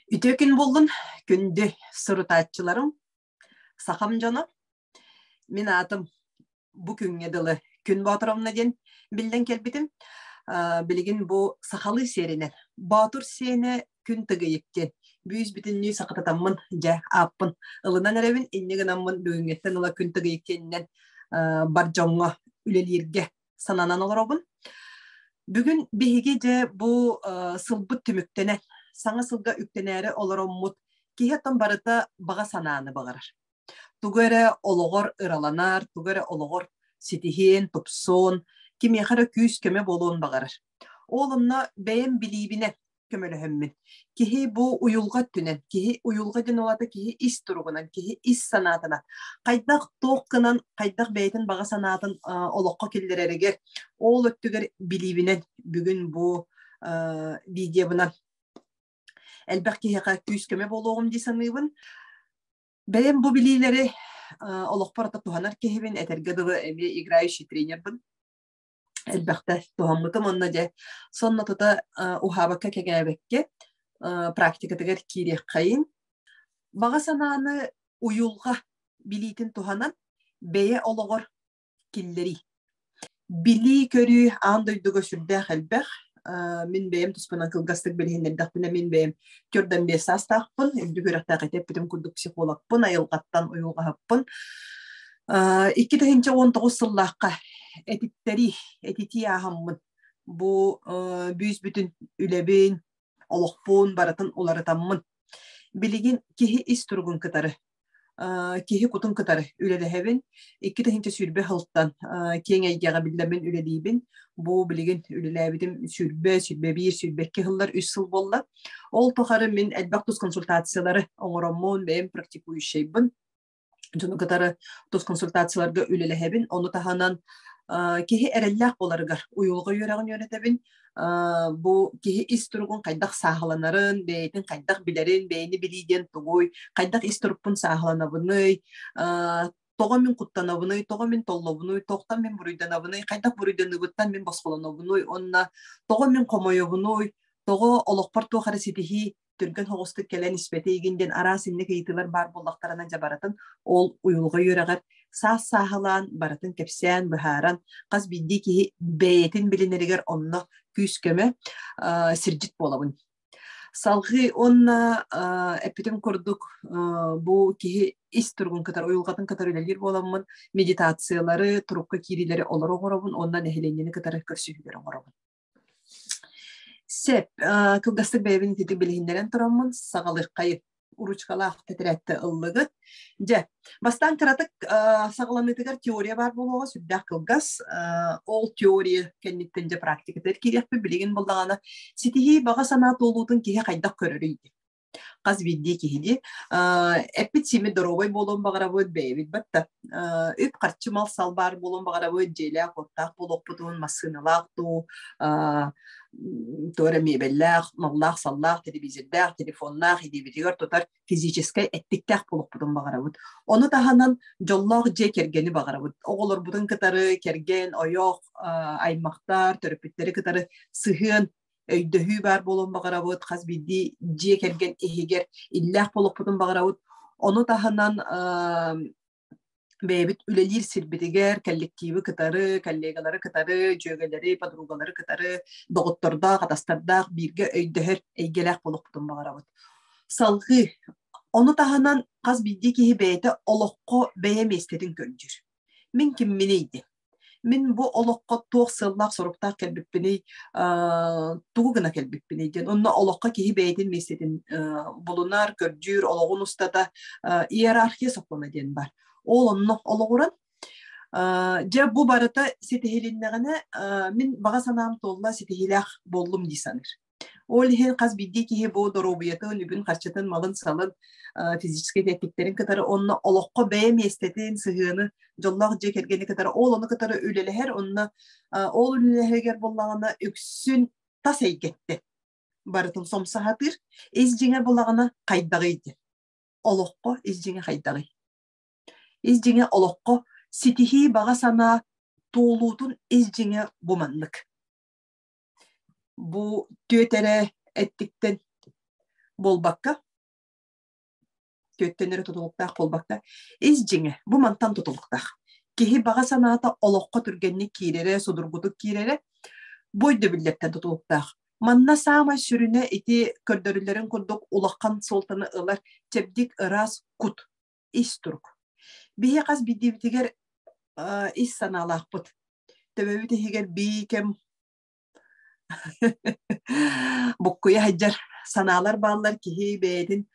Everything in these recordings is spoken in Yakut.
Үтүө күн буоллун, күндү сурутааччыларым, сахам дьоно. Мин аатым бу күҥҥэ дылы Күн Боотуровна диэн биллэн кэлбитим. Билигин бу сахалыы сиэринэн Боотур сиэнэ Күн Тыгыйык диэн бүүс бүтүннүү сахататаммын дьэ ааппын ылынан эрэбин. Инньэ гынаммын бүгүҥҥэттэн ыла Күн Тыгыйык диэнинэн бар дьоҥҥо үлэлииргэ сананан олоробун. Бүгүн биһиги дьэ бу сылбыт түмүктэнэн, саҥа сылга үктэнээри олороммут киһи оттон барыта баҕа санааны баҕарар. Тугу эрэ олоҕор ыраланар, тугу эрэ олоҕор ситиһиэн, тупсуон, кимиэхэ эрэ күүс-көмө буолуон баҕарар. Ол онно бэйэм билиибинэн көмөлөһөммүн. Киһи бу уйулҕа өттүнэн, киһи уйулҕа диэн ол аата киһи ис туругунан, киһи ис санаатынан хайдах туох гынан, хайдах бэйэтин баҕа санаатын олоххо киллэрэригэр ол өттүгэр билиибинэн бүгүн бу видеобынан элбэх киһиэхэ күүс-көмө буолуоҕум дии саныыбын. Бэйэм бу билиилэри олохпор туһанар киһибин, этэргэ дылы эмиэ играющий тренербын. Элбэхтэ туһаммытым уонна дьэ сонно тута уһаабакка кэҥээбэккэ практикатыгар киириэххэйин. Баҕа санааны уйулҕа билиитин туһанан бэйэ олоҕор киллэрии. Билии-көрүү аан дойдуга сүрдээх элбэх. Мин бэйэм туспунан кылгастык билиһиннэрдэхпинэ, мин бэйэм 45 саастаахпын, үрдүк үөрэхтээх этэ эппитим курдук психологпын, айылҕаттан уйулҕаһыппын. 2019 сыллаахха этиттэрии, этитии ааһаммын бу бүүс бүтүн үлэбин, олохпун барытын уларытаммын. Билигин киһи ис туругун кытары киһи кутун кытары үлэлэһэбин. 2020 сылтан киэҥ эйгэҕэ биллэммин үлэлиибин. Бу билигин үлэлээбитим 20, 21, 22 сыллар үс сыл буолла. Ол тухары мин элбэх тус консультациялары оҥороммун, бэйэм практикующайбын. Дьону кытары тус консультацияларга үлэлэһэбин. Ону таһынан киһи эрэллээх буоларыгар уйулҕа үөрэҕин үөрэтэбин. Бу киһи ис туругун хайдах сааһыланарын, бэйэтин хайдах билэрин, бэйэни билии диэн тугуй, хайдах ис турукпун сааһыланабыный, тоҕо мин куттанабыный, тоҕо мин толлобунуй, туохтан мин буруйданабыный, хайдах буруйданыыбыттан мин босхолонобунуй уонна тоҕо мин хомойобунуй, тоҕо олохпор туох эрэ ситиһии түргэн соҕустук кэлэн испэтэ игин диэн араас инник ыйытыылар баар буоллахтарына дьэ барытын ол уйулҕа үөрэҕэр саас сааһылаан барытын кэпсээн быһааран хас биирдии киһи бэйэтин билинэригэр онно күүс-көмө сирдьит буолабын. Салҕыы уонна эппитим курдук бу киһи ис туругун кытары уйулҕатын кытары үлэлиир буоламмын медитациялары, турукка киириилэри олоро оҥоробун уонна нэһилиэнньэни кытары көрсүһүүлэри оҥоробун. Сөп, кылгастык бэйэбин ититик билиһиннэрэн тураммын саҕалыаххайын. Уручкалаах тэтэрээттэ ыллыгыт. Дьэ, бастаан кыратык саҕаланыытыгар теория баар буолуоҕа сүрдээх кылгас. Ол теория кэнниттэн дьэ практикатыгар киириэхпит. Билигин буоллаҕына ситиһии баҕа санаа туолуутун киһи хайдах көрөрүй диэн. Хас биирдии киһини эппит-сииммит доруобай буолуон баҕарабыт, бэйэбит батта үп-харчы мал-сал баар буолуон баҕарабыт, дьиэлээх-уоттаах буолуохпутун, массыыналаах дуу, туох эрэ миэбэллээх, маллаах-саллаах, телевизордаах, телефоннаах, илиибитигэр тутар физическэй эттиктээх буолуохпутун баҕарабыт. Ону таһынан дьоллоох дьиэ кэргэни баҕарабыт. Оҕолорбутун кытары кэргэн, ойох, аймахтар, төрөппүттэри кытары сыһыан өйдөһүү баар буолуон баҕарабыт, хас биирдии дьиэ кэргэн иһигэр иллээх буолуохпутун баҕарабыт. Ону таһынан бэйэбит үлэлиир сирбитигэр коллективы кытары, коллегалары кытары, дьүөгэлэри, подругалары кытары, доҕоттордоох, атастардаах бииргэ өйдөһөр эйгэлээх буолуохпутун баҕарабыт. Салҕыы ону таһынан хас биирдии киһи бэйэтэ олоххо бэйэ миэстэтин көрдүүр. Мин кимминий диэн. Мин бу олоххо туох сыаллаах-соруктаах кэлбиппиний, тугу гына кэлбиппиний диэн. Онно олоххо киһи бэйэтин миэстэтин булунар, көрдүүр, олоҕун устата иерархия сокуона диэн бар. Ол онно олоҕуран дьэ бу барыта ситиһилиннэҕинэ мин баҕа санаам туолла, ситиһиилээх буоллум дии саныыр. Ол иһин хас биирдии киһи бу доруобуйатын, үбүн-харчытын, малын-салын, физическэй тэттиктэрин кытары онно олоххо бэйэ миэстэтин, сыһыаны, дьоллоох дьиэ кэргэни кытары ол ону кытары үлэлэһэр, онно ол үлэлэһэригэр буоллаҕына үксүн тас эйгэттэн барытын сомсаһатыыр, ис дьиҥэ буоллаҕына хайдаҕый диэн. Олоххо ис дьиҥэ хайдаҕый? Ис дьиҥэ олоххо ситиһии баҕа санаа туолуутун ис дьиҥэ бу маннык. Бу түөт эрэ эттиктэн буолбакка, түөттэн эрэ тутулуктаах буолбакка, ис дьиҥэ бу мантан тутулуктаах. Киһи баҕа санаата олоххо түргэнник киирэрэ, судургутук киирэрэ бу өйдөбүллэртэн тутулуктаах. Манна саамай сүрүнэ ити көрдөрүллэрин курдук улахан суолтаны ылар чэбдик ыраас кут, ис турук. Биһи хас биирдиибитигэр ис санаалаахпыт. Төбөбүт иһигэр бии кэм Буккуйа сылдьар санаалар бааллар киһи бэйэтин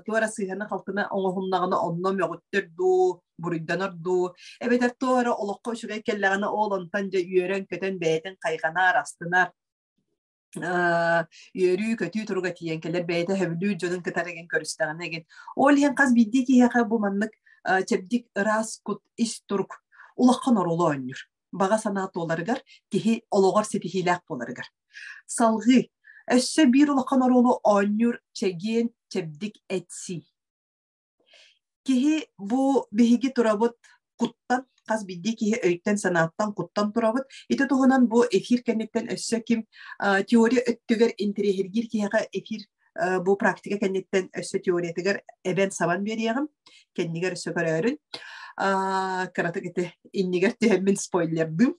туора сыыһаны-халтыны оҥоһуннаҕына онно мөҕүттэр дуу, буруйданар дуу, эбэтэр туох эрэ олоххо үчүгэй кэллэҕинэ ол онтон дьэ үөрэн-көтөн бэйэтин хайҕанар, астынар, үөрүү-көтүү туруга тиийэн кэлэр бэйэтэ сөбүлүүр дьонун кытары игин көрүстэҕинэ игин. Ол иһин хас биирдии киһиэхэ бу маннык чэбдик ыраас кут ис турук улахан оруолу оонньуур. Баҕа санаа туоларыгар, киһи олоҕор ситиһиилээх буоларыгар. Салҕыы, өссө биир улахан оруолу оонньуур чэгиэн, чэбдик эт-сиин. Киһи бу биһиги турабыт куттан, хас биирдии киһи өйтөн-санааттан куттан турабыт. Ити туһунан бу эфир кэнниттэн өссө ким теория өттүгэр интэриэһиргиир киһиэхэ эфир бу практика кэнниттэн өссө теориятыгар эбэн-сабан биэриэҕим. Кэннигэр өссө көрөөрүн. Кыратык ити иннигэр түһэммин спойлердым.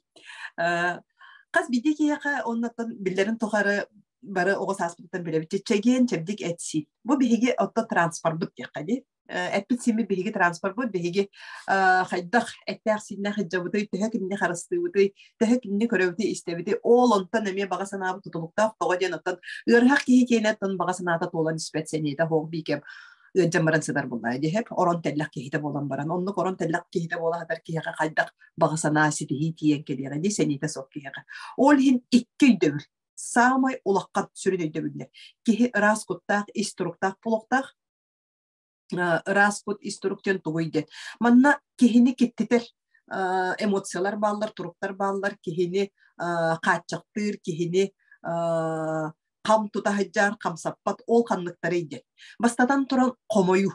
Хас биирдии киһиэхэ оннуттан биллэрин тухары бары оҕо сааспытыттан билэбит. Чэгиэн, чэбдик эт-сиин. Бу биһиги оттон транспорбут диэххэ дии. Эппит симмит биһиги транспорбут, биһиги хайдах эттээх-сииннээх сылдьабытый, төһө кинини харыстыыбытый, төһө кинини көрөбүтүй, истэбитий, ол онтон эмиэ баҕа санаабыт тутулуктаах тоҕо диэн оттон ыарыһах киһи киэнэ оттон баҕа санаата туолан испэт сэниэтэ суох биикэм ыалдьан баран сытар буоллаҕа диэһэп орон тэллэх киһитэ буолан баран оннук орон тэллэх киһитэ буола сытар киһиэхэ хайдах баҕа санаа ситиһии тиийэн кэлиэҕэ дии сэниэтэ суох киһиэхэ ол иһин икки өйдөбүл саамай улахан сүрүн өйдөбүллэр киһи ыраас куттаах ис туруктаах буолуохтаах ыраас кут ис турук диэн тугуй диэн манна киһини киттитэр эмоциялар бааллар туруктар бааллар киһини хааччахтыыр киһини хам тута сылдьар хамсаппат ол ханныктарый диэн бастатан туран хомойуу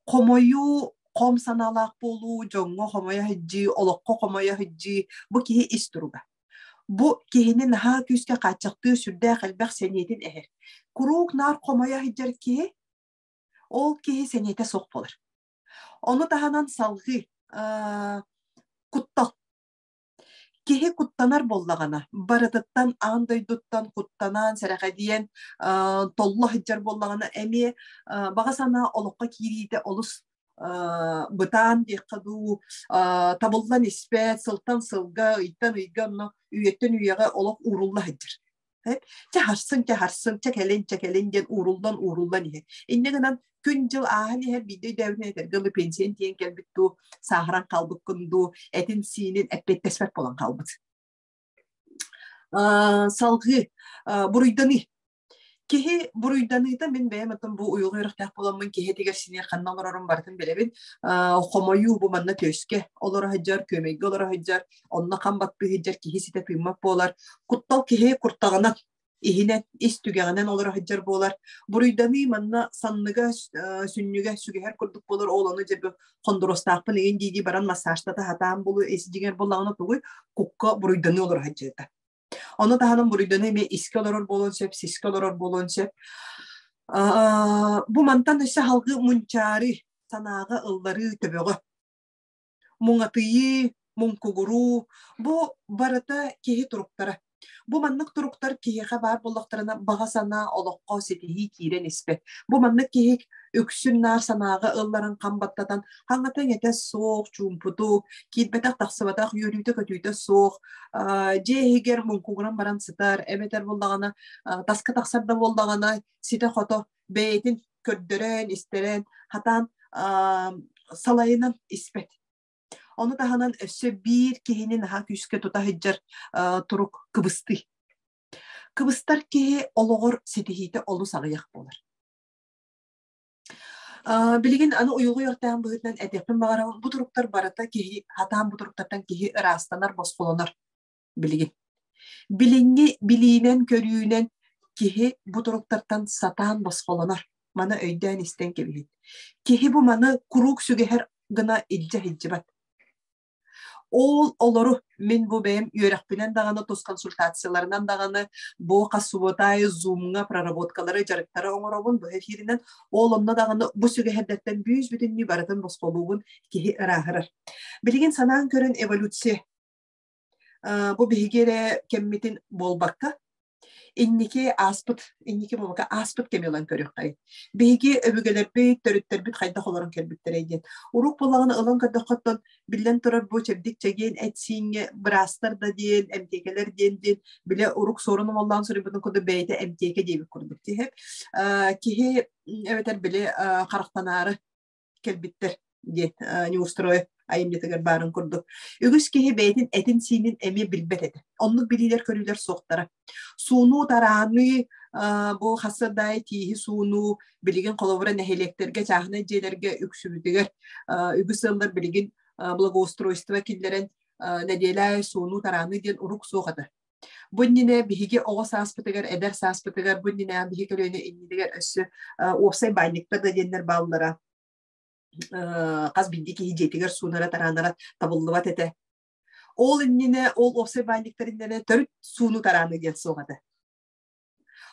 Хомойуу, хом санаалаах буолуу, дьоҥҥо хомойо сылдьыы, олоххо хомойо сылдьыы бу киһи ис туруга. Бу киһини наһаа күүскэ хааччахтыыр сүрдээх элбэх сэниэтин эһэр. Куруук наар хомойо сылдьар киһи, ол киһи сэниэтэ суох буолар. Ону таһынан салҕыы куттал. Киһи куттанар буоллаҕына, барытыттан аан дойдуттан куттанан, сэрэхэдийэн, толло сылдьар буоллаҕына, эмиэ баҕа санаа олоххо киириитэ олус бытаан диэххэ дуу, табыллан испэт, сылтан сылга, ыйтан ыйга онно үйэттэн үйэҕэ олох уурулла сылдьар. Чэ харсыҥ, чэ харсыҥ, чэ кэлин, чэ кэлин диэн ууруллан ууруллан иһэр. Инньэ гынан күн-дьыл ааһан иһэр биирдэ өйдөөбүтүн этэргэ дылы пенсиян тиийэн кэлбит дуу, сааһыран хаалбыккын дуу, этин-сиинин эппиэттэспэт буолан хаалбыт. Салгыы буруйданыы. Киһи буруйданыыта мин бэйэм оттон бу уйулҕа үөрэхтээх буоламмын киһи этигэр синиэр ханна олорорун барытын билэбин. Хомойуу бу манна түөскэ олоро сылдьар, күөмэйгэ олоро сылдьар, онно хам баттыы сылдьар киһи ситэ тыыммат буолар. Куттал киһи куртаҕынан, иһинэн, ис түгэҕинэн олоро сылдьар буолар. Буруйданыы манна санныга, сүнньүгэ сүгэһэр курдук буолар. Ол ону дьэ хондуруостаахпын игин дии-дии баран массажтата сатаан булу ис дьиҥэр буоллаҕына тугуй кукка буруйданыы олоро сылдьыыта. Ону таһынан буруйданыы эмиэ искэ олорор буолуон сөп, сискэ олорор буолуон сөп. Бу мантан өссө салгыы мунчаары, санааҕа ылларыы төбөҕө. Муҥатыйыы, муҥкугуруу бу барыта киһи туруктара. Бу маннык туруктар киһиэхэ баар буоллахтарына баҕа санаа олоххо ситиһии киирэн испэт. Бу маннык киһи үксүн наар санааҕа ылларан хам баттатан хаҥата иҥэтэ суох, чуумпутук, киирбэтэх-тахсыбатах, үөрүүтэ-көтүүтэ суох, дьиэ иһигэр муҥкугуран баран сытар, эбэтэр буоллаҕына таска тахсар да буоллаҕына ситэ-хото бэйэтин көрдөрөн, истэрэн, хатаан салайынан испэт. Ону таһынан өссө биир киһини наһаа күүскэ тута сылдьар турук кыбыстыы. Кыбыстар киһи олоҕор ситиһиитэ олус аҕыйах буолар. Билигин аны уйулҕа үөрэхтээҕин быһыытынан этиэхпин баҕарабын, бу туруктар барыта киһи хатаан бу туруктартан киһи ыраастанар, босхолонор билигин. Билиҥҥи билиинэн-көрүүнэн киһи бу туруктартан сатаан босхолонор. Маны өйдөөн истэн кэбиһин. Киһи бу маны куруук сүгэһэр гына илдьэ сылдьыбат. Ол олору мин бу бэйэм үөрэхпинэн даҕаны тус консультацияларынан даҕаны бу хас субуота аайы зумҥа проработкалары дьарыктары оҥоробун бу эфиринэн ол онно даҕаны бу сүгэһэрдэртэн бүүс бүтүннүү барытын босхолуубун киһи ырааһырар. Билигин санаан көрөн эволюция бу биһиги эрэ кэммитин буолбакка инники ааспыт инники буолбакка ааспыт кэми ылан көрүөххэй. Биһиги өбүгэлэрбит, төрүттэрбит хайдах олорон кэлбиттэрэй диэн. Урук буоллаҕына ылан көрдөххөттөн биллэн турар бу чэбдик чэгиэн эт-сииҥҥэ быраастар да диэн, эмтиэкэлэр диэн диэн бile урук суорун омоллоон суруйбутун курдук бэйэтэ эмтиэкэ диэбит курдук киһи. Киһи эбэтэр били харахтанаары кэлбиттэр диэн Неустроев айымньытыгар баарын курдук. Үгүс киһи бэйэтин этин-сиинин эмиэ билбэт этэ. Оннук билиилэр-көрүүлэр суохтара. Суунуу, тарааныы, бу хасырдаайы тииһи суунуу, билигин холобура нэһилиэктэргэ, чааһынай дьиэлэргэ үксүбүтүгэр үгүс ыаллар билигин благоустройство киллэрэн нэдиэлэ суунуу, тарааныы диэн урук суох этэ. Бу иннинэ биһиги оҕо сааспытыгар, эдэр сааспытыгар, бу иннинэ биһиги көлүөнэ иннинигэр өссө уопсай баанньыктар да диэннэр бааллара. Хас биирдии киһи дьиэтигэр суунара, тараанара табыллыбат этэ. Ол иннинэ, ол уопсай баанньыктар иннинэ төрүт сууну тарааны диэн суох этэ.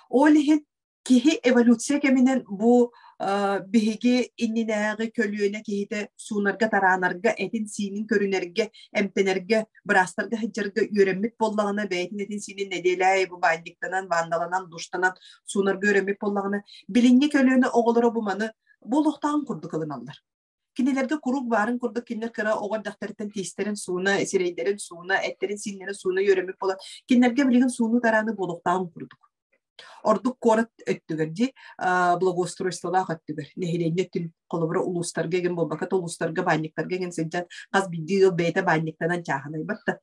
Ол иһин киһи эволюция кэминэн бу биһиги иннинээҕи көлүөнэ киһитэ суунарга-тараанарга, этин-сиинин көрүнэргэ, эмтэнэргэ, быраастарга сылдьарга үөрэммит буоллаҕына, бэйэтин этин-сиинин нэдиэлэ аайы бу баанньыктанан, баандаланан, душтанан суунарга үөрэммит буоллаҕына, билиҥҥи көлүөнэ оҕолоро бу маны бу олохтооҕун курдук ылыналлар. Кинилэргэ куруук баарын курдук кинилэр кыра оҕо эрдэхтэриттэн тиистэрин сууна, сирэйдэрин сууна, эттэрин-сииннэрин сууна үөрэммит буолан, кинилэргэ билигин суунуу-тарааны буолуохтааҕын курдук. Ордук куорат өттүгэр дии, благоустройстволаах өттүгэр, нэһилиэнньэ өттүн холобура улуустарга игин буолбакка улуустарга баанньыктарга игин сылдьан хас биирдии ыал бэйэтэ баанньыктанан чааһынайбат да.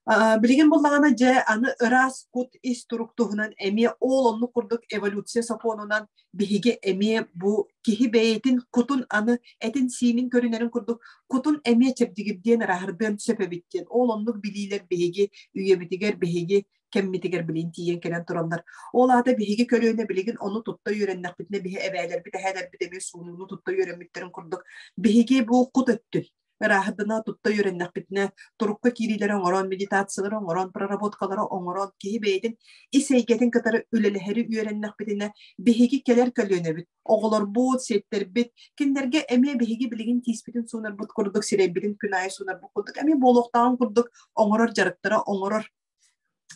Билигин буллаҕына дьэ аны ыраас кут ис турук туһунан эмиэ ол оннук курдук эволюция сокуонунан биһиги эмиэ бу киһи бэйэтин кутун аны этин-сиинин көрүнэрин курдук кутун эмиэ чэбдигирдиэн ырааһырдыан сөп эбит диэн ол оннук билиилэр биһиги үйэбитигэр биһиги кэммитигэр билин тиийэн кэлэн тураллар. Ол аата биһиги көлүөнэ билигин ону тутта үөрэннэхпитинэ биһи эбээлэрбит эһээлэрбит эмиэ суунууну тутта үөрэммиттэрин курдук биһиги бу кут өттүн ырааһырдына тутта үөрэннэхпитинэ, турукка киириилэри оҥорон, медитациялары оҥорон, проработкалары оҥорон, киһи бэйэтин ис эйгэтин кытары үлэлэһэри үөрэннэхпитинэ, биһиги кэлэр көлүөнэбит, оҕолорбут, сиэттэрбит, кинилэргэ эмиэ биһиги билигин тииспитин суунарбыт курдук, сирэйбитин күн аайы суунарбыт курдук, эмиэ буолуохтааҕын курдук оҥорор дьарыктара оҥорор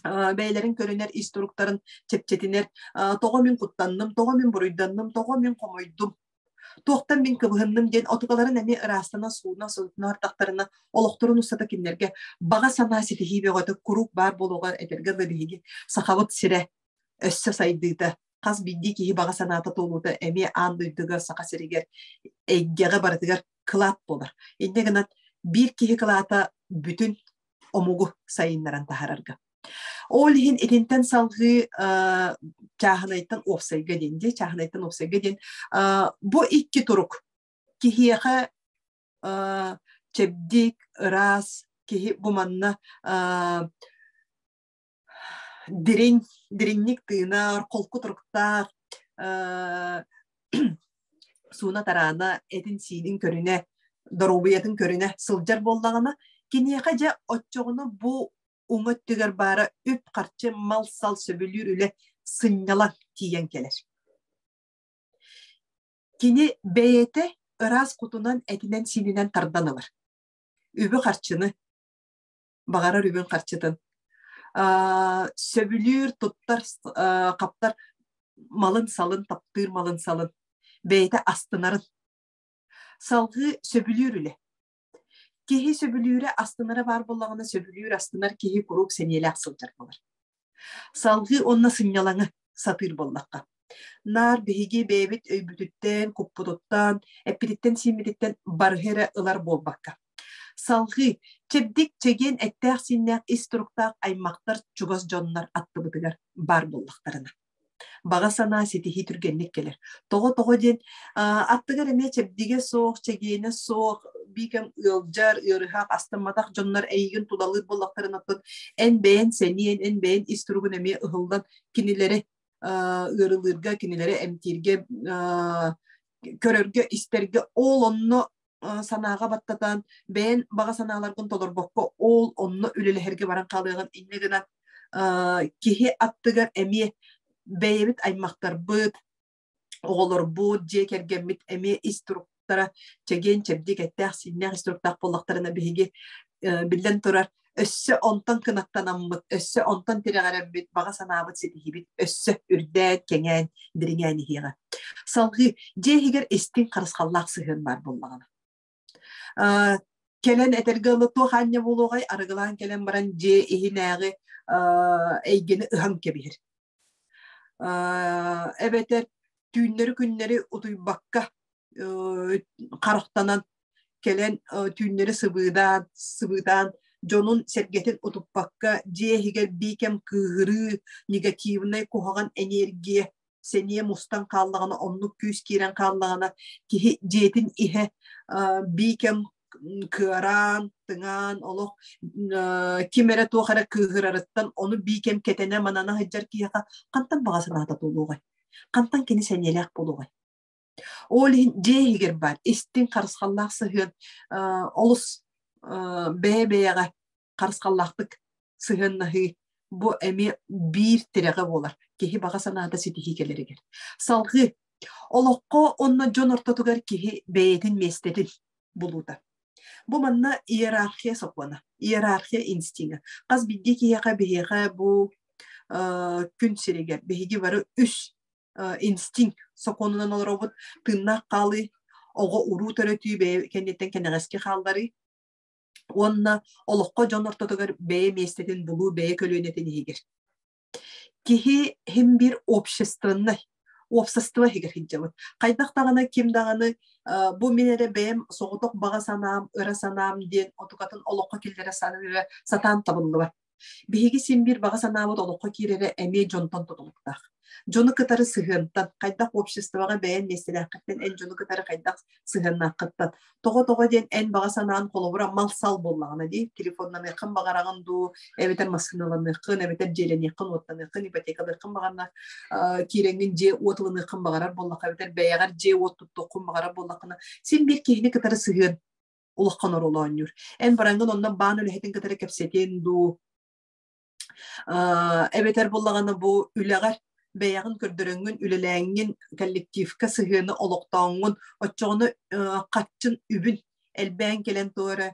бэйэлэрин көрүнэр ис туруктарын чэпчэтинэр тоҕо мин куттанным, тоҕо мин буруйданным, тоҕо мин хомойдум Туохтан мин кыбыһынным диэн отукаларын эмиэ ыраастана, сууна, сууна артахтарына олохторун устата кинилэргэ баҕа санаа ситиһии бөҕөтө куруук баар буолуоҕар этэргэ дылы биһиги Сахабыт сирэ өссө сайдыыта хас биирдии киһи баҕа санаата туолуута эмиэ аан дойдуга Саха сиригэр эйгэҕэ барытыгар кылаат буолар. Инньэ гынан биир киһи кылаата бүтүн омугу сайыннаран таһаарарга. Ол иһин итинтэн салҕыы чааһынайтан уопсайга диэн дии, чааһынайтан уопсайга диэн бу икки турук киһиэхэ чэбдик, ыраас киһи бу манна дириҥ, дириҥник тыынар, холку туруктаах сууна-тараана, этин-сиинин көрүнэ, доруобуйатын көрүнэ сылдьар буоллаҕына, киниэхэ дьэ оччоҕуна бу уҥа өттүгэр баара үп-харчы, мал-сал сөбүлүүр үлэ сынньалаҥ тиийэн кэлэр. Кини бэйэтэ ыраас кутунан этинэн-сиининэн тардан ылар. Үбү-харчыны, баҕарар үбүн-харчытын сөбүлүүр, туттар, хаптар малын-салын, таптыыр малын-салын бэйэтэ астынарын. Салгыы сөбүлүүр үлэ. Киһи сөбүлүүрэ, астынара баар буоллаҕына, сөбүлүүр, астынар киһи куруук сэниэлээх сылдьар буолар. Салгыы уонна сынньалаҥы сатыыр буоллахха. Наар биһиги бэйэбит өйбүтүттэн, куппутуттан, эппититтэн-сииммититтэн барыһы эрэ ылар буолбакка. Салгыы чэбдик, чэгиэн эттээх-сииннээх ис туруктаах аймахтар, чугас дьоннор аттыбытыгар баар буоллахтарына. Баҕа санаа ситиһии түргэнник кэлэр. Тоҕо-тоҕо диэн аттыгар эмиэ чэбдигэ суох, чэгиэнэ суох, биикэм ыалдьар, ыарыһах, астымматах дьоннор эйигин тулалыыр буоллахтарына эн бэйэн сэниэн, эн бэйэн ис туругун эмиэ ыһыллан кинилэри ыарылыырга, кинилэри эмтииргэ, көрөргө, истэргэ ол онно санааҕа баттатан, бэйэн баҕа санааларгын толорбокко, ол онно үлэлэһэргэ баран хаалыаҕын инньэ гынан киһи аттыгар эмиэ бэйэбит аймахтарбыт, оҕолорбут, дьиэ кэргэммит эмиэ ис туруктара чэгиэн-чэбдик эттээх-сииннээх ис туруктаах буоллахтарына биһиги биллэн турар өссө онтон кынаттанаммыт, өссө онтон тирэҕирэммит, баҕа санаабыт ситиһиибит өссө үрдээн, кэҥээн, дириҥээн иһиэҕэ. Салҕыы дьиэ иһигэр истиҥ харысхаллаах сыһыан баар буоллаҕына. Кэлэн этэргэ дылы туох аанньа буолуоҕай, арыгылаан кэлэн баран дьиэ иһинээҕи эйгэни ыһан кэбиһэр. Эбэтэр түүннэри-күннэри утуйбакка харахтанан кэлэн түүннэри сыбыыдаан, сыбыытаан дьонун сэргэтин утуппакка дьиэ иһигэр биикэм кыыһырыы, негативнай куһаҕан энергия сэниэ мустан хааллаҕына, оннук күүс киирэн хааллаҕына, киһи дьиэтин иһэ биикэм кыараан, тыҥаан, олох ким эрэ туох эрэ кыыһырарыттан ону биикэм кэтэнэ манана сылдьар киһиэхэ хантан баҕа санаата туолуоҕай? Хантан кини сэниэлээх буолуоҕай? Ол иһин дьиэ иһигэр баар истиҥ харысхаллаах сыһыан олус бэйэ-бэйэҕэ харысхаллаахтык сыһыаннаһыы бу эмиэ биир тирэҕэ буолар киһи баҕа санаата ситиһии кэлэригэр. Салҕыы олоххо уонна дьон ортотугар киһи бэйэтин миэстэтин булуута. Бу манна иерархия сокуона, иерархия инстинга. Хас биирдии киһиэхэ биһиэхэ бу күн сиригэр биһиги бары үс инстинкт сокуонунан олоробут тыыннаах хаалыы оҕо уруу төрөтүү бэйэ кэнниттэн кэнэҕэски хаалларыы уонна олоххо дьон ортотугар бэйэ миэстэтин булуу бэйэ көлүөнэтин иһигэр киһи иһин биир общественнай уопсастыба иһигэр сылдьабыт хайдах даҕаны ким даҕаны бу мин эрэ бэйэм соҕотох баҕа санаам ыра санаам диэн отукатын олоххо киллэрэ саныыра сатаан табыллыбат Биһиги син биир баҕа санаабыт олоххо киирэрэ эмиэ дьонтон тутулуктаах. Дьону кытары сыһыантан, хайдах обществоҕа бэйэн миэстэлээххиттэн эн дьону кытары хайдах сыһыаннааххыттан. Тоҕо-тоҕо диэн эн баҕа санаан холобура мал-сал буоллаҕына дии, телефоннаныаххын баҕараҕын дуу, эбэтэр массыыналаныаххын, эбэтэр дьиэлэниэххин, уоттаныаххын, ипотекалыаххын баҕарна, киирэҥҥин дьиэ-уот ылыныаххын баҕарар буоллахха, эбэтэр бэйэҕэр дьиэ-уот туттуоххун баҕарар буоллаххына, син биир киһини кытары сыһыан улахан оруолу оонньуур. Эн бараҥҥын онно баан үлэһитин кытары кэпсэтиэн дуу, эбэтэр буллаҕына бу үлэҕэр бэйэҕин көрдөрөҥҥүн, үлэлээҥҥин, коллективка сыһыаны олохтооҥҥун, оччоҕуна хаччын үбүн элбээн кэлэн туох эрэ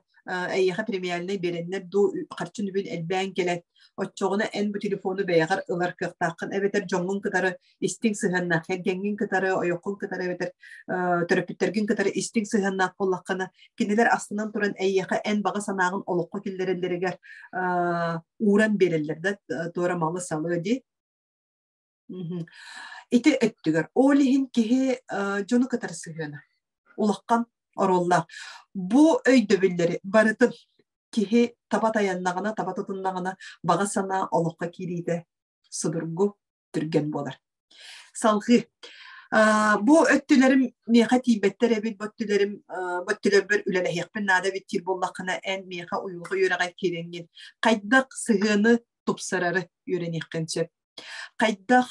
эйиэхэ премиальнай биэрэннэр дуу, харчын үбүн элбээн кэлэн, оччоҕуна эн бу телефону бэйэҕэр ылар кыахтааххын эбэтэр дьоҥҥун кытары истиҥ сыһыаннаах кэргэҥҥин кытары, ойоххун кытары эбэтэр төрөппүттэргин кытары истиҥ сыһыаннаах буоллаххына, кинилэр астынан туран эйиэхэ эн баҕа санааҕын олоххо киллэрэллэригэр ууран биэрэллэр да туора малы-салы дии. Ити өттүгэр ол иһин киһи дьону кытары сыһыана улахан оруоллаах. Бу өйдөбүллэри барытын киһи таба тайаннаҕына, таба тутуннаҕына баҕа санаа олоххо киириитэ судургу түргэн буолар. Салҕыы. Бу өттүлэрим миэхэ тиийбэттэр эбит, бу өттүлэрим бу өттүлэрбэр үлэлэһиэхпин наада эбит диир буоллаххына, эн миэхэ уйулҕа үөрэҕэр киирэҥҥин хайдах сыһыаны тупсарары үөрэниэххин сөп. Хайдах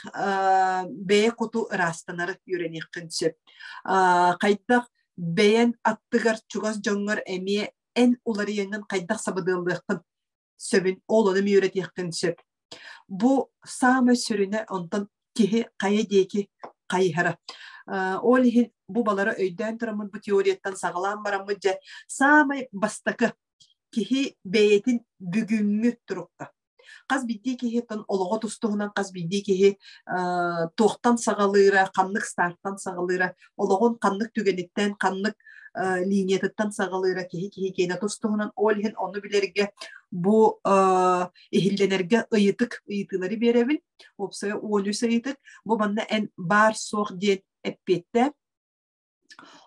бэйэ куту ыраастанары үөрэниэххин сөп. Хайдах бэйэн аттыгар чугас дьоҥҥор эмиэ эн уларыйаҥҥын хайдах сабыдыаллыаххын сөбүн ол ону эмиэ үөрэтиэххин сөп. Бу саамай сүрүнэ онтон киһи хайа диэки хайыһара. Ол иһин бу балары өйдөөн тураммыт бу теорияттан саҕалаан бараммыт дьэ саамай бастакы киһи бэйэтин бүгүҥҥү турукка хас биирдии киһиттэн олоҕо тустуһунан хас биирдии киһи туохтан саҕалыыра, ханнык стартан саҕалыыра, олоҕун ханнык түгэниттэн, ханнык линиятыттан саҕалыыра киһи киһи киэнэ тустуһунан ол иһин ону билэргэ бу иһиллэнэргэ ыйытык ыйытыылары биэрэбин. Уопсайа 13 ыйытык. Бу манна эн баар суох диэн эппиэттээ.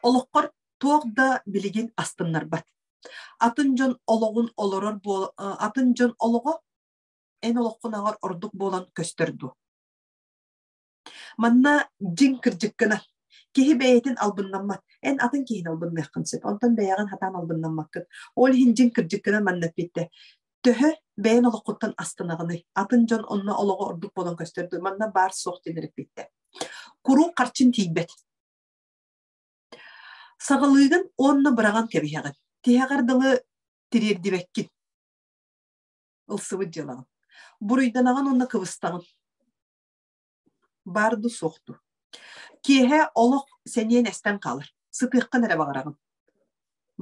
Олоххор туох да билигин астыннарбат. Атын дьон олоҕун олорор буол атын дьон олоҕо эн олоххун аҕар ордук буолан көстөр дуо? Манна дьиҥ кырдьыккына киһи бэйэтин албыннаммат. Эн атын киһини албынныаххын сөп. Онтон бэйэҕин хатаан албыннаммаккын. Ол иһин дьиҥ кырдьыккына манна эппиттэ. Төһө бэйэн олоххуттан астынаҕыный? Атын дьон онно олоҕо ордук буолан көстөр дуо? Манна баар суох диэн эппиттэ. Куруук харчын тиийбэт. Саҕалыыгын уонна быраҕан кэбиһэҕин. Тиһэҕэр дылы тириэрдибэккин. Ылсыбыт дьыалаҕын. Буруйданаҕын уонна кыбыстаҕын. Баар дуу, суох дуу. Киэһэ олох сэниэн эстэн хаалар. Сытыаххын эрэ баҕараҕын.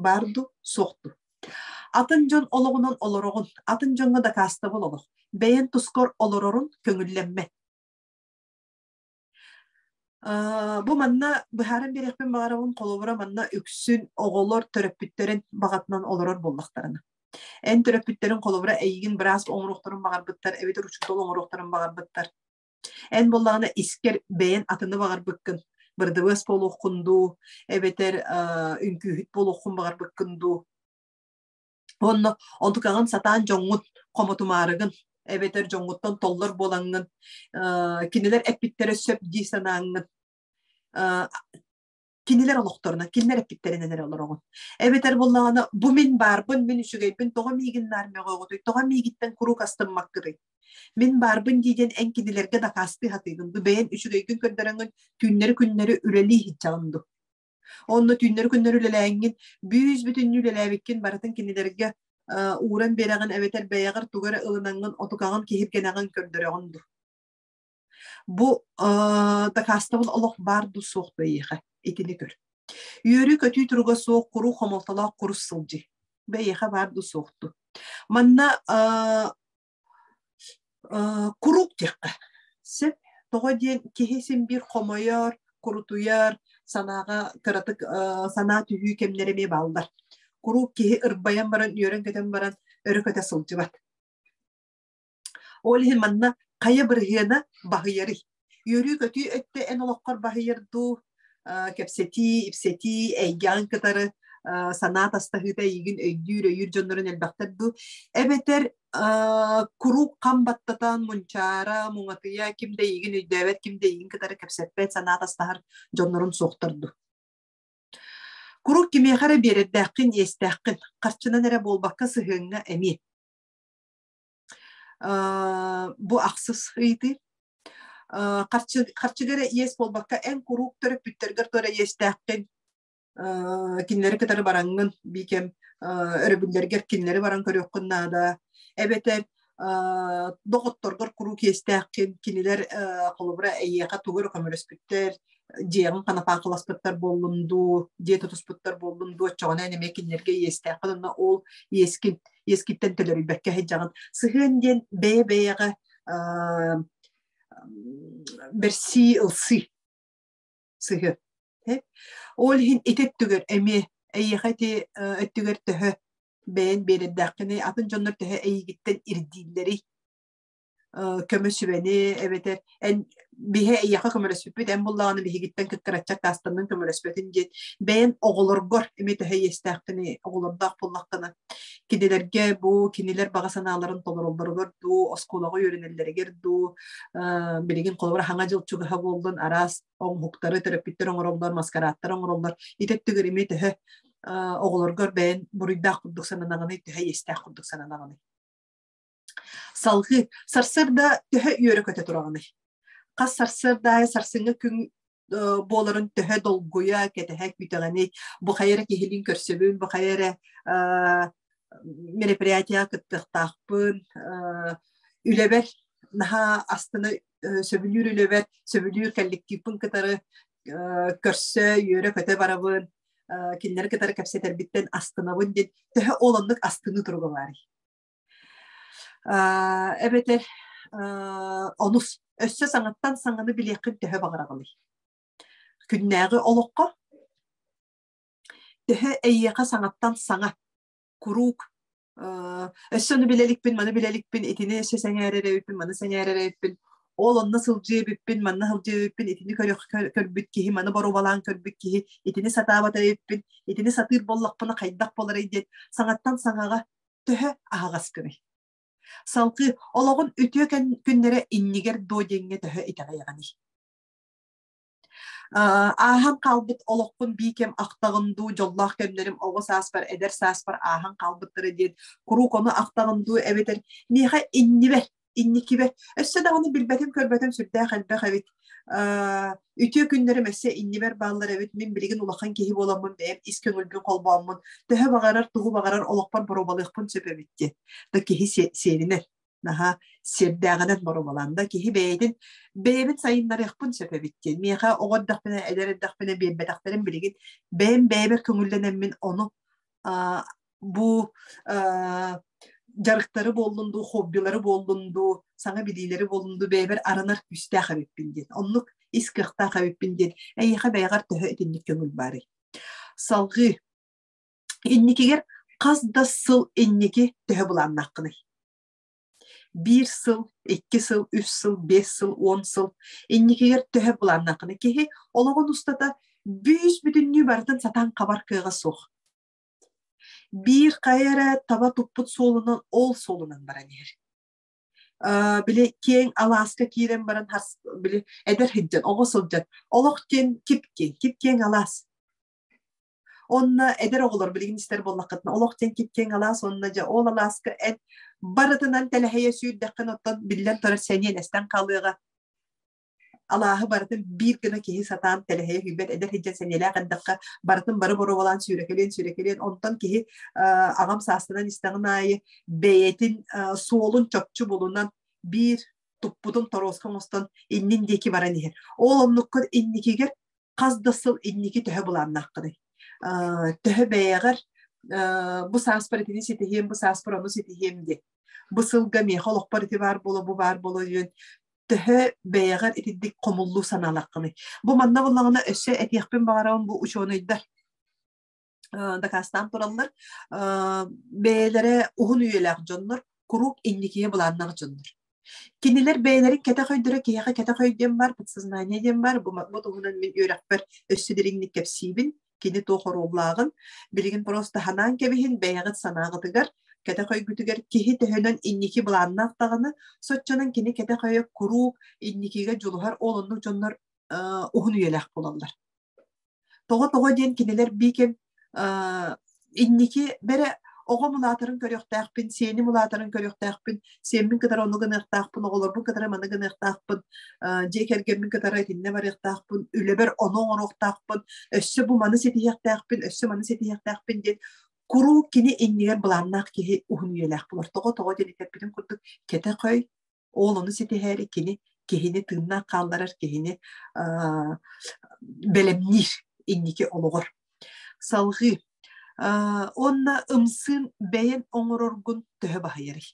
Баар дуу, суох дуу. Атын дьон олоҕунан олороҕун, атын дьоҥҥо дакаастабыл олох. Бэйэн тускар олорорун көҥүллэммэт. Бу манна быһааран биэриэхпин баҕарабын, холобура манна үксүн оҕолор төрөппүттэрин баҕатынан олорор буоллахтарына. Эн төрөппүттэриҥ холобура эйигин быраас оҥоруохтарын баҕарбыттар эбэтэр учуутал оҥоруохтарын баҕарбыттар. Эн буоллаҕына искэр бэйэн атыны баҕарбыккын, бырдыбыас буолуоххун дуу, эбэтэр үҥкүүһүт буолуоххун баҕарбыккын дуу. Уонна онтукаҕын сатаан дьоҥҥут хомотумаарыгын, эбэтэр дьоҥҥуттан толлор буолаҥҥын, кинилэр эппиттэрэ сөп дии санааҥҥын, кинилэр олохторуна, кинилэр эппиттэринэн эрэ олороҕун. Эбэтэр буоллаҕына, бу мин баарбын, мин үчүгэйбин, тоҕо миигин наар мөҕөҕүтүй, тоҕо миигиттэн куруук астыммаккытый? Мин баарбын дии диэн эн кинилэргэ дакаастыы сатыыгын дуу, бэйэн үчүгэйгин көрдөрөҥҥүн түүннэри-күннэри үлэлии сылдьаҕын дуу? Онно түүннэри-күннэри үлэлээҥҥин, бүүс-бүтүннүү үлэлээбиккин барытын кинилэргэ ууран биэрэҕин эбэтэр бэйэҕэр тугу эрэ ылынаҥҥын, отукаҕын киһиргэнэҕин көрдөрөҕүн дуу? Бу дакаастабыл олох баар дуу суох дуу эйиэхэ? Итини көр. Үөрүү-көтүү туруга суох куруук хомолтолоох курус сылдьыы. Бэйиэхэ баар дуу суох дуу? Манна куруук диэххэ сөп. Тоҕо диэн киһи син биир хомойор, курутуйар, санааҕа кыратык санаа түһүү кэмнэрэ эмиэ бааллар. Куруук киһи ырбайан баран, үөрэн-көтөн баран өрө көтө сылдьыбат. Ол иһин манна хайа бырыһыана баһыйарый? Үөрүү-көтүү өттө эн олоххор баһыйар дуу, кэпсэтии, ипсэтии, эйгэҕин кытары санаа тастаһыыта эйигин өйдүүр, өйүүр дьоннорун элбэхтэр дуу, эбэтэр куруук хам баттатан мунчаара, муҥатыйа, ким да эйигин өйдөөбөт, ким да эйигин кытары кэпсэппэт, санаа тастаһар дьоннорун суохтар дуу? Куруук кимиэхэ эрэ биэрэрдээххин, иэстээххин, харчынан эрэ буолбакка сыһыаҥҥа эмиэ. Бу ахсыс ыйытыы. Харчы, харчыга эрэ иэс буолбакка, эн куруук төрөппүттэргэр туора иэстээххин, кинилэри кытары бараҥҥын биикэм өрөбүллэргэр кинилэри баран көрүөххүн наада. Эбэтэр доҕотторгор куруук иэстээххин, кинилэр холобура эйиэхэ тугу эрэ көмөлөспүттэр, дьиэҕин ханапаакыласпыттар буоллун дуу, дьиэ тутуспуттар буоллун дуу, оччоҕуна эн эмиэ кинилэргэ иэстээххин уонна ол иэскин иэскиттэн төлөрүйбэккэ сылдьаҕын. Сыһыан диэн бэйэ-бэйэҕэ бэрсии, ылсыы сыһыан. Ол иһин ити өттүгэр эмиэ эйиэхэ ити өттүгэр төһө бэйэн биэрэрдээххиний, атын дьоннор төһө эйигиттэн ирдииллэрий? Көмө сүбэни эбэтэр эн биһи эйиэхэ көмөлөспүппүт, эн буллаҕына биһигиттэн кыккырачча аккаастаннын көмөлөспөтүн диэн бэйэн оҕолоргор эмиэ төһө иэстээххиний, оҕолордоох буоллаххына кинилэргэ бу кинилэр баҕа санааларын толороллоругар дуу, оскуолаҕа үөрэнэллэригэр дуу, билигин холобура хаҥа дьыл чугаһа буоллун, араас оҥоһуктары төрөппүттэр оҥороллор, маскарааттар оҥороллор. Ити өттүгэр эмиэ төһө оҕолоргор бэйэн буруйдаах курдук сананаҕыный, төһө иэстээх курдук сананаҕыный? Салгыы сарсыарда төһө үөрэ-көтө тураҕыный? Хас сарсыарда аайы сарсыҥҥы күн буоларын төһө долгуйа, кэтэһэ күүтэҕиний? Бу хайа эрэ киһилиин көрсөбүн, бу хайа эрэ мероприятияҕа кыттыахтаахпын, үлэбэр наһаа астына сөбүлүүр үлэбэр, сөбүлүүр коллективпын кытары көрсө, үөрэ-көтө барабын, кинилэри кытары кэпсэтэрбиттэн астынабын диэн төһө ол оннук астыныы туруга баарый? Эбэтэр онус өссө саҥаттан саҥаны билиэххин төһө баҕараҕыный? Күннээҕи олоххо төһө эйиэхэ саҥаттан саҥа куруук өссө ону билэ иликпин, маны билэ иликпин, итини өссө сэҥээрэр эбиппин, маны сэҥээрэр эбиппин, ол онно сылдьыа эбиппин, манна сылдьыа эбиппин, итини көрбүт киһи, маны боруобалаан көрбүт киһи, итини сатаабат эбиппин, итини сатыыр буоллахпына хайдах буоларый диэн саҥаттан саҥаҕа төһө аһаҕаскыный? Салгыы олоҕун үтүө күннэрэ иннигэр дуо диэҥҥэ төһө итэҕэйэҕиний? Ааһан хаалбыт олохпун биикэм ахтаҕын дуу, дьоллоох кэмнэрим оҕо сааспар, эдэр сааспар ааһан хаалбыттара диэн куруук ону ахтаҕын дуу эбэтэр миэхэ иннибэр, инникибэр өссө даҕаны билбэтим-көрбөтүм сүрдээх элбэх эбит. Үтүө күннэрим өссө иннибэр бааллар эбит, мин билигин улахан киһи буоламмын бэйэм ис көҥүлбүн холбооммун, төһө баҕарар, тугу баҕарар олохпор боруобалыахпын сөп эбит диэн. Да киһи сиэринэн, наһаа сиэрдээҕинэн боруобалаан да киһи бэйэтин бэйэбин сайыннарыахпын сөп эбит диэн. Миэхэ оҕо эрдэхпинэ, эдэр эрдэхпинэ биэрбэтэхтэрин билигин бэйэм бэйэбэр көҥүллэнэммин ону бу дьарыктары буоллун дуу, хоббилары буоллун дуу, саҥа билиилэри буоллун дуу бэйэбэр аранар күүстээх эбиппин диэн. Оннук ис кыахтаах эбиппин диэн. Эйиэхэ бэйэҕэр төһө итинник көҥүл баарый? Салҕыы. Инникигэр хас да сыл инники төһө былааннааххыный? Биир сыл, 2 сыл, 3 сыл, 5 сыл, 10 сыл инникигэр төһө былааннааххыный? Киһи олоҕун устата бүүс бүтүннүү барытын сатаан хабар кыаҕа суох. Биир хайа эрэ таба туппут суолунан ол суолунан баран иһэр. Били киэҥ алааска киирэн баран били эдэр сылдьан, оҕо сылдьан олох диэн кип-киэҥ, кип-киэҥ алаас. Онно эдэр оҕолор билигин истэр буоллаххытына олох диэн кип-киэҥ алаас уонна дьэ ол алааска эн барытынан тэлэһийэ сүүрдэххин оттон биллэн турар сэниэн эстэн хаалыаҕа. Алааһы барытын биир гына киһи сатаан тэлэһийэ сүүрбэт эдэр сылдьан сэниэлээх эрдэххэ барытын бары боруобалаан сүүрэкэлиэн сүүрэкэлиэн онтон киһи аҕам саастанан истэҕин аайы бэйэтин суолун чопчу булунан биир туппутун торуоска оҥостон иннин диэки баран иһэр. Ол оннуккун инникигэр хас да сыл инники төһө былааннааххыный? Төһө бэйэҕэр бу сааспар итини ситиһиэм, бу сааспар ону ситиһиэм диэн. Бу сылга миэхэ олохпор ити баар буолуо, бу баар буолуо диэн төһө бэйэҕэр итинник хомуллуу санаалааххыный? Бу манна буллаҕына өссө этиэхпин баҕарабын бу учуонайдар дакаастаан тураллар. Бэйэлэрэ уһун үйэлээх дьоннор, куруук инникигэ былааннаах дьоннор. Кинилэр бэйэлэрин кэтэх өйдөрө киһиэхэ кэтэх өй диэн баар, подсознание диэн баар. Бу, бу туһунан мин үөрэхпэр өссө дириҥник кэпсиибин. Кини туох оруоллааҕын. Билигин просто санаан кэбиһин бэйэҕит санааҕытыгар, кэтэх өйгүтүгэр киһи төһөнөн инники былааннаах даҕаны, соччонон кини кэтэх өйө куруук инникигэ дьулуһар ол оннук дьоннор уһун үйэлээх буолаллар. Тоҕо-тоҕо диэн кинилэр биикэм инники бэрэ оҕом улаатарын көрүөхтээхпин, сиэним улаатарын көрүөхтээхпин, сиэммин кытары ону гыныахтаахпын, оҕолорбун кытары маны гыныахтаахпын, дьиэ кэргэммин кытары итиннэ барыахтаахпын, үлэбэр ону оҥоруохтаахпын, өссө бу маны ситиһиэхтээхпин, өссө маны ситиһиэхтээхпин диэн куруук кини иннигэр былааннаах киһи уһун үйэлээх буолар. Тоҕо-тоҕо диэн эппитим курдук кэтэх өй Ол ону ситиһээри кини киһини тыыннаах хаалларар киһини бэлэмниир инники олоҕор. Салҕыы уонна ымсыын бэйэн оҥороргун төһө баһыйарый?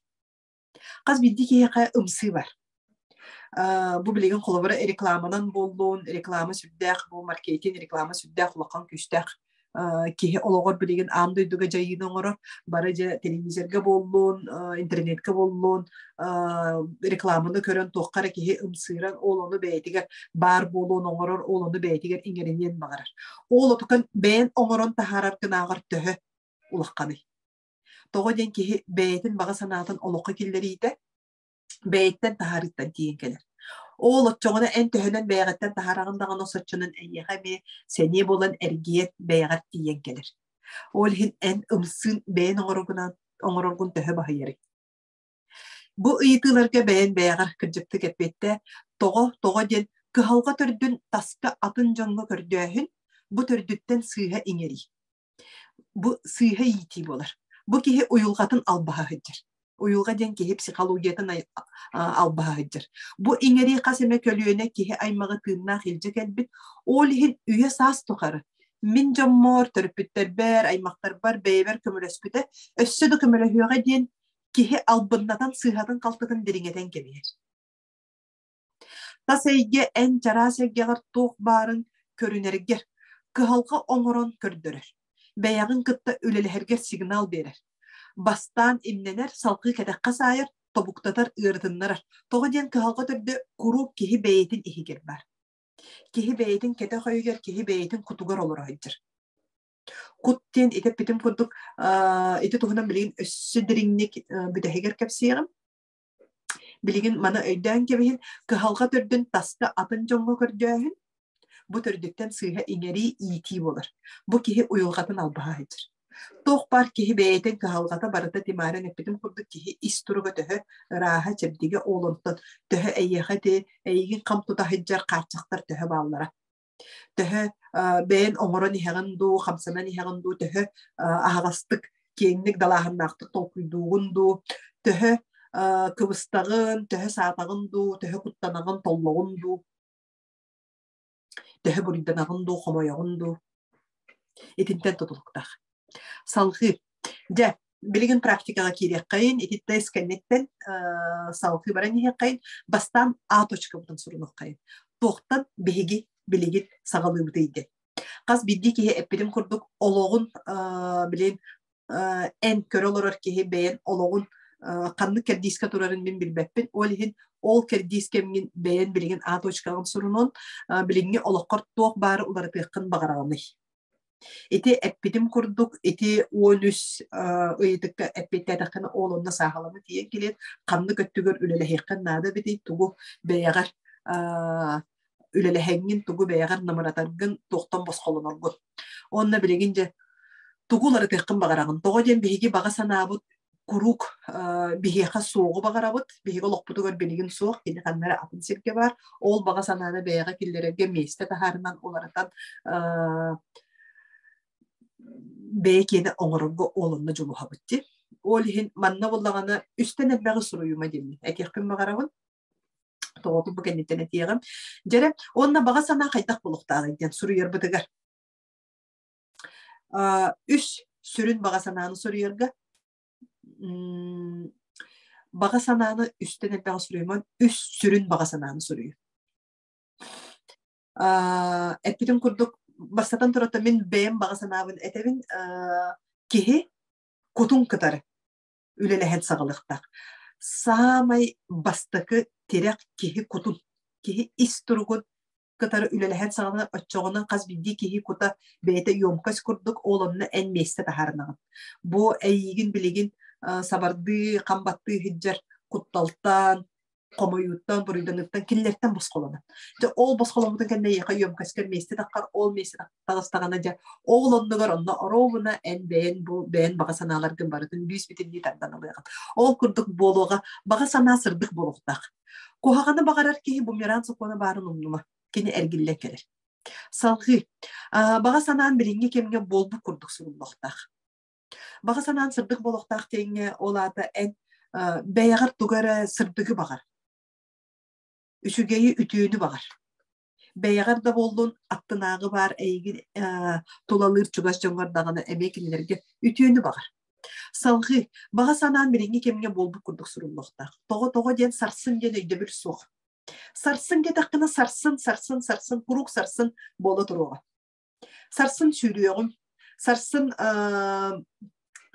Хас биирдии киһиэхэ ымсыы бар. Бу билигин холобура рекламанан буоллун, реклама сүрдээх, бу маркетинг реклама сүрдээх улахан күүстээх киһи олоҕор билигин аан дойдуга дьайыыны оҥорор. Бары дьэ телевизорга буоллун, интернетка буоллун, рекламаны көрөн туохха эрэ киһи ымсыыран, ол ону бэйэтигэр баар буолуон оҥорор, ол ону бэйэтигэр иҥэриниэн баҕарар. Ол отукан бэйэн оҥорон таһаарар гынааҕар төһө улаханый? Тоҕо диэн киһи бэйэтин баҕа санаатын олоххо киллэриитэ бэйэттэн таһаарыыттан тиийэн кэлэр. Ол оччоҕуна эн төһөнөн бэйэҕиттэн таһаараҕын даҕаны соччонон эйиэхэ эмиэ сэниэ буолан эргийэн бэйэҕэр тиийэн кэлэр. Ол иһин эн ымсыын бэйэн оҥороргунан оҥороргун төһө баһыйарый? Бу ыйытыыларга бэйэн бэйэҕэр кырдьыктык эппиэттээ. Тоҕо, тоҕо диэн кыһалҕа төрдүн таска атын дьоҥҥо көрдөөһүн бу төрдүттэн сыыһа иҥэрии. Бу сыыһа иитии буолар. Бу киһи уйулҕатын албаһа сылдьар. Уйулҕа диэн киһи психологиятын албаһа сылдьар. Бу иҥэрии хас эмэ көлүөнэ киһи аймаҕы тыыннаах илдьэ кэлбит. Ол иһин үйэ-саас тухары мин дьоммор, төрөппүттэрбэр, аймахтарбар бэйэбэр көмөлөспүтэ, өссө да көмөлөһүөҕэ диэн киһи албыннатан сыыһатын-халтытын дириҥэтэн кэбиһэр. Тас эйгэ эн чараас эйгэҕэр туох баарын көрүнэргэр, кыһалҕа оҥорон көрдөрөр, бэйэҕин кытта үлэлэһэргэр сигнал биэрэр. Бастаан имнэнэр, салгыы кэтэххэ саайар, тобуктатар, ыарытыннарар. Тоҕо диэн кыһалҕа төрдө куруук киһи бэйэтин иһигэр баар. Киһи бэйэтин кэтэх өйүгэр, киһи бэйэтин кутугар олоро сылдьар. Кут диэн ити эппитим курдук, ити туһунан билигин өссө дириҥник бүтэһигэр кэпсиэҕим. Билигин маны өйдөөн кэбиһин, кыһалҕа төрдүн таска атын дьоҥҥо көрдөөһүн, бу төрдүттэн сыыһа иҥэрии, иитии буолар. Бу киһи уйулҕатын албаһа сылдьар. Туох баар киһи бэйэтин кыһалҕата барыта тимааран эппитим курдук киһи ис туруга төһө ырааһа, чэбдигэ ол онтон төһө эйиэхэ ити эйигин хам тута сылдьар хааччахтар төһө бааллара. Төһө бэйэн оҥорон иһэҕин дуу, хамсанан иһэҕин дуу, төһө аһаҕастык, киэҥник далааһыннаахтык толкуйдуугун дуу, төһө кыбыстаҕын, төһө саатаҕын дуу, төһө куттанаҕын, толлоҕун дуу Төһө буруйданаҕын дуу, хомойоҕун дуу? Итинтэн тутулуктаах. Салҕыы. Дьэ, билигин практикаҕа киириэххэйин, ити тест кэнниттэн салҕыы баран иһиэххэйин, бастаан А точкабытын сурунуоххайын. Туохтан биһиги билигин саҕалыыбытый диэн. Хас биирдии киһи эппитим курдук олоҕун билин эн көрө олорор киһи бэйэн олоҕун ханнык кэрдиискэ турарын мин билбэппин. Ол иһин ол кэрдиис кэмҥин бэйэн билигин А точкаҕын сурунун, билиҥҥи олоххор туох баары уларытыаххын баҕараҕыный? Ити эппитим курдук, ити 13 ыйытыкка эппиэттээтэххинэ, ол онно сааһылана тиийэн кэлиэн, ханнык өттүгэр үлэлэһиэххин наада эбитий, тугу бэйэҕэр үлэлэһэҥҥин, тугу бэйэҕэр намыратаргын, туохтан босхолоноргун. Уонна билигин дьэ тугу уларытыаххын баҕараҕын? Тоҕо диэн биһиги баҕа санаабыт куруук биһиэхэ суоҕу баҕарабыт, биһиги олохпутугар билигин суох, кини ханна эрэ атын сиргэ баар. Ол баҕа санааны бэйэҕэ киллэрэргэ миэстэ таһаарынан уларытан бэйэ киэнэ оҥорорго ол онно дьулуһабыт дии. Ол иһин манна буоллаҕына үстэн элбэҕи суруйума диэммин этиэхпин баҕарабын. Тоҕотун бу кэнниттэн этиэҕим. Дьэрэ, уонна баҕа санаа хайдах буолуохтааҕый диэн суруйарбытыгар. Үс сүрүн баҕа санааны суруйарга баҕа санааны үстэн элбэҕи суруйуман үс сүрүн баҕа санааны суруйуу. Эппитим курдук, бастатан туран мин бэйэм баҕа санаабын этэбин киһи кутун кытары үлэлэһэн саҕалыахтаах. Саамай бастакы тирэх киһи кутун, киһи ис туругун кытары үлэлэһэн саҕаланар, оччоҕуна хас биирдии киһи кута бэйэтэ емкость курдук, ол онно эн миэстэ таһаарынаҕын. Бу эйиигин билигин сабардыы, хам баттыы сылдьар кутталтан, хомойууттан, буруйданыыттан кинилэртэн босхолонор. Дьэ ол босхоломмутун кэннэ эйиэхэ емкоська миэстэ таххар, ол миэстэ таҕыстаҕына дьэ ол оннугар онно оруобуна эн бэйэн бу бэйэн баҕа санааларгын барытын бүүс бүтүннүү тардан ылыаҕын. Ол курдук буолуоҕа баҕа санаа сырдык буолуохтаах. Куһаҕаны баҕарар киһи бумеранг сокуона баарын умнума. Кини эргиллэн кэлэр. Салҕыы. Баҕа санаан билиҥҥи кэмҥэ буолбут курдук суруллуохтаах. Баҕа санаан сырдык буолуохтаах диэҥҥэ ол аата эн бэйэҕэр тугу эрэ сырдыгы баҕар. Үчүгэйи, үтүөнү баҕар. Бэйэҕэр да буоллун, аттынааҕы баар эйигин тулалыыр чугас дьоҥҥор даҕаны эмиэ кинилэргэ үтүөнү баҕар. Салҕыы, баҕа санаан билиҥҥи кэмҥэ буолбут курдук суруллуохтаах. Тоҕо-тоҕо диэн сарсын диэн өйдөбүл суох. Сарсын диэтэххинэ сарсын, сарсын, сарсын, куруук сарсын буола туруоҕа. Сарсын сүүрүөҕүм, сарсын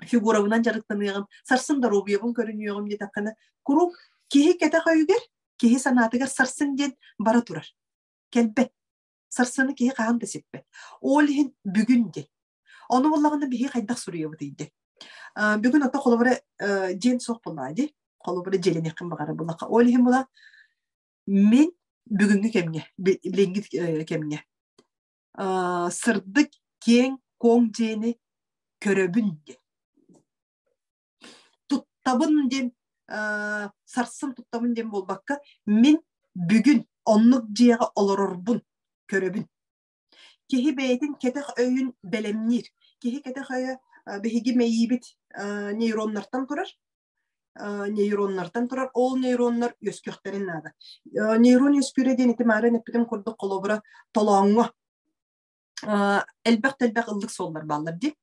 фигурабынан дьарыктаныаҕым, сарсын доруобуйабын көрүнүөҕүм диэтэххинэ, куруук киһи кэтэх өйүгэр, киһи санаатыгар сарсын диэн бара турар. Кэлбэт. Сарсыны киһи хаһан да сиппэт. Ол иһин бүгүн диэн. Ону буоллаҕына биһиги хайдах суруйабытый диэн. Бүгүн ото холобура дьиэн суох буоллаҕа дии. Холобура дьиэлэниэххин баҕара буоллахха. Ол иһин була мин бүгүҥҥү кэмҥэ, билиҥҥи кэмҥэ сырдык, киэҥ, куоҥ дьиэни көрөбүн диэн. Туттабын диэн сарсын туттабын диэн буолбакка, мин бүгүн оннук дьиэҕэ олорорбун көрөбүн. Киһи бэйэтин кэтэх өйүн бэлэмниир. Киһи кэтэх өйө биһиги мэйиибит нейроннартан турар. Нейроннартан турар. Ол нейроннар үөскүөхтэрин наада. Нейрон үөскүүрэ диэн ити маарын эппитим курдук холобура толооҥҥо элбэх да элбэх ыллык суоллар бааллар дии.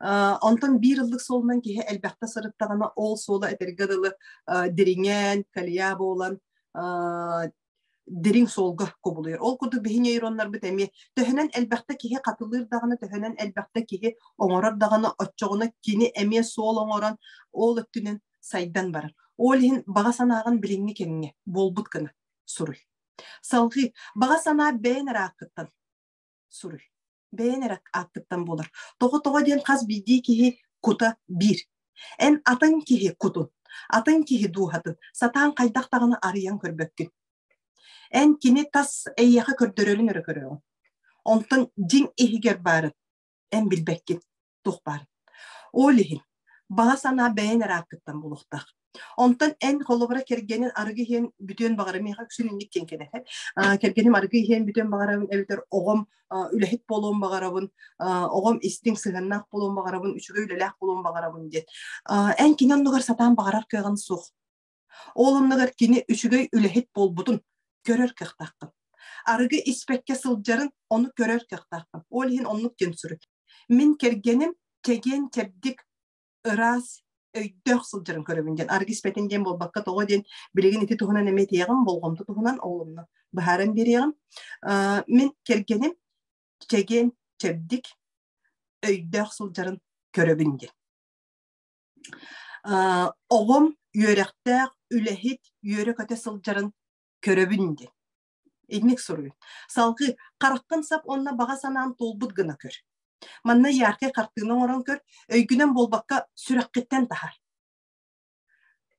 Онтон биир ыллык суолунан киһи элбэхтэ сырыттаҕына ол суола этэргэ дылы дириҥээн, колея буолан дириҥ суолга кубулуйар. Ол курдук биһи нейроннарбыт эмиэ төһөнөн элбэхтэ киһи хатылыыр даҕаны, төһөнөн элбэхтэ киһи оҥорор даҕаны, оччоҕуна кини эмиэ суол оҥорон ол өттүнэн сайдан барар. Ол иһин баҕа санааҕын билиҥҥи кэмҥэ буолбут гына суруй. Салҕыы баҕа санаа бэйэн эрэ ааккыттан суруй. Бэйэн эрэ ааккыттан буолар. Тоҕо-тоҕо диэн хас биирдии киһи кута биир. Эн атын киһи кутун, атын киһи дууһатын сатаан хайдах даҕаны арыйан көрбөккүн. Эн кини тас эйиэхэ көрдөрөрүн эрэ көрөҕүн. Онтон дьиҥ иһигэр баарын эн билбэккин, туох баарын. Ол иһин баҕа санаа бэйэн эрэ ааккыттан буолуохтаах. Онтон эн холобура кэргэнин арыгы иһиэн бүтүөн баҕарар миэхэ үксүн инник диэн кэлэр. Кэргэним арыгы иһиэн бүтүөн баҕарабын эбэтэр оҕом үлэһит буолуон баҕарабын, оҕом истиҥ сыһыаннаах буолуон баҕарабын, үчүгэй үлэлээх буолуон баҕарабын диэн. Эн кини оннугар сатаан баҕарар кыаҕын суох. Ол оннугар кини үчүгэй үлэһит буолбутун көрөр кыахтааххын. Арыгы испэккэ сылдьарын ону көрөр кыахтааххын. Ол иһин оннук диэн суруй. Мин кэргэним чэгиэн-чэбдик, ыраас, өйдөөх сылдьарын көрөбүн диэн. Арыгы испэтин диэн буолбакка, тоҕо диэн билигин ити туһунан эмиэ этиэҕим, болҕомто туһунан ол онно быһааран биэриэҕим. Мин кэргэним чэгиэн-чэбдик, өйдөөх сылдьарын көрөбүн диэн. Оҕом үөрэхтээх, үлэһит, үөрэ-көтө сылдьарын көрөбүн диэн. Инник суруйун. Салгыы хараххын сап уонна баҕа санаан туолбут гына көр. Манна яркай хартыына оҥорон көр, өйгүнэн буолбакка сүрэххиттэн таһар.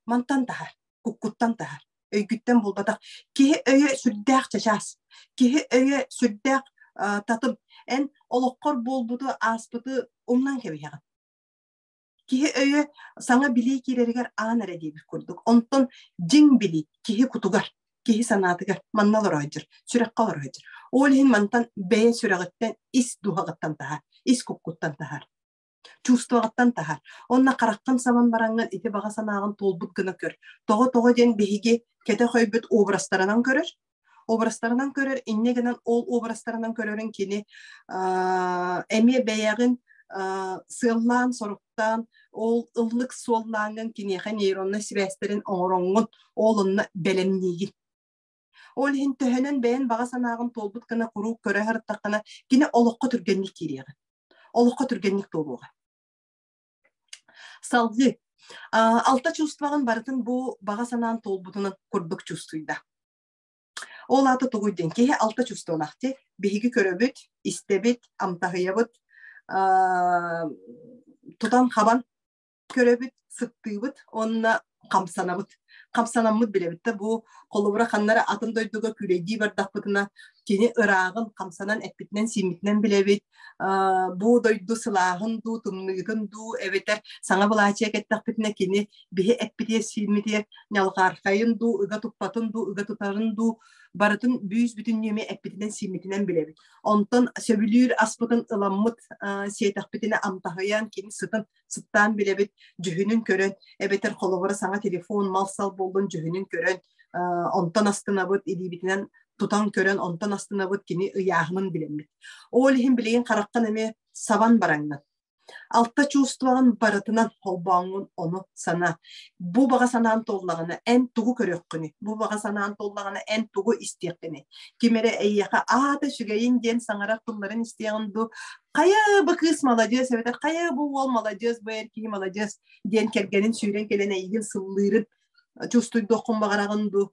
Мантан таһар, куккуттан таһар. Өйгүттэн буолбатах. Киһи өйө сүрдээх чачаас. Киһи өйө сүрдээх татым. Эн олоххор буолбуту, ааспыты умнан кэбиһэҕин. Киһи өйө саҥа билии киирэригэр аан эрэ диэбит курдук. Онтон дьиҥ билии киһи кутугар, киһи санаатыгар манна олороойдьур, сүрэххэ олороойдьур. Ол иһин мантан бэйэ сүрэҕиттэн, ис дууһаҕыттан таһаар, ис куккуттан таһаар, чувствоҕыттан таһаар. Онно хараххын сабан бараҥҥын ити баҕа санааҕын туолбут гына көр. Тоҕо-тоҕо диэн биһиги кэтэх өйбүт образтарынан көрөр, образтарынан көрөр, инньэ гынан ол образтарынан көрөрүн кини эмиэ бэйэҕин сыаллаан-соруктаан ол ыллык суоллааҥҥын киниэхэ нейроннай сибээстэрин оҥороҥҥун ол онно бэлэмниигин. Ол иһин төһөнөн бэйэн баҕа санааҕын туолбут гына куруук көрө сырыттаххына, кини олоххо түргэнник киириэҕэ. Олоххо түргэнник туолуоҕа. Салгыы алта чувствоҕын барытын бу баҕа санаан туолбутунан курдук чувствуйда. Ол аата тугуй диэн киһи алта чувстволаах ти биһиги көрөбүт, истэбит, амтаһыйабыт, тутан-хабан көрөбүт, сыттыыбыт уонна хамсанабыт. Хамсанаммыт билэбит да бу холобура ханнара атын дойдуга күүлэйдии бардахпытына кини ырааҕын хамсанан эппитинэн-сииммитинэн билэбит. Бу дойду сылааһын дуу, тымныытын дуу эбэтэр саҥа былаачыйа кэттэхпитинэ кини биһи эппитиэр-сииммитигэр ньалҕаархайын дуу, ыга туппатын дуу, ыга тутарын дуу барытын бүүс-бүтүннүү эмиэ эппитинэн-сииммитинэн билэбит. Онтон сөбүлүүр аспытын ыламмыт сиэтэхпитинэ амтаһыйан кини сытын сыттаан билэбит, дьүһүнүн көрөн, эбэтэр холобура саҥа телефон, мал-сал буоллун дьүһүнүн көрөн, онтон астынабыт, илиибитинэн тутан көрөн, онтон астынабыт, кини ыйааһынын билэммит. Ол иһин билигин хараххын эмиэ сабан бараҥҥын. Алта чувствоҕын барытынан холбооҥҥун ону санаа. Бу баҕа санаан туоллаҕына эн тугу көрүөххүнүй? Бу баҕа санаан туоллаҕына эн тугу истиэххиний? Ким эрэ эйиэхэ аата үчүгэйин диэн саҥарар тылларын истиэҕин дуу, хайа бу кыыс маладьыас эбэтэр хайа бу уол маладьыас, бу эр киһи маладьыас диэн кэргэнин сүүрэн кэлэн эйигин сыллыырын чувствуйдуоххун баҕараҕын дуу?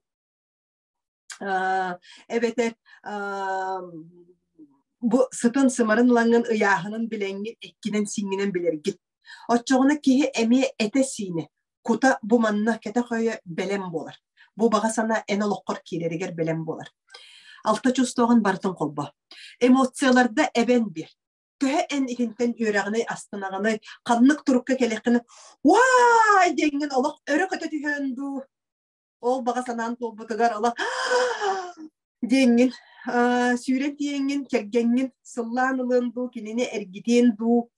Эбэтэр бу сытын-сымарын ылаҥҥын ыйааһынын билэҥҥин эккинэн-сииҥҥинэн билэргин. Оччоҕуна киһи эмиэ этэ-сиинэ, кута бу манна кэтэх өйө бэлэм буолар. Бу баҕа санаа эн олоххор киирэригэр бэлэм буолар. Алта чувствоҕын барытын холбоо. Эмоцияларда эбэн биэр. Төһө эн итинтэн үөрэҕиний, астынаҕыный, ханнык турукка кэлиэххиний, уаай диэҥҥин олох өрө көтө түһэн дуу, ол баҕа санаан туолбутугар олох диэҥҥин сүүрэн тиийэҥҥин кэргэҥҥин сыллаан ылыан дуу, кинини эргитиэн дуу,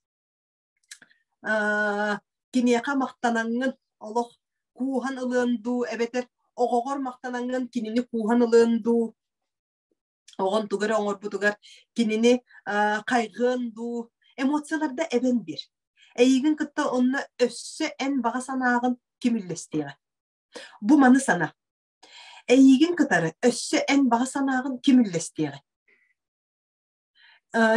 киниэхэ махтанаҥҥын олох кууһан ылыан дуу, эбэтэр оҕоҕор махтанаҥҥын кинини кууһан ылыан дуу, оҕон тугу эрэ оҥорбутугар кинини хайҕыан дуу, эмоцияларда эбэн биэр. Эйигин кытта онно өссө эн баҕа санааҕын ким үллэстиэҕэ? Бу маны сана. Эйиигин кытары өссө эн баҕа санааҕын ким үллэстиэҕэй?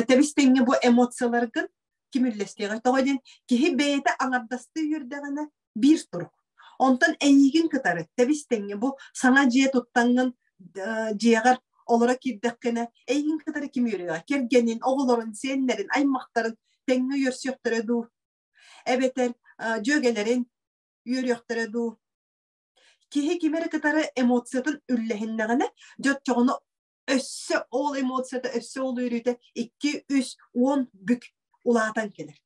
Тэбис-тэҥҥэ бу эмоцияларгын ким үллэстиэҕэй? Тоҕо диэн киһи бэйэтэ аҥардастыы үөрдэҕинэ биир турук. Онтон эйиигин кытары тэбис-тэҥҥэ бу саҥа дьиэ туттаҥҥын дьиэҕэр олоро киирдэххинэ эйигин кытары ким үөрүөҕэ? Кэргэнин, оҕолорун, сиэннэрин, аймахтарын тэҥҥэ үөрсүөхтэрэ дуу? Эбэтэр дьүөгэлэрин үөрүөхтэрэ дуу? Киһи ким эрэ кытары эмоциятын үллэһиннэҕинэ, дьэ оччоҕуна өссө ол эмоцията, өссө ол үөрүүтэ 2, 3, 10 бүк улаатан кэлэр.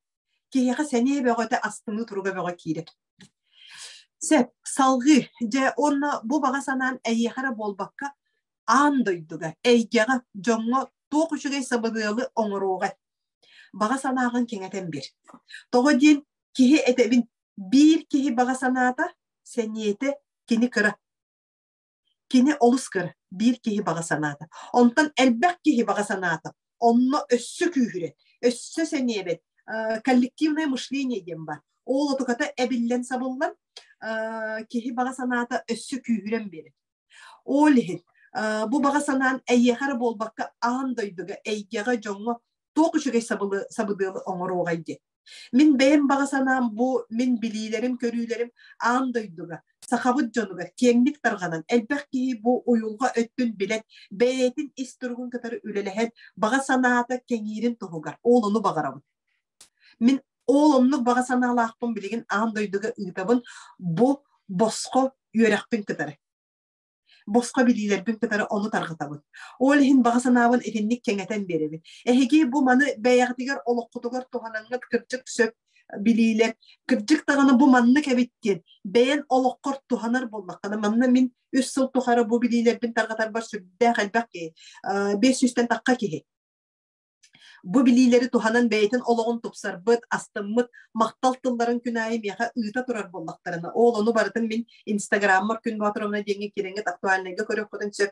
Киһиэхэ сэниэ бөҕөтө, астыныы туруга бөҕө киирэр. Сөп, салҕыы. Дьэ, уонна бу баҕа санаан эйиэхэ эрэ буолбакка, аан дойдуга, эйгэҕэ, дьоҥҥо туох үчүгэй сабыдыалы оҥоруоҕай? Баҕа санааҕын кэҥэтэн биэр. Тоҕо диэн киһи этэбин, биир киһи баҕа санаата, сэниэтэ кини кыра. Кини олус кыра, биир киһи баҕа санаата. Онтон элбэх киһи баҕа санаата онно өссө күүһүрэр, өссө сэниэбэт. Коллективное мышление диэн бар. Ол отуката эбиллэн сабыллан, киһи баҕа санаата өссө күүһүрэн биэрэр. Ол иһин бу баҕа санаан эйиэхэ эрэ буолбакка аан дойдуга, эйгэҕэ, дьоҥҥо туох үчүгэй сабыдыалы оҥоруоҕай диэн. Мин бэйэм баҕа санаам бу мин билиилэрим, көрүүлэрим аан дойдуга, сахабыт дьонугар киэҥник тарҕанан, элбэх киһи бу уйулҕа өттүн билэн, бэйэтин ис туругун кытары үлэлэһэн, баҕа санаата кэҥиирин туһугар ол ону баҕарабын. Мин ол оннук баҕа санаалаахпын билигин аан дойдуга ыытабын бу босхо үөрэхпин кытары. Босхо билиилэрбин кытары ону тарҕатабын. Ол иһин баҕа санаабын итинник кэҥэтэн биэрэбин. Эһиги бу маны бэйэҕитигэр олоххутугар туһанаҥҥыт кырдьык сөп билиилэр, кырдьык даҕаны бу маннык эбит диэн бэйэн олоххор туһанар буоллаххына, манна мин үс сыл тухары бу билиилэрбин тарҕатарбар сүрдээх элбэх киһи, 500-тэн тахха киһи Бу билиилэри туһанан бэйэтин олоҕун тупсарбыт, астыммыт махтал тылларын күн аайы миэхэ ыыта турар буоллахтарына, ол ону барытын мин Инстаграммар Күн Боотуровна диэҥҥэ киирэҥҥит актуальнайга көрүөххүтүн сөп.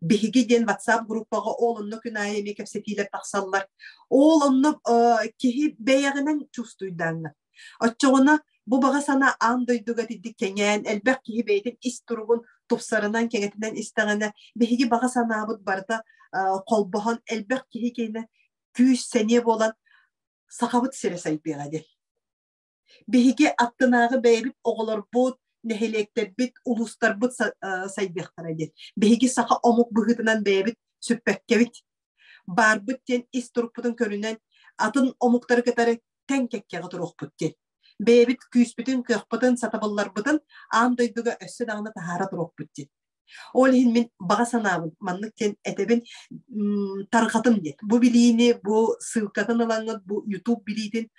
Биһиги диэн WhatsApp группаҕа ол онно күн аайы эмиэ кэпсэтиилэр тахсаллар. Ол онно киһи бэйэҕинэн чувствуйдааҥҥа. Оччоҕуна бу баҕа санаа аан дойдуга итинник кэҥээн, элбэх киһи бэйэтин ис туругун тупсарынан, кэҥэтинэн истэҕинэ, биһиги баҕа санаабыт барыта холбоһон, элбэх киһи киэнэ күүс-сэниэ буолан Сахабыт сирэ сайдыаҕа диэн. Биһиги аттынааҕы бэйэбит оҕолорбут, нэһилиэктэрбит, улуустарбыт сайдыахтара диэн. Биһиги саха омук быһыытынан бэйэбит сүппэккэбит, баарбыт диэн ис турукпутун көрүнэн атын омуктары кытары тэҥ кэккэҕэ туруохпут диэн. Бэйэбит күүспүтүн, кыахпытын, сатабылларбытын аан дойдуга өссө даҕаны таһаара туруохпут диэн. Ол иһин мин баҕа санаабын маннык диэн этэбин тарҕатым диэн. Бу билиини, бу ссылкатын ылаҥҥыт, бу YouTube билиитин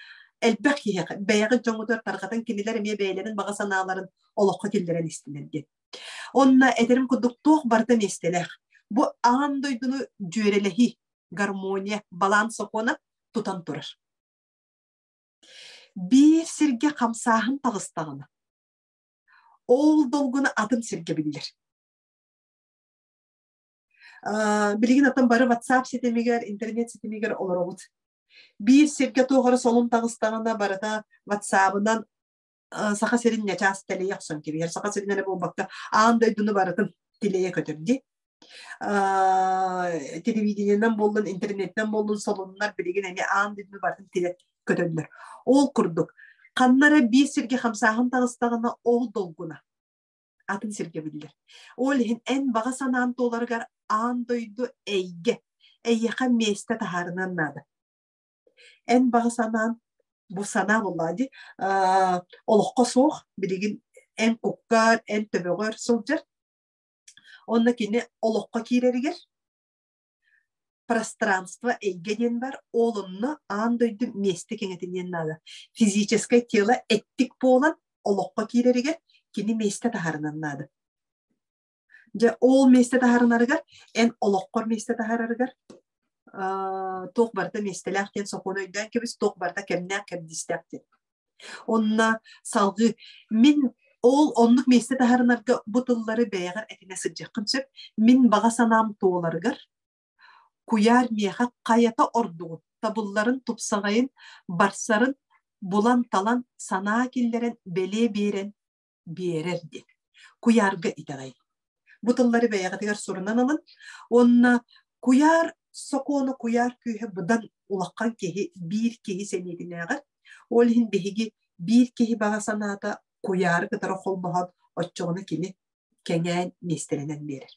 элбэх киһиэхэ, бэйэҕит дьоҥҥутугар тарҕатан кинилэр эмиэ бэйэлэрин баҕа санааларын олоххо киллэрэн истинэр диэн. Онно этэрим курдук туох барыта миэстэлээх. Бу аан дойдуну дьүөрэлэһии, гармония, баланс сокуона тутан турар. Биир сиргэ хамсааһын таҕыстаҕына, ол долгуна атын сиргэ биллэр. Билигин атын бары WhatsApp ситимигэр, интернет ситимигэр олоробут. Биир сиргэ туох эрэ солун таҕыстаҕына барыта WhatsApp-ынан Саха сирин ньачаас тэлэйэ охсон кэбиһэр. Саха сирин эрэ буолбакка, аан дойдуну барытын тилэйэ көтөр дии. Телевидениенэн буоллун, интернетинэн буоллун солуннар билигин эмиэ аан дойдуну барытын тилэ көтөллөр. Ол курдук, ханна эрэ биир сиргэ хамсааһын таҕыстаҕына, ол долгуна атын сиргэ биллэр. Ол иһин эн баҕа санаан туоларыгар аан дойду эйгэ, эйиэхэ миэстэ таһаарынан наада. Эн баҕа санаан бу санаа буоллаҕа дии, олоххо суох, билигин эн куккар, эн төбөҕөр сылдьар. Онно кини олоххо киирэригэр пространство эйгэ диэн бар, ол онно аан дойду миэстэ кэҥэтиниэн наада. Физическое тело эттик буолан олоххо киирэригэр кини миэстэ таһаарынан наада. Дьэ, ол миэстэ таһаарынарыгар, эн олоххор миэстэ таһаарарыгар туох барыта миэстэлээх диэн сокуону өйдөөн кэбис, туох барыта кэмнээх кэрдиистээх диэн. Онно салгыы мин ол оннук миэстэ таһаарынарга бу тыллары бэйэҕэр этинэ сылдьыаххын сөп. Мин баҕа санаам туоларыгар куйаар миэхэ хайата ордугун, табылларын, тупсаҕайын, барсарын булан-талан, санаа киллэрэн, бэлиэ биэрэн биэрэр диэн. Куйаарга итэҕэй. Бу тыллары бэйэҕитигэр сурунан ылын уонна куйаар сокуону куйаар күүһэ быдан улахан киһи биир киһи сэниэтинээҕэр. Ол иһин биһиги биир киһи баҕа санаата куйаары кытары холбоһон оччоҕуна кини кэҥээн миэстэлэнэн биэрэр.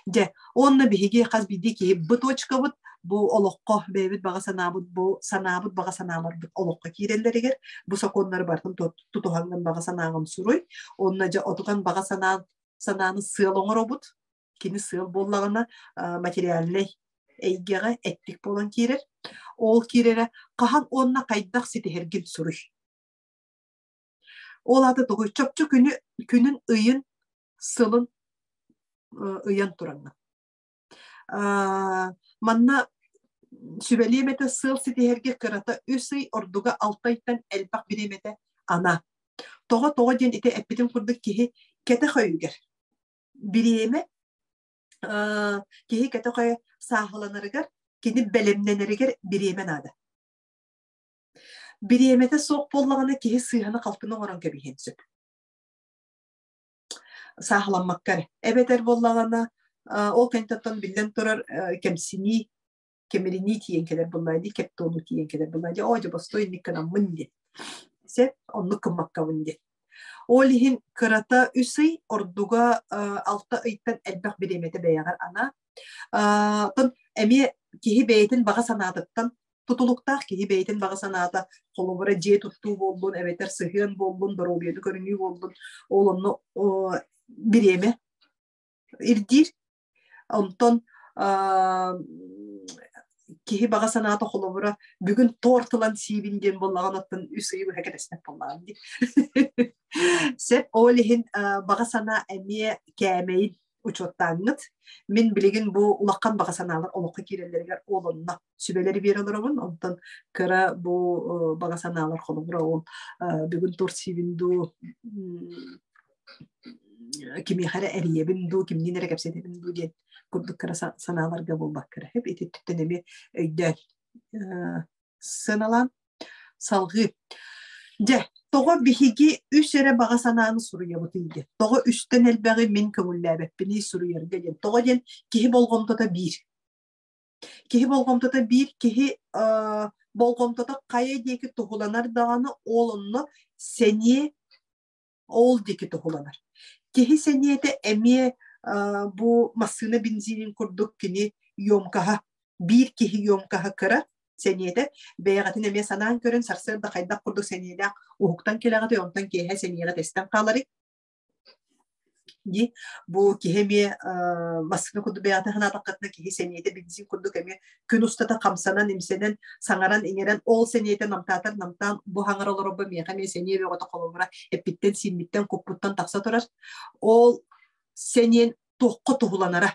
Дьэ, уонна биһиги хас биирдии киһи бу точкабыт бу олоххо бэйэбит баҕа санаабыт бу санаабыт баҕа санааларбыт олоххо киирэллэригэр бу сокуоннары барытын тутуһаҥҥын баҕа санааҕын суруй. Уонна дьэ отутан баҕа санаан санааны сыал оҥоробут. Кини сыал буоллаҕына материальнай эйгэҕэ эттик буолан киирэр. Ол киирэрэ хаһан уонна хайдах ситиһэргин суруй. Ол аата тугуй? Чопчу күнү, күнүн, ыйын, сылын ыйан тураҥҥын. Манна сүбэлиэм этэ сыал ситиһэргэ кырата үс ый ордуга алта ыйтан элбэх бириэмэтэ анаа. Тоҕо тоҕо диэн ити эппитим курдук киһи кэтэх өйүгэр бириэмэ киһи кэтэх өйө сааһыланарыгар кини бэлэмнэнэригэр бириэмэ наада. Бириэмэтэ суох буоллаҕына киһи сыыһаны-халтыны оҥорон кэбиһиэн сөп. Сааһыламмакка эрэ. Эбэтэр буоллаҕына ол кэнниттэн биллэн турар кэмсинии, кэмиринии тиийэн кэлэр буоллаҕа дии, кэп туолуу тиийэн кэлэр буоллаҕа дии, оо дьэ бостуой инник гынаммын диэн. Сөп, оннук гыммаккабын диэн. Ол иһин кырата үс ый, ордуга алта ыйтан элбэх бириэмэтэ бэйэҕэр анаа. Оттон эмиэ киһи бэйэтин баҕа санаатыттан тутулуктаах киһи бэйэтин баҕа санаата холобура дьиэ туттуу буоллун эбэтэр сыһыан буоллун доруобуйаны көрүнүү буоллун ол онно бириэмэ ирдиир онтон киһи баҕа санаата холобура бүгүн торт ылан сиибин диэн буоллаҕына оттон үс ыйы быһа кэтэспэт буоллаҕым дии сөп ол иһин баҕа санаа эмиэ кээмэйин учуоттааҥҥыт мин билигин бу улахан баҕа санаалар олоххо киирэллэригэр ол онно сүбэлэри биэрэ олоробун онтон кыра бу баҕа санаалар холобура ол бүгүн торт сиибин дуу кимиэхэ эрэ эрийэбин дуу кимниин эрэ кэпсэтэбин дуу диэн курдук кыра санааларга буолбакка эрэ ити өттүттэн эмиэ өйдөөн сыаналаан салҕыы дьэ тоҕо биһиги үс эрэ баҕа санааны суруйабытый диэн тоҕо үстэн элбэҕи мин көҥүллээбэппиний суруйарга диэн тоҕо диэн киһи болҕомтото биир киһи болҕомтото биир киһи болҕомтото хайа диэки туһуланар даҕаны ол онно сэниэ ол диэки туһуланар. Киһи сэниэтэ эмиэ бу массыына бензинин курдук кини емкаһа, биир киһи емкаһа кыра сэниэтэ бэйэҕитин эмиэ санаан көрөн сарсыарда хайдах курдук сэниэлээх уһуктан кэлэҕитий онтон киэһэ сэниэҕэ тэстэн хааларый Дии бу киһи эмиэ массыына курдук бэйэҕитин санаатаххытына киһи сэниэтэ бензин курдук эмиэ күн устата хамсанан-имсэнэн, саҥаран-иҥэрэн ол сэниэтэ намтаатар намтаан бу хаҥара олорорбо миэхэ эмиэ сэниэ бөҕөтө холобура эппиттэн-сииммиттэн, куппуттан тахса турар. Ол сэниэн туохха туһуланара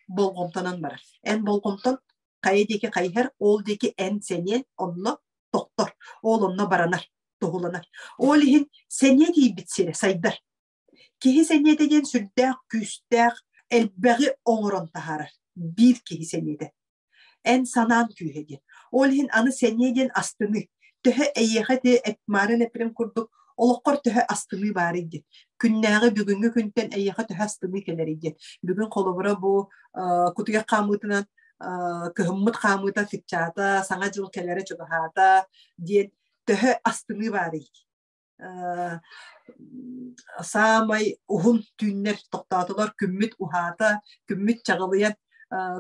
болҕомтонон барар. Эн болҕомтон хайа диэки хайыһар, ол диэки эн сэниэн онно тохтор, ол онно баранар, туһуланар. Ол иһин сэниэ тиийбит сирэ сайдар. Киһи сэниэтэ диэн сүрдээх күүстээх, элбэҕи оҥорон таһаарар. Биир киһи сэниэтэ. Эн санаан күүһэ диэн. Ол иһин аны сэниэ диэн астыныы. Төһө эйиэхэ ити марын эппитим курдук олоххор төһө астыныы баарый диэн. Күннээҕи бүгүҥҥү күнтэн эйиэхэ төһө астыныы кэлэрий диэн. Бүгүн холобура бу кутуйах хаамыытынан кыһыммыт хаамыыта кыччаата, саҥа дьыл кэлэрэ чугаһаата диэн төһө астыныы баарый саамай уһун түүннэр тохтоотулар, күммүт уһаата, күммүт чаҕылыйан,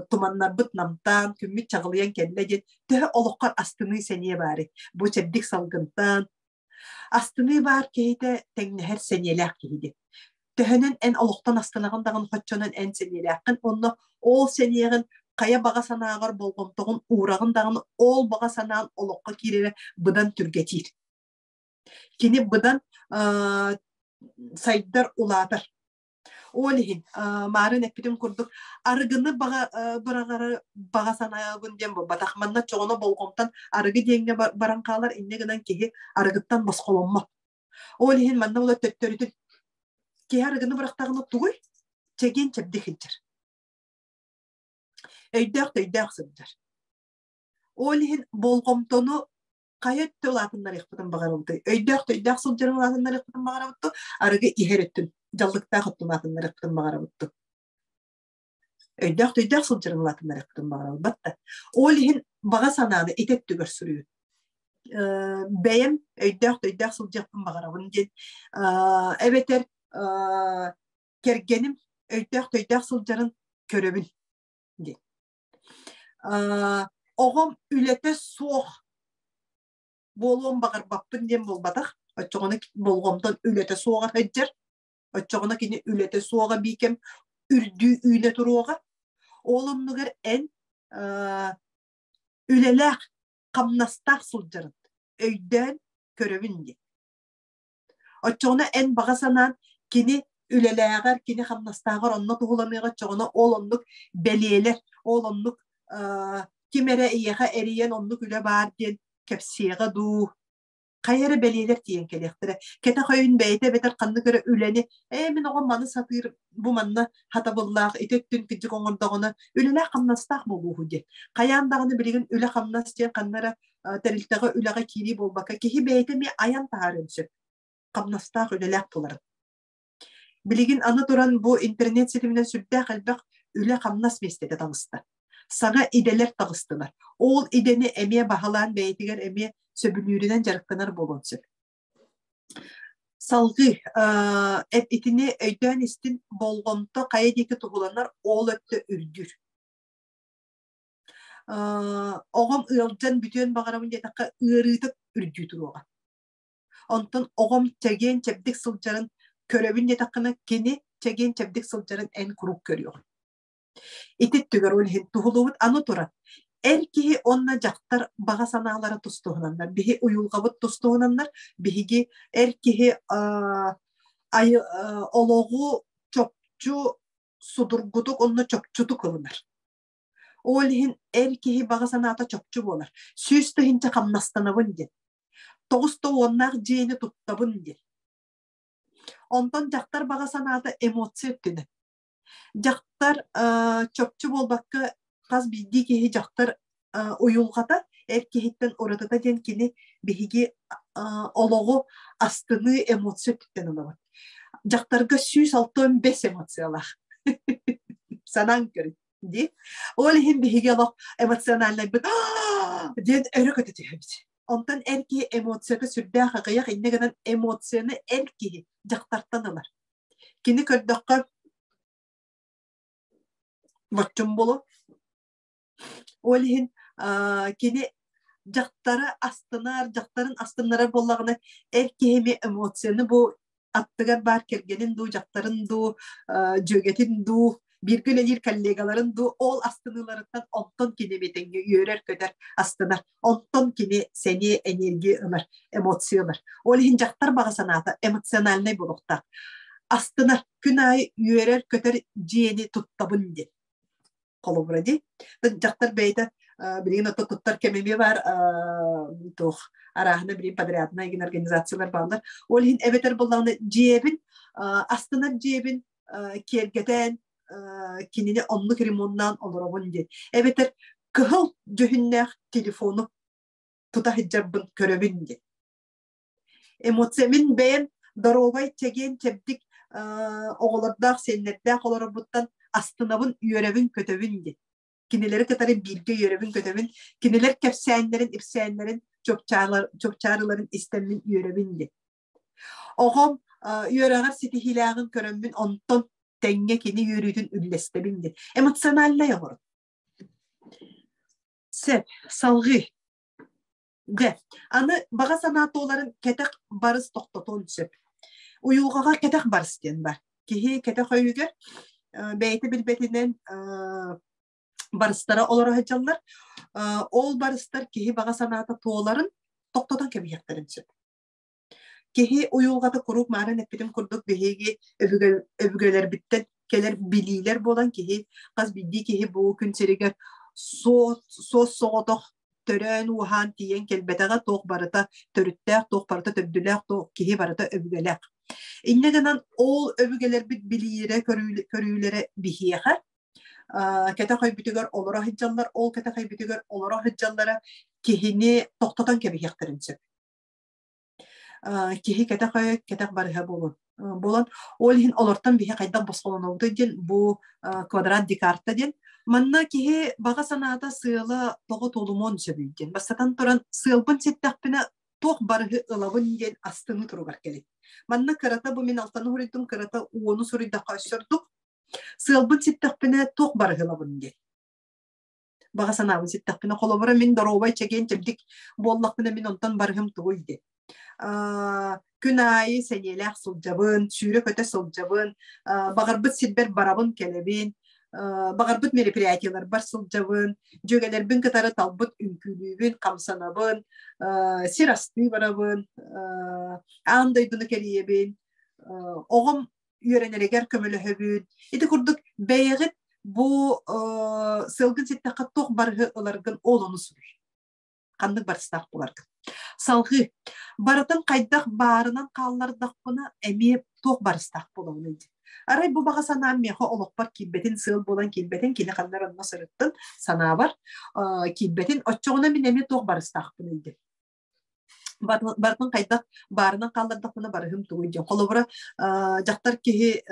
туманнарбыт намтаан, күммүт чаҕылыйан кэллэ диэн төһө олоххор астыныы сэниэ баарый? Бу чэбдик салгынтан астыныы баар киһитэ тэҥнэһэр сэниэлээх киһи диэн. Төһөнөн эн олохтон астынаҕын даҕаны хоччонон эн сэниэлээххин онно ол сэниэҕин хайа баҕа санааҕар болҕомтоҕун уураҕын даҕаны ол баҕа санаан олоххо киирэрэ быдан түргэтиир. Кини быдан сайдар, улаатар. Ол иһин маарын эппитим курдук арыгыны баҕа быраҕары баҕа санаабын диэн буолбатах. Манна чоҕоно болҕомтон арыгы диэҥҥэ баран хаалар, инньэ гынан киһи арыгыттан босхоломмот. Ол иһин манна була төттөрүтүн киһи арыгыны бырахтаҕына тугуй? Чэгиэн чэбдик сылдьар. Өйдөөх төйдөөх сылдьар. Ол иһин болҕомтону хайа өттө улаатыннарыахпытын баҕарабытый? Өйдөөх-төйдөөх сылдьарын улаатыннарыахпытын баҕарабыт дуо? Арыгы иһэр өттүн, дьаллыктаах өттүн улаатыннарыахпытын баҕарабыт дуо? Өйдөөх-төйдөөх сылдьарын улаатыннарыахпытын баҕарабыт батта. Ол иһин баҕа санааны ити өттүгэр суруйун. Бэйэм өйдөөх-төйдөөх сылдьыахпын баҕарабын диэн эбэтэр кэргэним өйдөөх-төйдөөх сылдьарын көрөбүн диэн. Оҕом үлэтэ суох буолуон баҕарбаппын диэн буолбатах. Оччоҕуна болҕомтон үлэтэ суоҕа сылдьар. Оччоҕуна кини үлэтэ суоҕа биикэм үрдүү үүнэ туруоҕа. Ол оннугар эн үлэлээх хамнастаах сылдьарын өйдөөн көрөбүн диэн. Оччоҕуна эн баҕа санаан кини үлэлээҕэр, кини хамнастааҕар онно туһуланыаҕа, оччоҕуна ол оннук бэлиэлэр, ол оннук ким эрэ эйиэхэ эрийэн оннук үлэ баар диэн кэпсиэҕэ дуу, хайа эрэ бэлиэлэр тиийэн кэлиэхтэрэ. Кэтэх өйүн бэйэтэ эбэтэр ханнык эрэ үлэни ээ мин оҕом маны сатыыр, бу манна хатабыллаах, ити өттүн кырдьык оҥордоҕуна үлэлээх-хамнастаах буолууһу диэн. Хайаан даҕаны билигин үлэ-хамнас диэн ханна эрэ тэрилтэҕэ үлэҕэ киирии буолбакка, киһи бэйэтэ эмиэ айан таһаарыан сөп. Хамнастаах үлэлээх буоларын. Билигин аны туран бу интернет ситиминэн сүрдээх элбэх үлэ-хамнас миэстэтэ таҕыста. Саҥа идэлэр таҕыстылар. Ол идэни эмиэ баһылаан бэйэтигэр эмиэ сөбүлүүрүнэн дьарыктанар буолуон сөп. Салгыы итини өйдөөн истин болҕомто хайа диэки туһуланар ол өттө үрдүүр. Оҕом ыалдьан бүтүөн баҕарабын диэтэххэ ыарыыта үрдүү туруоҕа. Онтон оҕом чэгиэн-чэбдик сылдьарын көрөбүн диэтэххинэ, кини чэгиэн-чэбдик сылдьарын эн куруук көрүөҕүҥ. Ити өттүгэр ол иһин туһулуубут аны туран, эр киһи уонна дьахтар баҕа санаалара тустуһунаннар, биһи уйулҕабыт тустуһунаннар, биһиги эр киһи олоҕу чопчу судургутук уонна чопчутук ылынар. Ол иһин эр киһи баҕа санаата чопчу буолар. 100 тыһыынча хамнастанабын диэн. 90 уоннаах дьиэни туттабын диэн. Онтон дьахтар баҕа санаата эмоция өттүнэн. Дьахтар чопчу буолбакка хас биирдии киһи дьахтар уйулҕата эр киһиттэн уратыта диэн кини биһиги олоҕу астыныы эмоция өттүттэн ылабыт. Дьахтарга 165 эмоциялаах. Санаан көрүн дии. Ол иһин биһиги олох эмоциональнайбыт диэн өрө көтө түһэбит. Онтон эр киһи эмоцията сүрдээх аҕыйах, инньэ гынан эмоцияны эр киһи дьахтартан ылар. Кини көрдөххө боччум буолуо. Ол иһин кини дьахтары астынар, дьахтарын астыннарар буоллаҕына, эр киһи эмиэ эмоцияны бу аттыгар баар кэргэнин дуу, дьахтарын дуу, дьүөгэтин дуу, бииргэ үлэлиир коллегаларын дуу, ол астыныыларыттан онтон кини эмиэ тэҥҥэ үөрэр-көтөр, астынар. Онтон кини сэниэ, энергия ылар, эмоция ылар. Ол иһин дьахтар баҕа санаата эмоциональнай буолуохтаах. Астынар, күн аайы үөрэр-көтөр дьиэни туттабын диэн. Холобура дии. Дьахтар бэйэтэ билигин ото туттар кэм эмиэ баар туох арааһына билигин подрядная деген организациялар бааллар. Ол иһин эбэтэр буоллаҕына дьиэбин астынар дьиэбин киэргэтэн кинини оннук ремоннаан олоробун диэн. Эбэтэр кыһыл дьүһүннээх телефону тута сылдьарбын көрөбүн диэн. Эмоция мин бэйэм доруобай, чэгиэн, чэбдик оҕолордоох, сиэннэрдээх олорорбуттан астынабын, үөрэбин, көтөбүн диэн. Кинилэри кытары бииргэ үөрэбин, көтөбүн. Кинилэр кэпсээннэрин, ипсээннэрин, чопчаарыларын истэммин үөрэбин диэн. Оҕом үөрэҕэр ситиһиилээҕин көрөммүн, онтон тэҥҥэ кини үөрүүтүн үллэстэбин диэн. Эмоциональнай оҥорон. Сөп, салҕыы. Дьэ, аны баҕа санаа туоларын кэтэх барыс тохтотуон сөп. Уйулҕаҕа кэтэх барыс диэн бар. Киһи кэтэх өйүгэр бэйэтэ билбэтинэн барыстара олоро сылдьаллар. Ол барыстар киһи баҕа санаата туоларын тохтотон кэбиһиэхтэрин сөп. Киһи уйулҕата куруук маарын эппитим курдук биһиги өбүгэлэрбиттэн кэлэр билиилэр буолан киһи хас биирдии киһи бу күн сиригэр суос соҕотох төрөөн ууһаан тиийэн кэлбэтэҕэ туох барыта төрүттээх, туох барыта төрдүлээх, туох киһи барыта өбүгэлээх. Инньэ гынан ол өбүгэлэрбит билиилэрэ, көрүүлэрэ биһиэхэ кэтэх өйбүтүгэр олоро сылдьаллар, ол кэтэх өйбүтүгэр олоро сылдьаллара киһини тохтотон кэбиһиэхтэрин сөп. Киһи кэтэх өйө кэтэх барыһа буолун буолан ол иһин олортон биһи хайдах босхолонобутуй диэн бу квадрат Декарта диэн манна киһи баҕа санаата сыала тоҕо туолумуон сөбүй диэн бастатан туран сыалбын ситтэхпинэ туох барыһы ылабын диэн астыныы туругар кэлин манна кырата бу мин алтаны суруйдум кырата уону суруйдахха өссө ордук сыалбын ситтэхпинэ туох барыһы ылабын диэн баҕа санаабын ситтэхпинэ, холобура мин доруобай, чэгиэн-чэбдик буоллахпына мин онтон барыһым тугуй диэн. Күн аайы сэниэлээх сылдьабын, сүүрэ-көтө сылдьабын, баҕарбыт сирбэр барабын, кэлэбин. Баҕарбыт мероприятиеларбар сылдьабын, дьүөгэлэрбин кытары талбыт үҥкүүлүүбүн, хамсанабын, сир астыы барабын, аан дойдуну кэрийэбин, оҕом үөрэнэригэр көмөлөһөбүн. Ити курдук бэйэҕит бу сыалгын ситтэххэ туох барыһы ыларгын ол ону суруй. Ханнык барыстаах буларгын. Салҕыы барытын хайдах баарынан хааллардахпына эмиэ туох барыстаах буолабыный диэн. Арай бу баҕа санаам миэхэ олохпор киирбэтин, сыал буолан киирбэтин, кини ханна онно сырыттын санаабар киирбэтин, оччоҕуна мин эмиэ туох барыстаахпыный диэн. Барытын хайдах баарынан хааллардахпына барыһым тугуй диэн. Холобура, дьахтар киһи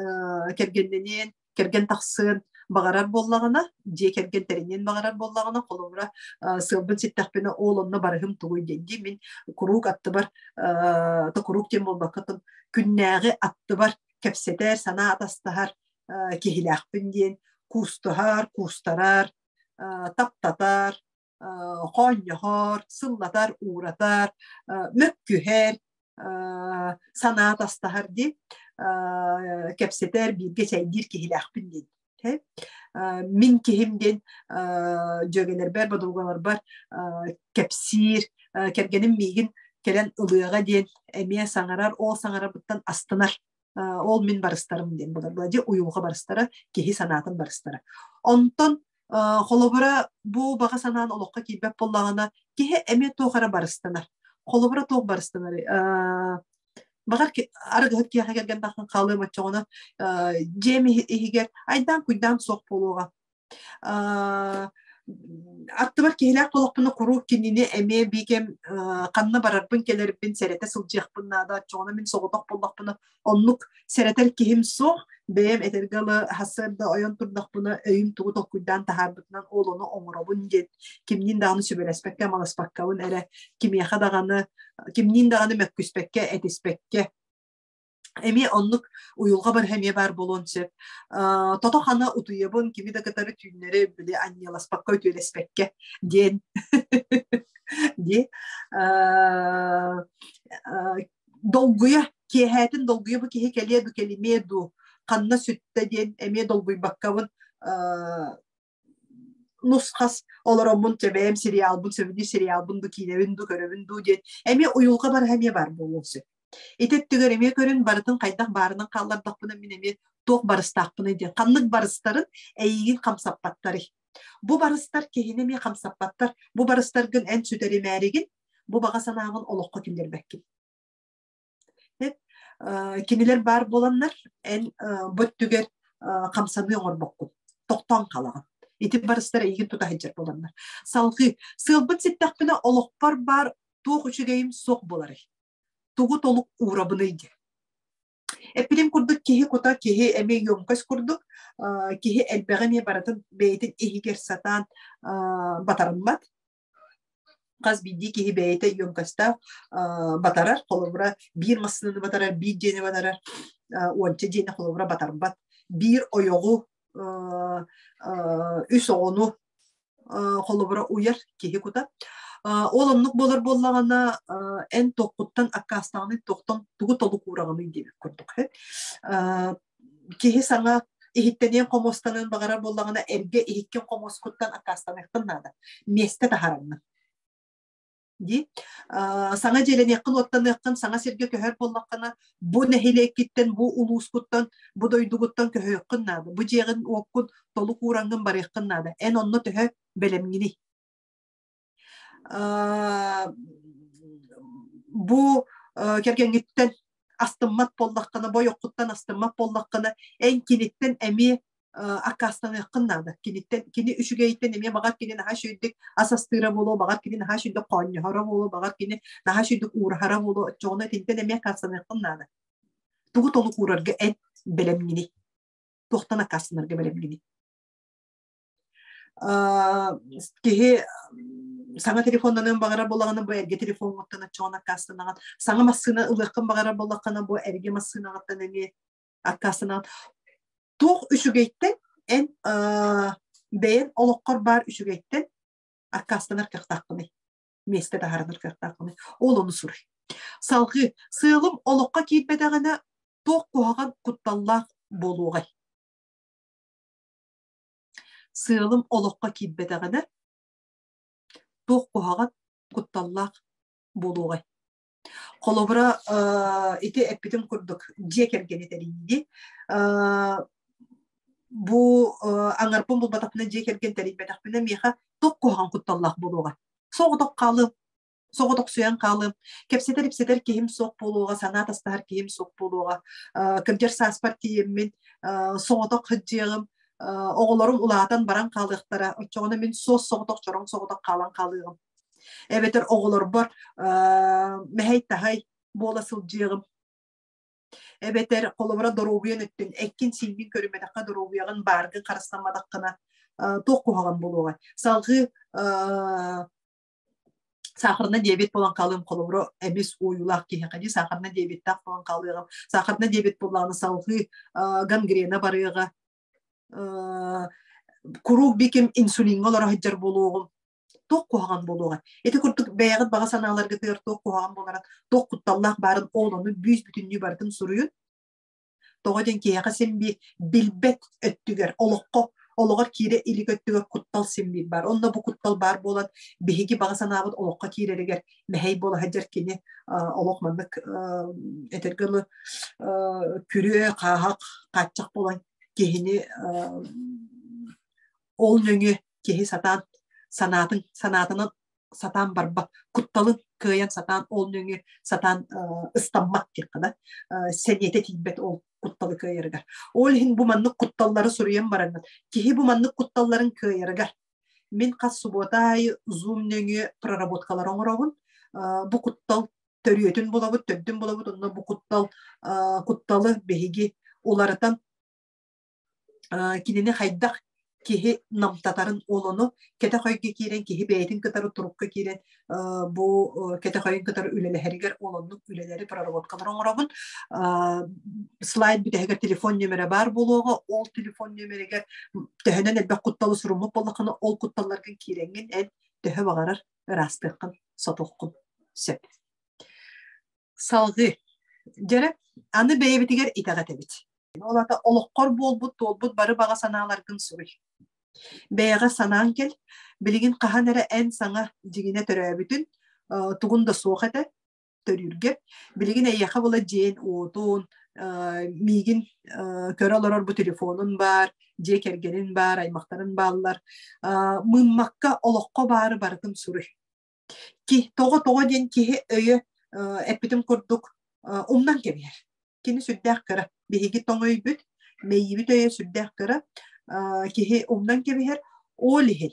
кэргэннэниэн, кэргэн тахсыан баҕарар буоллаҕына, дьиэ кэргэн тэриниэн баҕарар буоллаҕына, холобура, сыалбын ситтэхпинэ, ол онно барыһым тугуй диэн дии. Мин куруук аттыбар, то куруук диэн буолбакка, күннээҕи аттыбар кэпсэтэр, санаа атастаһар киһилээхпин диэн куустуһар, куустарар, таптатар, хоонньоһор, сыллатар, ууратар, мөккүһэр, санаа атастаһар дии, кэпсэтэр, бииргэ чэйдиир киһилээхпин диэн. Мин киһим диэн дьүөгэлэрбэр, бодуругаларбар кэпсиир, кэргэним миигин кэлэн ылыаҕа диэн эмиэ саҥарар, ол саҥарарбыттан астынар. Ол мин барыстарым диэн буолар. Бу уйулҕа барыстара, киһи санаатын барыстара. Онтон холобура бу баҕа санаан олоххо киирбэт буоллаҕына, киһи эмиэ туох эрэ барыстанар. Холобура туох барыстанар? Баҕар арыгыһыт киэхэ кэргэн тахсан хаалыам оччоҕуна дьиэм иһигэр айдаан-куйдаан суох буолуоҕа. Аттыбар киһилээх буоллахпына куруук кинини эмиэ биикэм ханна барарбын кэлэрбин сэрэтэ сылдьыахпын наада. Оччоҕуна мин соҕотох буоллахпына оннук сэрэтэр киһим суох. Бэйэм этэргэ дылы сарсыарда ойон турдахпына өйүм тугу толкуйдаан таһаарбытынан ол ону оҥоробун диэн кимниин даҕаны сүбэлэспэккэ амаласпаккабын эрэ кимиэхэ даҕаны кимниин даҕаны мөккүспэккэ этиспэккэ эмиэ оннук уйулҕа барыһа эмиэ баар буолуон сөп. Тото-хана утуйабын, кими да кытары түүннэри били анньыаласпакка, үтүөлэспэккэ диэн дии. Долгуйа, киэһээтин долгуйа бу киһи кэлиэ ду кэлимиэ дуу, ханна сүттэ диэн эмиэ долгуйбаккабын нус-хас олороммун чэбэйэм сериалбын сөбүлүүр сериалбын ду киинэбин ду көрөбүн дуу диэн эмиэ уйулҕа барыһа эмиэ баар буолуон сөп. Ити өттүгэр эмиэ көрүн барытын хайдах баарынан хааллардахпына мин эмиэ туох барыстаахпыный диэн ханнык барыстарын эйигин хамсаппаттарый. Бу барыстар киһини эмиэ хамсаппаттар. Бу барыстаргын эн сүтэримээригин бу баҕа санааҕын олоххо киллэрбэккин. Кинилэр баар буоланнар эн бу өттүгэр хамсаныы оҥорбоккун, тохтоон хаалаҕын. Ити барыстар эйигин тута сылдьар буоланнар. Салҕыы, сыалбын ситтэхпинэ олохпор баар туох үчүгэйим суох буоларый? Тугу толук уурабыный диэн. Эппитим курдук киһи кута киһи эмиэ емкость курдук, киһи элбэҕи эмиэ барытын бэйэтин иһигэр сатаан батарыммат. Хас биирдии киһи бэйэтэ емкостаах батарар, холобура биир массыынаны батарар, биир дьиэни батарар, уонча дьиэни холобура батарбат. Биир ойоҕу, үс оҕону холобура уйар киһи кута. Ол оннук буолар буоллаҕына, эн туоххуттан аккаастаҕыный, туохтан тугу толук уураҕыный диэбит курдук. Киһи саҥа иһиттэниэн хомуостаныан баҕарар буоллаҕына, эргэ иһиккин хомуоскуттан аккаастаныаххын наада. Миэстэ таһаарынна. Дии. Саҥа дьиэлэниэххин уоттаныаххын, саҥа сиргэ көһөр буоллаххына, бу нэһилиэккиттэн, бу улуускуттан, бу дойдугуттан көһүөххүн наада. Бу дьиэҕин уоккун толук уураҥҥын барыаххын наада. Эн онно төһө бэлэмҥиний? Бу кэргэҥҥиттэн астыммат буоллаххына, бойоххуттан астыммат буоллаххына, эн киниттэн эмиэ аккаастаныаххын наада. Киниттэн, кини үчүгэйиттэн эмиэ баҕар кини наһаа үчүгэйдик ас астыыра буолуо, баҕар кини наһаа үчүгэйдик хоонньоһоро буолуо, баҕар кини наһаа үчүгэйдик уураһара буолуо, оччоҕуна итинтэн эмиэ аккаастаныаххын наада. Тугу толук уурарга эн бэлэмҥиний? Туохтан аккаастанарга бэлэмҥиний? Киһи саҥа телефоннаныан баҕарар буоллаҕына, бу эргэ телефоҥҥуттан оччоҕуна аккаастанаҕын. Саҥа массыына ылыаххын баҕарар буоллаххына, бу эргэ массыынаҕыттан эмиэ аккаастанаҕын. Туох үчүгэйтэн эн бэйэн олоххор баар үчүгэйтэн аккаастанар кыахтааххыный? Миэстэ таһаарынар кыахтааххыный? Ол ону суруй. Салҕыы, сыалым олоххо киирбэтэҕинэ туох куһаҕан кутталлаах буолуоҕай? Сыалым олоххо киирбэтэҕинэ, туох куһаҕан, кутталлаах буолуоҕай? Холобура, ити эппитим курдук, дьиэ кэргэни тэрийии. Бу аҥарбын булбатахпына, дьиэ кэргэн тэрийбэтэхпинэ, миэхэ туох куһаҕан кутталлаах буолуоҕай? Соҕотох хаалыам, соҕотохсуйан хаалыам, кэпсэтэр-ипсэтэр киһим суох буолуоҕа, санаа атастаһар киһим суох буолуоҕа, кырдьар сааспар тиийэммин соҕотох сылдьыаҕым, оҕолорум улаатан баран хаалыахтара, оччоҕуна мин суос-соҕотох, чороҥ соҕотох хаалан хаалыаҕым. Эбэтэр оҕолорбор мэһэй-таһай буола сылдьыаҕым. Эбэтэр холобура доруобуйан өттүн эккин-сииҥҥин көрүммэтэххэ доруобуйаҕын бааргын харыстамматаххына туох куһаҕан буолуоҕай? Салҕыы сахарный диабет буолан хаалыам холобура эмис уойуулаах киһиэхэ дии сахарный диабеттаах буолан хаалыаҕым сахарный диабет буоллаҕына салҕыы гангрена барыаҕа куруук биким инсулиҥҥа олоро сылдьар буолуоҕум туох куһаҕан буолуоҕа ити курдук бэйэҕит баҕа санааларгытыгар туох куһаҕан буоларын туох кутталлаах баарын ол ону бүүс бүтүннүү барытын суруйун. Тоҕо диэн киһиэхэ син биир билбэт өттүгэр, олоххо, олоҕор киирэ илик өттүгэр куттал син биир баар. Онно бу куттал баар буолан, биһиги баҕа санаабыт олоххо киирэригэр мэһэй буола сылдьар кини олох маннык этэргэ дылы күрүө, хааһах, хааччах буолан киһини ол нөҥүө киһи сатаан санаатын санаатынан сатаан барбат, кутталын кыайан сатаан ол нөҥүө сатаан ыстаммат диэххэ да, сэниэтэ тиийбэт ол кутталы кыайарыгар. Ол иһин бу маннык кутталлары суруйан бараҥҥын, киһи бу маннык кутталларын кыайарыгар мин хас субуота аайы Zoom нөҥүө проработкалары оҥоробун. Бу куттал төрүөтүн булабыт, төрдүн булабыт, онно бу куттал кутталы биһиги уларытан кинини хайдах киһи намтатарын ол ону кэтэх өйгө киирэн киһи бэйэтин кытары турукка киирэн бу кэтэх өйүн кытары үлэлэһэригэр ол оннук үлэлэри проработкалары оҥоробун. Слайд бүтэһигэр телефон нүөмэрэ баар буолуоҕа, ол телефон нүөмэригэр төһөнөн элбэх кутталы суруммут буоллаххына, ол кутталларгын киирэҥҥин эн төһө баҕарар ыраастыаххын, сотуоххун сөп. Салҕыы. Дьэрэ, аны бэйэбитигэр итэҕэтэбит. Ол аата олоххор буолбут, туолбут бары баҕа санааларгын суруй. Бэйэҕэ санаан кэл, билигин хаһан эрэ эн саҥа дьиҥинэ төрөөбүтүн, тугун да суох этэ төрүүргэ. Билигин эйиэхэ була дьиэн-уотун, миигин көрө олорор бу телефонун баар, дьиэ кэргэнин баар, аймахтарын бааллар. Мыыммакка олоххо баары барытын суруй. Тоҕо диэн киһи өйө эппитим курдук умнан кэбиһэр. Кини сүрдээх кыра. Биһиги тоҥ өйбүт, мэйиибит өйө сүрдээх кыра. Киһи умнан кэбиһэр. Ол иһин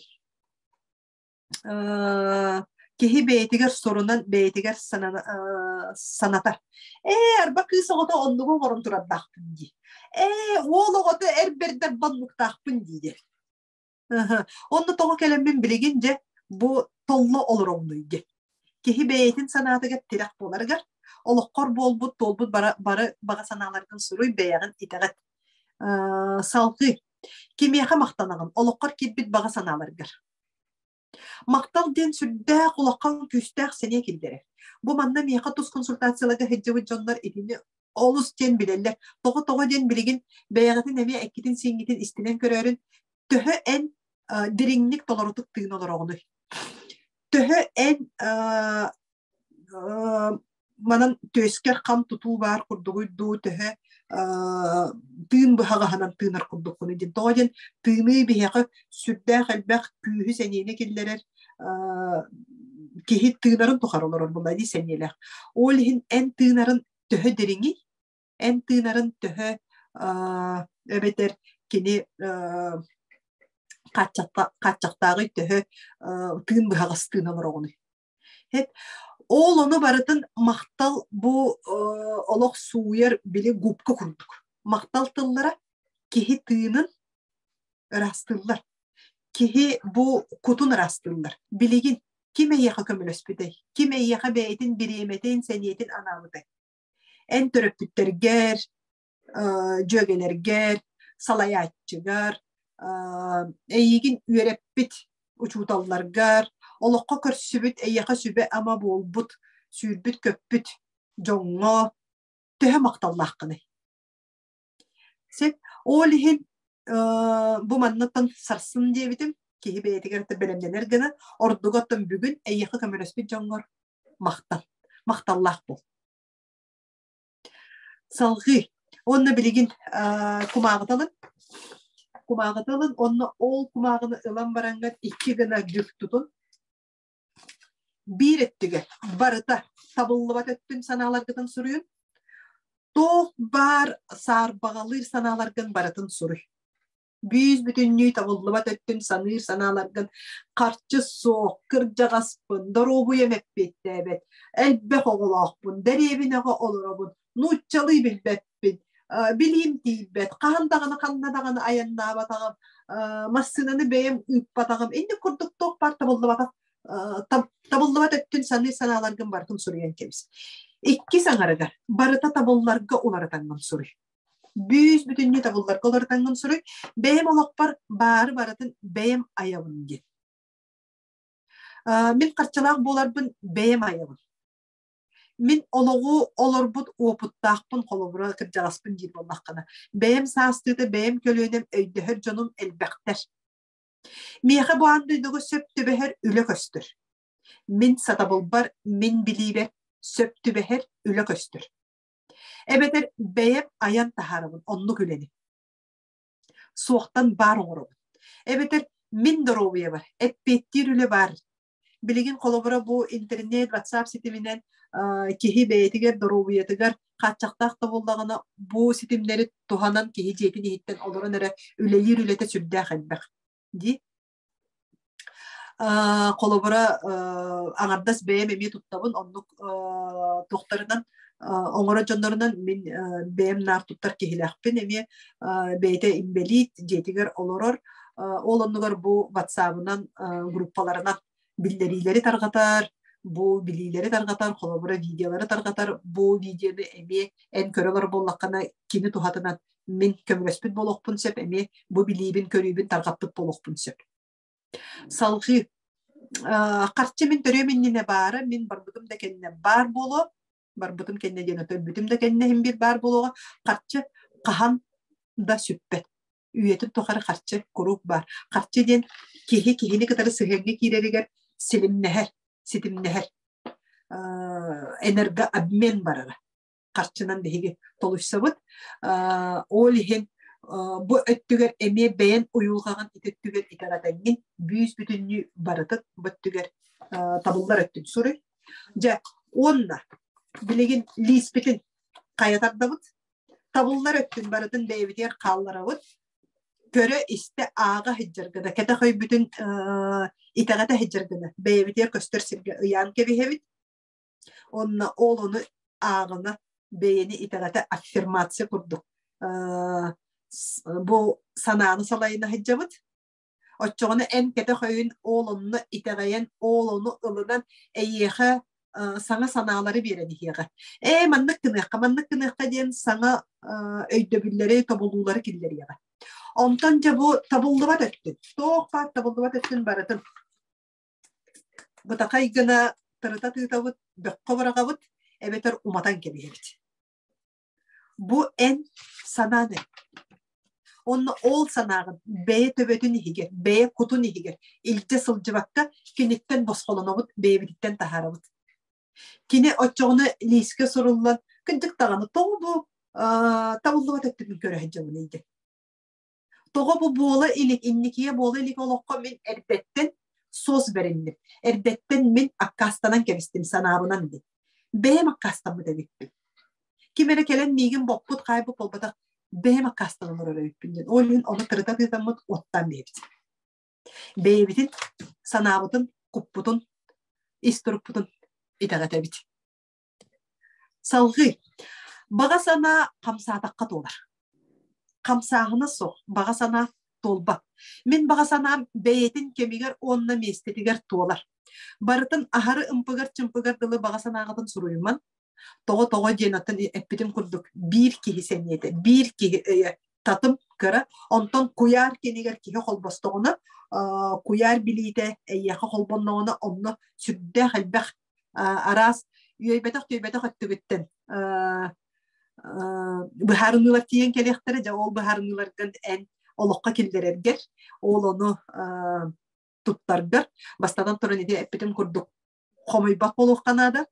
киһи бэйэтигэр сорунан бэйэтигэр санатар. Ээ, арба кыыс оҕото оннугу оҥорон турардаахпын дии. Ээ, уол оҕото эр бэрдэр баннуктаахпын дии диэн. Онно тоҕо кэлэммин билигин дьэ бу толло олоромнуй диэн. Киһи бэйэтин санаатыгар тирэх буоларыгар, олоххор буолбут, туолбут бары, бары баҕа санааларгын суруй, бэйэҕин итэҕэт. Салҕыы. Кимиэхэ махтанаҕын? Олоххор киирбит баҕа санааларгар. Махтал диэн сүрдээх улахан күүстээх сэниэ киллэрэр. Бу манна миэхэ тус консультацияларга сылдьыбыт дьоннор итини олус диэн билэллэр. Тоҕо-тоҕо диэн билигин бэйэҕитин эмиэ эккитин-сииҥҥитин истинэн көрөөрүн төһө эн дириҥник толорутук тыын олороҕунуй? Төһө эн манан түөскэр хам тутуу баар курдугуй дуу, төһө тыын быһаҕаһынан тыынар курдуккунуй диэн. Тоҕо диэн тыыныы биһиэхэ сүрдээх элбэх күүһү сэниэни киллэрэр киһи тыынарын тухары олорор буолла дии сэниэлээх. Ол иһин эн тыынарын төһө дириҥий, эн тыынарын төһө эбэтэр кини хааччахтааҕый төһө тыын быһаҕас тыын олороҕунуй. Ол ону барытын махтал бу олох сууйар били губка курдук. Махтал тыллара киһи тыынын ыраастыыллар. Киһи бу кутун ыраастыыллар. Билигин ким эйиэхэ көмөлөспүтэй? Ким эйиэхэ бэйэтин бириэмэтин, сэниэтин анаабытай? Эн төрөппүттэргэр, дьүөгэлэргэр, салайааччыгар, эйигин үөрэппит учууталларгар, олоххо көрсүбүт, эйиэхэ сүбэ-ама буолбут, сүүрбүт-көппүт дьоҥҥо төһө махталлааххыный? Син ол иһин Бу маннаттан сарсын диэбитим, киһи бэйэтигэр бэлэмнэнэр гына, ордук оттон бүгүн эйиэхэ көмөлөспүт дьоҥҥор махтал, махталлаах буол. Салҕыы. Уонна билигин кумааҕыта ылын. Кумааҕыта ылын уонна ол кумааҕыны ылан бараҥҥын икки гына бүк тутун. Биир өттүгэр барыта табыллыбат өттүн санааларгытын суруйун. Туох баар саарбаҕалыыр санааларгын барытын суруй. Бүүс-бүтүннүү табыллыбат өттүн саныыр санааларгын харчы суох, кырдьаҕаспын, доруобуйам эппиэттээбэт, элбэх оҕолоохпун, дэриэбинэҕэ олоробун, нууччалыы билбэппин, билиим тиийбэт, хаһан даҕаны ханна даҕаны айаннаабатаҕым, массыынаны бэйэм ыыппатаҕым, инник курдук туох баар табыллыбатах табыллыбат өттүн саныыр санааларгын барытын суруйан кэбис. Иккис аҥарыгар барыта табылларга уларытаҥҥын суруй. Бүүс-бүтүннүү табылларга уларытаҥҥын суруй. Бэйэм олохпор баары барытын бэйэм айабын диэн. Мин харчылаах буоларбын бэйэм айабын. Мин олоҕу олорбут уопуттаахпын, холобура кырдьаҕаспын диир буоллаххына, бэйэм саастыыта бэйэм көлүөнэм өйдөһөр дьонум элбэхтэр. Миэхэ бу аан дойдуга сөп түбэһэр үлэ көстөр. Мин сатабылбар, мин билиибэр сөп түбэһэр үлэ көстөр. Эбэтэр бэйэм айан таһаарабын оннук үлэни. Суохтан баар оҥоробун. Эбэтэр мин доруобуйабар эппиэттиир үлэ баар. Билигин холобура бу интернет, WhatsApp ситиминэн киһи бэйэтигэр доруобуйатыгар хааччахтаах да буоллаҕына бу ситимнэри туһанан киһи дьиэтин иһиттэн олорон эрэ үлэлиир үлэтэ сүрдээх элбэх дии. Холобура, аҥардас бэйэм эмиэ туттабын, оннук туохтарынан оҥорор дьоннорунан мин бэйэм наар туттар киһилээхпин эмиэ бэйэтэ инбэлиит дьиэтигэр олорор, ол оннугар бу ватсабынан группаларынан биллэриилэри тарҕатар, бу билиилэри тарҕатар, холобура видеолары тарҕатар, бу видеоны эмиэ эн көрө олорор буоллаххына кини туһатынан мин көмөлөспүт буолуохпун сөп, эмиэ бу билиибин, көрүүбүн тарҕаппыт буолуохпун сөп. Салҕыы харчы мин төрүөм иннинэ баара, мин барбытым да кэннэ баар буолуо, барбытым кэннэ диэн өлбүтүм да кэннэ иһин биир баар буолуоҕа, харчы хаһан да сүппэт. Үйэтин тухары харчы куруук баар. Харчы диэн киһи киһини кытары сыһыаҥҥа киирэригэр силимнэһэр, ситимнэһэр. Энергообмен барара. Харчынан биһиги толуйсабыт. Ол иһин бу өттүгэр эмиэ бэйэн уйулҕаҕын ити өттүгэр итэҕэтэҥҥин бүүс бүтүннүү барытын бу өттүгэр табыллар өттүн суруй. Дьэ, уонна билигин лииспитин хайа тардабыт, табыллар өттүн барытын бэйэбитигэр хаалларабыт, көрө-истэ ааҕа сылдьар гына, кэтэх өйбүтүн итэҕэтэ сылдьар гына бэйэбитигэр көстөр сиргэ ыйаан кэбиһэбит. Онно ол ону ааҕына бэйэни итэҕэтэ аффирмация курдук бу санааны салайына сылдьабыт. Оччоҕуна эн кэтэх өйүн ол онно итэҕэйэн, ол ону ылынан эйиэхэ саҥа санаалары биэрэн иһиэҕэ. Ээ, маннык гыныахха, маннык гыныахха диэн саҥа өйдөбүллэри, тобулуулары киллэриэҕэ. Онтон дьэ бу табыллыбат өттүн, туох баар табыллыбат өттүн барытын бытахай гына тырыта тыытабыт, бөххө быраҕабыт эбэтэр уматан кэбиһэбит. Бу эн санаан эн. Онно ол санааҕын бэйэ төбөтүн иһигэр, бэйэ кутун иһигэр илдьэ сылдьыбакка киниттэн босхолонобут, бэйэбититтэн таһаарабыт. Кини оччоҕуна лиискэ суруллан, кырдьык даҕаны тоҕо бу табыллыбат өттүбүн көрө сылдьабыный диэн. Тоҕо бу буола илик, инникигэ буола илик олоххо мин эрдэттэн суос бэринним. Эрдэттэн мин аккаастанан кэбистим санаабынан диэн. Бэйэм аккаастаммыт эбиппин. Ким эрэ кэлэн миигин боппут, хаайбыт буолбатах, бэйэм аккаастанан олорор эбиппин диэн. Ол иһин ону тырыта тыытаммыт уоттаан биэбит. Бэйэбитин, санаабытын, куппутун, ис турукпутун итэҕэтэбит. Салҕыы. Баҕа санаа хамсаатахха туолар. Хамсааһына суох, баҕа санаа туолбат. Мин баҕа санаам бэйэтин кэмигэр уонна миэстэтигэр туолар. Барытын аһары ымпыгар-чымпыгар дылы баҕа санааҕытын суруйуман, тоҕо-тоҕо диэн оттон эппитим курдук биир киһи сэниэтэ, биир киһи өйө татым кыра, онтон куйаар кэнигэр киһи холбостоҕуна, куйаар билиитэ эйиэхэ холбонноҕуна онно сүрдээх элбэх араас үөйбэтэх-түөйбэтэх өттүгүттэн быһаарыныылар тиийэн кэлиэхтэрэ, дьэ ол быһаарыныыларгын эн олоххо киллэрэргэр, ол ону туттаргар, бастатан туран ити эппитим курдук хомойбот буолуохха наада,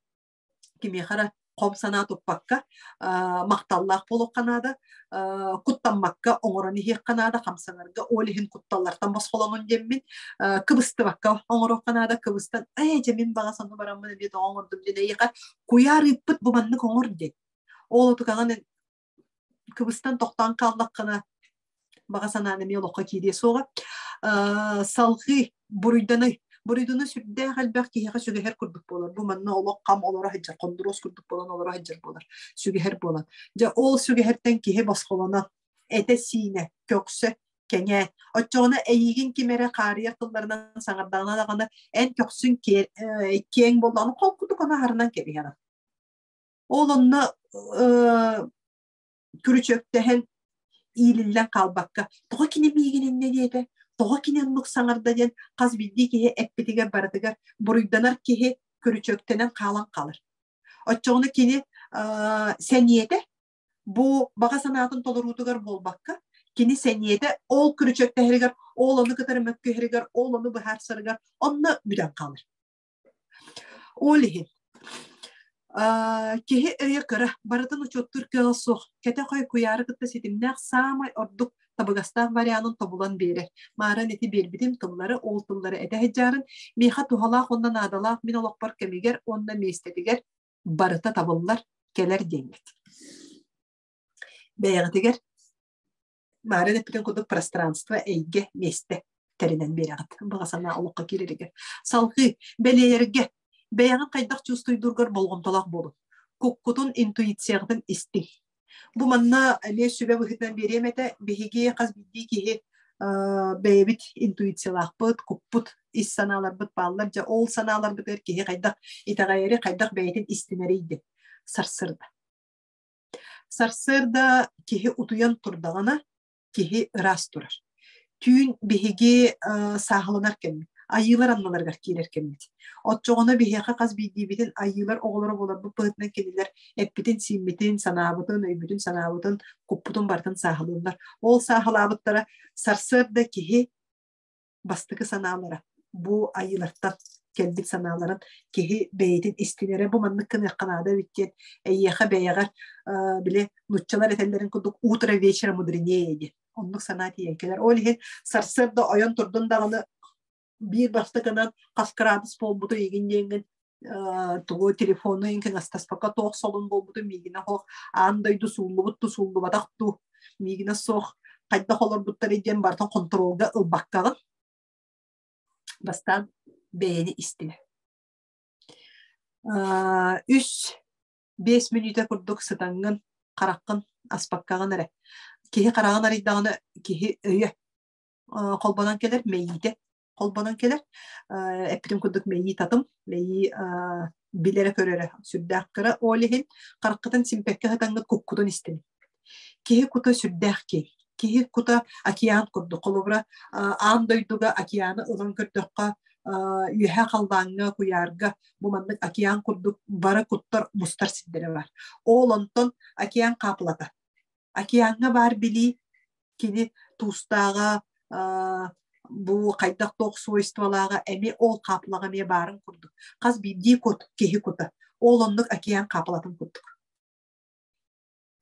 кимиэхэ эрэ хом санаа туппакка, махталлаах буолуохха наада, куттаммакка оҥорон иһиэххэ наада, хамсанарга ол иһин кутталлартан босхолонун диэммин, кыбыстыбакка оҥоруохха наада, кыбыстан, ээ дьэ мин баҕа саныы бараммын эмиэ тоҕо оҥордум диэн эйиэхэ куйаар ыыппыт бу маннык оҥор диэн. Ол отукаҕын кыбыстан тохтоон хааллаххына баҕа санаан эмиэ олоххо киириэ суоҕа. Салҕыы буруйданыы. Буруйданы сүрдээх элбэх киһиэхэ сүгэһэр курдук буолар. Бу манна олох хам олоро сылдьар, хондуруос курдук буолан олоро сылдьар буолар. Сүгэһэр буолан. Дьэ ол сүгэһэртэн киһи босхолонон, этэ-сиинэ, көхсө кэҥээн. Оччоҕуна эйиигин ким эрэ хаарыйар тылларынан саҥардаҕына даҕаны эн көхсүн киэҥ буоллаҕына холкутук ону аһарынан кэбиһэҕин. Ол онно күрүчүөктэһэн иилиллэн хаалбакка, тоҕо кини миигин иннэ диэтэ, тоҕо кини оннук саҥарда диэн хас биирдии киһи эппитигэр барытыгар буруйданар киһи күрүчүөктэнэн хаалан хаалар. Оччоҕуна кини сэниэтэ бу баҕа санаатын толоруутугар буолбакка, кини сэниэтэ ол күрүчүөктэһэригэр, ол ону кытары мөккүһэригэр, ол ону быһаарсарыгар онно бүтэн хаалар. Ол иһин киһи өйө кыра, барытын учуоттуур кыаҕа суох, кэтэх өй куйаары кытта ситимнээх саамай ордук табыгастаах варианын тобулан биэрэр. Маарын ити биэрбитим тыллары, ол тыллары этэ сылдьаарын, миэхэ туһалаах уонна наадалаах мин олохпор кэмигэр уонна миэстэтигэр барыта табыллар, кэлэр диэҥҥит. Бэйэҕитигэр Маарын эппитин курдук пространство, эйгэ, миэстэ тэринэн биэрэҕит. Баҕа санаа олоххо киирэригэр. Салҕыы, бэлиэлэргэ бэйэҕин хайдах чувствуйдуургар болҕомтолоох буолун. Куккутун, интуицияҕытын истиҥ. Бу манна эмиэ сүбэ быһыытынан биэриэм этэ. Биһиги хас биирдии киһи бэйэбит интуициялаахпыт, куппут, ис санааларбыт бааллар. Дьэ, ол санааларбытыгар киһи хайдах итэҕэйэри, хайдах бэйэтин истинэрий диэн сарсыарда. Сарсыарда киһи утуйан турдаҕына, киһи ыраас турар. Түүн биһиги сааһыланар кэммит, айыылар анналарыгар киирэр кэммит. Оччоҕуна биһиэхэ хас биирдиибитин айыылар оҕолоро буоларбыт быһыытынан кинилэр эппитин-сииммитин, санаабытын, өйбүтүн-санаабытын, куппутун барытын сааһылыыллар. Ол сааһылаабыттара сарсыарда киһи бастакы санаалара бу айыылартан кэлбит санааларын киһи бэйэтин истинэрэ бу маннык гыныахха наада эбит диэн эйиэхэ бэйэҕэр били нуччалар этэллэрин курдук утро вечера мудренее диэн оннук санаа тиийэн кэлэр. Ол иһин сарсыарда ойон турдун даҕаны биир бастакынан хас кыраадыс буолбуту игин диэҥҥин тугу телефону иҥкин астаспакка туох солун буолбутун миигинэ суох аан дойду сууллубут ту сууллубатах ту миигинэ суох хайдах олорбуттарый диэн барытын хонтуруолга ылбаккаҕын бастаан бэйэни истинэ. 3-5 мүнүүтэ курдук сытаҥҥын хараххын аспаккаҕын эрэ киһи хараҕын арыйдаҕына киһи өйө холбонон кэлэр мэйиитэ холбонон кэлэр. Эппитим курдук мэйии татым, мэйии билэрэ-көрөрө сүрдээх кыра. Ол иһин хараххытын симпэккэ сытаҥҥыт куккутун истин. Киһи кута сүрдээх киэҥ. Киһи кута океан курдук. Холобура, аан дойдуга океаны ылан көрдөххө, үөһэ халлааҥҥа, куйаарга бу маннык океан курдук бары куттар мустар сирдэрэ бар. Ол онтон океан хаапылата. Океаҥҥа баар билии кини туустааҕа бу хайдах туох свойстволааҕа эмиэ ол хаапылаҕа эмиэ баарын курдук. Хас биирдии кут киһи кута. Ол оннук океан хаапылатын курдук.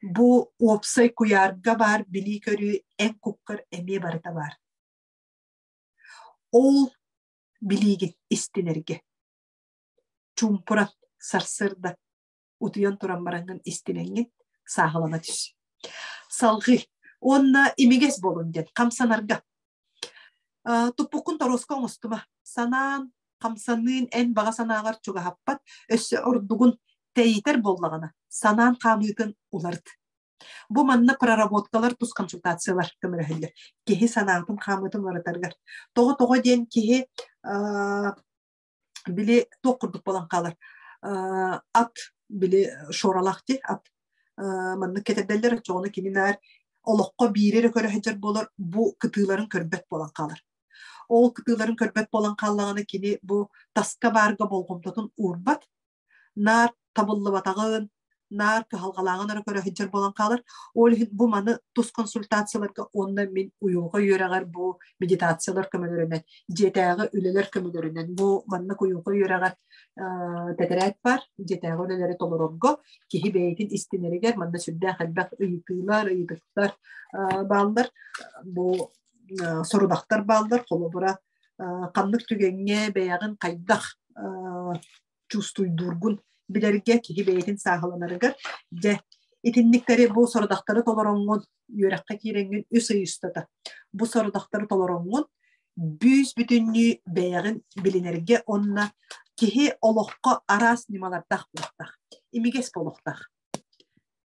Бу уопсай куйаарга баар билии-көрүү эн куккар эмиэ барыта баар. Ол билиигин истинэргэ. Чуумпуран сарсыарда утуйан туран бараҥҥын истинэҥҥин сааһылана түс. Салҕыы уонна имигэс буолун диэн хамсанарга. Туппуккун торуоска оҥостума. Санаан, хамсаныын эн баҕа санааҕар чугаһаппат, өссө ордугун тэйитэр буоллаҕына, санаан хаамыытын уларыт. Бу манна проработкалар, тус консультациялар көмөлөһөллөр. Киһи санаатын хаамыытын уларытарыгар. Тоҕо-тоҕо диэн киһи били туох курдук буолан хаалар ат били шоралаах дии ат маннык кэтэрдэллэр оччоҕуна кини наар олоххо биири эрэ көрө сылдьар буолар бу кытыыларын көрбөт буолан хаалар ол кытыыларын көрбөт буолан хааллаҕына кини бу таска баарга болҕомтотун уурбат наар табыллыбатаҕын. Наар кыһалҕалааҕын эрэ көрө сылдьар буолан хаалар. Ол иһин бу маны тус консультацияларга уонна мин уйулҕа үөрэҕэр бу медитациялар көмөлөрүнэн, дьиэтээҕи үлэлэр көмөлөрүнэн бу маннык уйулҕа үөрэҕэр тэтэрээт баар, дьиэтээҕи үлэлэри толорорго киһи бэйэтин истинэригэр манна сүрдээх элбэх ыйытыылар, ыйытыктар бааллар. Бу сорудахтар бааллар. Холобура, ханнык түгэҥҥэ бэйэҕин хайдах чувствуйдуургун билэргэ киһи бэйэтин сааһыланарыгар дьэ итинниктэри бу сорудахтары толороҥҥун үөрэххэ киирэҥҥин үс ый устата бу сорудахтары толороҥҥун бүүс бүтүннүү бэйэҕин билинэргэ уонна киһи олоххо араас ньымалардаах буолуохтаах имигэс буолуохтаах.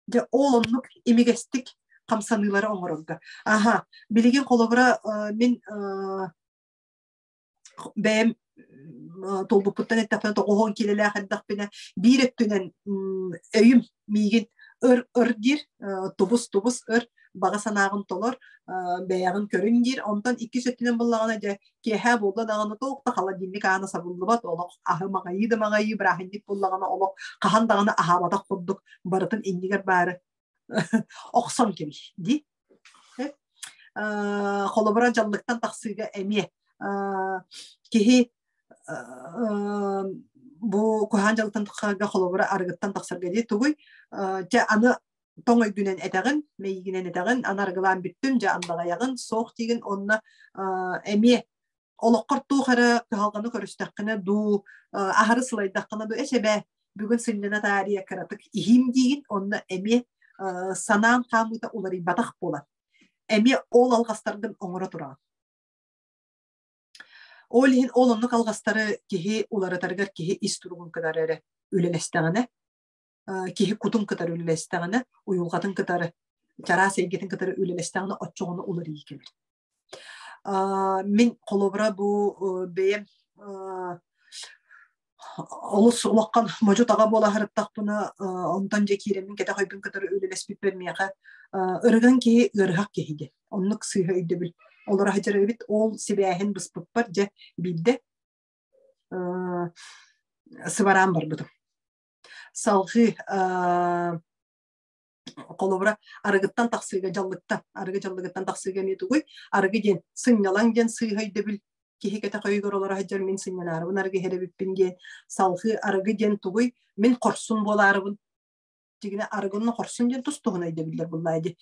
Дьэ ол оннук имигэстик хамсаныылары оҥорорго. Аха, билигин холобура мин бэйэм туолбуппуттан эттэхпинэ тоҕуһуон киилэлээх эрдэхпинэ биир өттүнэн өйүм миигин ыр ыр диир тубус тубус ыр баҕа санааҕын толор бэйэҕин көрүн диир онтон иккис өттүнэн буллаҕына дьэ киэһэ буолла даҕаны туох да холодильник аана сабыллыбат олох аһы маҕайыы да маҕайыы бырааһынньык буоллаҕына олох хаһан даҕаны аһаабатах курдук барытын иннигэр баары охсон кэбис дии. Холобура дьаллыктан тахсыыга эмиэ киһи бу куһаан дьаллыктан тахсарга холобура арыгыттан тахсарга дии тугуй дьэ аны тоҥ өйгүнэн этэҕин мэйиигинэн этэҕин аны арыгылаан бүттүм дьэ андаҕайаҕын суох диигин онно эмиэ олоххор туох эрэ кыһалҕаны көрүстэххинэ дуу, аһары сылайдаххына дуу, эс эбээ, бүгүн сынньана таарыйа кыратык иһиим диигин, онно эмиэ санаан хаамыыта уларыйбатах буолан, эмиэ ол алҕастаргын оҥоро тураҕын. Ол иһин ол оннук алҕастары киһи уларытарыгар киһи ис туругун кытары эрэ үлэлэстэҕинэ, киһи кутун кытары үлэлэстэҕинэ, уйулҕатын кытары, чараас эйгэтин кытары үлэлэстэҕинэ оччоҕуна уларыйыы кэлэр. Мин холобура бу бэйэм олус улахан модьу-таҕа буола сырыттахпына, онтон дьэ киирэммин кэтэх өйбүн кытары үлэлэспиппэр миэхэ ырыган киһи ыарыһах киһи диэн оннук сыыһа өйдөбүл олоро сылдьар эбит. Ол сибээһин быспыппар дьэ биирдэ сыбараан барбытым. Салҕыы Холобура, арыгыттан тахсыыга дьаллыктан, арыгы дьаллыгыттан тахсыыга эмиэ тугуй? Арыгы диэн сынньалаҥ диэн сыыһа өйдөбүл киһи кэтэх өйүгэр олоро сылдьар мин сынньанаарыбын арыгы иһэр эбиппин диэн. Салҕыы арыгы диэн тугуй? Мин хорсун буолаарыбын. Дьигинэ арыгынна хорсун диэн тус туһунан өйдөбүллэр буллаа дии.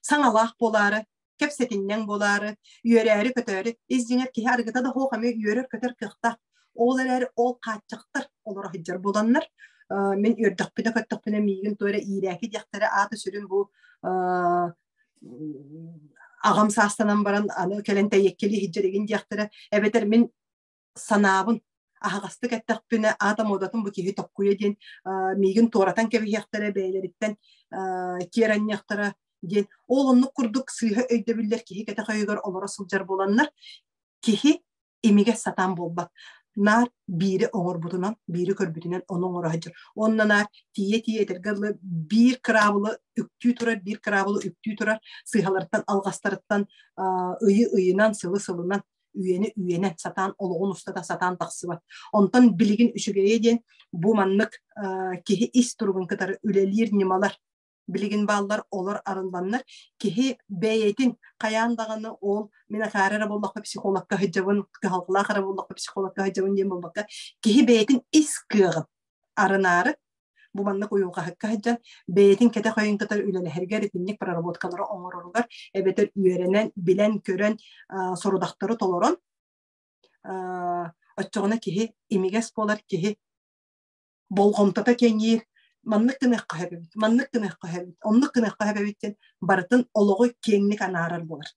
Саҥалаах буолаары, кэпсэтинньэҥ буолаары, үөрээри-көтөөрү, ис дьиҥэр киһи арыгыта да суох эмиэ үөрэр-көтөр кыахтаах. Ол эрээри ол хааччахтар олоро сылдьар буоланнар, мин үөрдэхпинэ-көттөхпүнэ миигин туора иирээки диэхтэрэ аата сүрүн бу аҕам саастанан баран аны кэлэн тэйиэккэлии сылдьар игин диэхтэрэ эбэтэр мин санаабын аһаҕастык эттэхпинэ аата муодатын бу киһи токкуйа диэн миигин туоратан кэбиһиэхтэрэ бэйэлэриттэн киэр анньыахтара диэн ол оннук курдук сыыһа өйдөбүллэр киһи кэтэх өйүгэр олоро сылдьар буоланнар киһи имигэс сатаан буолбат наар биири оҥорбутунан биири көрбүтүнэн ону оҥоро сылдьар уонна наар тиийэ-тиийэ этэргэ дылы биир кыраабылы үктүү турар биир кыраабылы үктүү турар сыыһаларыттан алҕастарыттан ыйы ыйынан сылы сылынан үйэни үйэнэн сатаан олоҕун устата сатаан тахсыбат. Онтон билигин үчүгэйэ диэн бу маннык киһи ис туругун кытары үлэлиир ньымалар билигин бааллар, олор арылланнар киһи бэйэтин хайаан даҕаны ол мин акаары эрэ буоллахха психологка сылдьабын, кыһалҕалаах эрэ буоллахха психологка сылдьабын диэн буолбакка, киһи бэйэтин ис кыаҕын арынаары бу маннык уйулҕаһыкка сылдьан бэйэтин кэтэх өйүн кытары үлэлэһэригэр итинник проработкалары оҥороругар эбэтэр үөрэнэн, билэн-көрөн сорудахтары толорон оччоҕуна киһи имигэс буолар, киһи болҕомтото кэҥиир, маннык гыныахха сөп эбит, маннык гыныахха сөп эбит, оннук гыныахха сөп эбит диэн барытын олоҕу киэҥник анаарар буолар.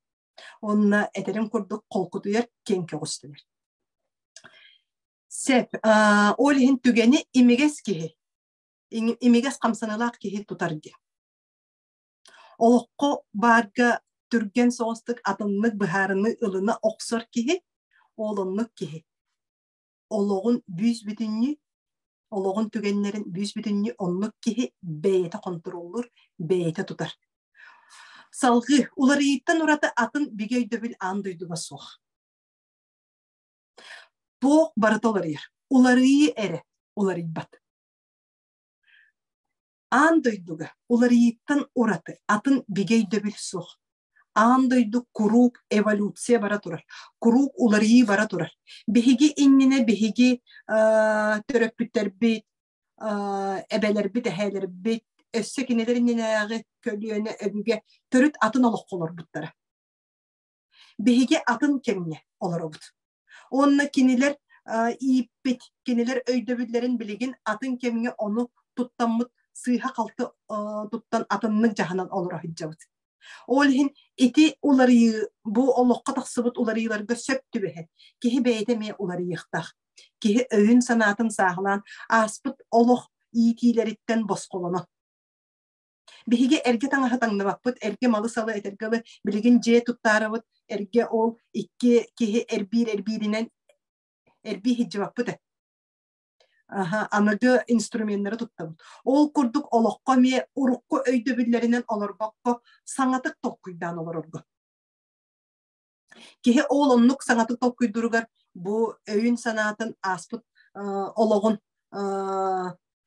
Уонна этэрим курдук холкутуйар, киэҥ көҕүстэнэр. Сөп. Ол иһин түгэни имигэс киһи, имигэс хамсаныылаах киһи тутар диэн. Олоххо баарга түргэн соҕустук атыннык быһаарыныы ылына охсор киһи, ол оннук киһи. Олоҕун бүүс-бүтүннүү, олоҕун түгэннэрин бүүс-бүтүннүү оннук киһи бэйэтэ хонтуруоллуур, бэйэтэ тутар. Салҕыы, уларыйыыттан ураты атын бигэ өйдөбүл аан дойдуга суох. Туох барыта уларыйар. Уларыйыы эрэ уларыйбат. Аан дойдуга уларыйыыттан ураты атын бигэ өйдөбүл суох. Аан дойду куруук эволюция бара турар, куруук уларыйыы бара турар. Биһиги иннинэ биһиги төрөппүттэрбит, эбэлэрбит, эһээлэрбит, өссө кинилэр иннинээҕи көлүөнэ өбүгэ төрүт атын олоххо олорбуттара. Биһиги атын кэмҥэ олоробут. Уонна кинилэр ииппит, кинилэр өйдөбүллэрин билигин атын кэмҥэ ону туттаммыт сыыһа-халты туттан атыннык дьаһанан олоро сылдьабыт. Ол иһин ити уларыйыы бу олоххо тахсыбыт уларыйыыларга сөп түбэһэн киһи бэйэтэ эмиэ уларыйыахтаах. Киһи өйүн-санаатын сааһылаан ааспыт олох иитиилэриттэн босхолоно. Биһиги эргэ таҥаһы таҥныбаппыт, эргэ малы-салы этэргэ дылы билигин дьиэ туттаарабыт, эргэ ол икки киһи эрбиир эрбииринэн эрбии сылдьыбаппыт ээ. Аха, аныгы инструменнары туттабыт. Ол курдук олоххо эмиэ урукку өйдөбүллэринэн олорбокко саҥатык толкуйдаан олорорго. Киһи ол оннук саҥатык толкуйдууругар бу өйүн-санаатын ааспыт олоҕун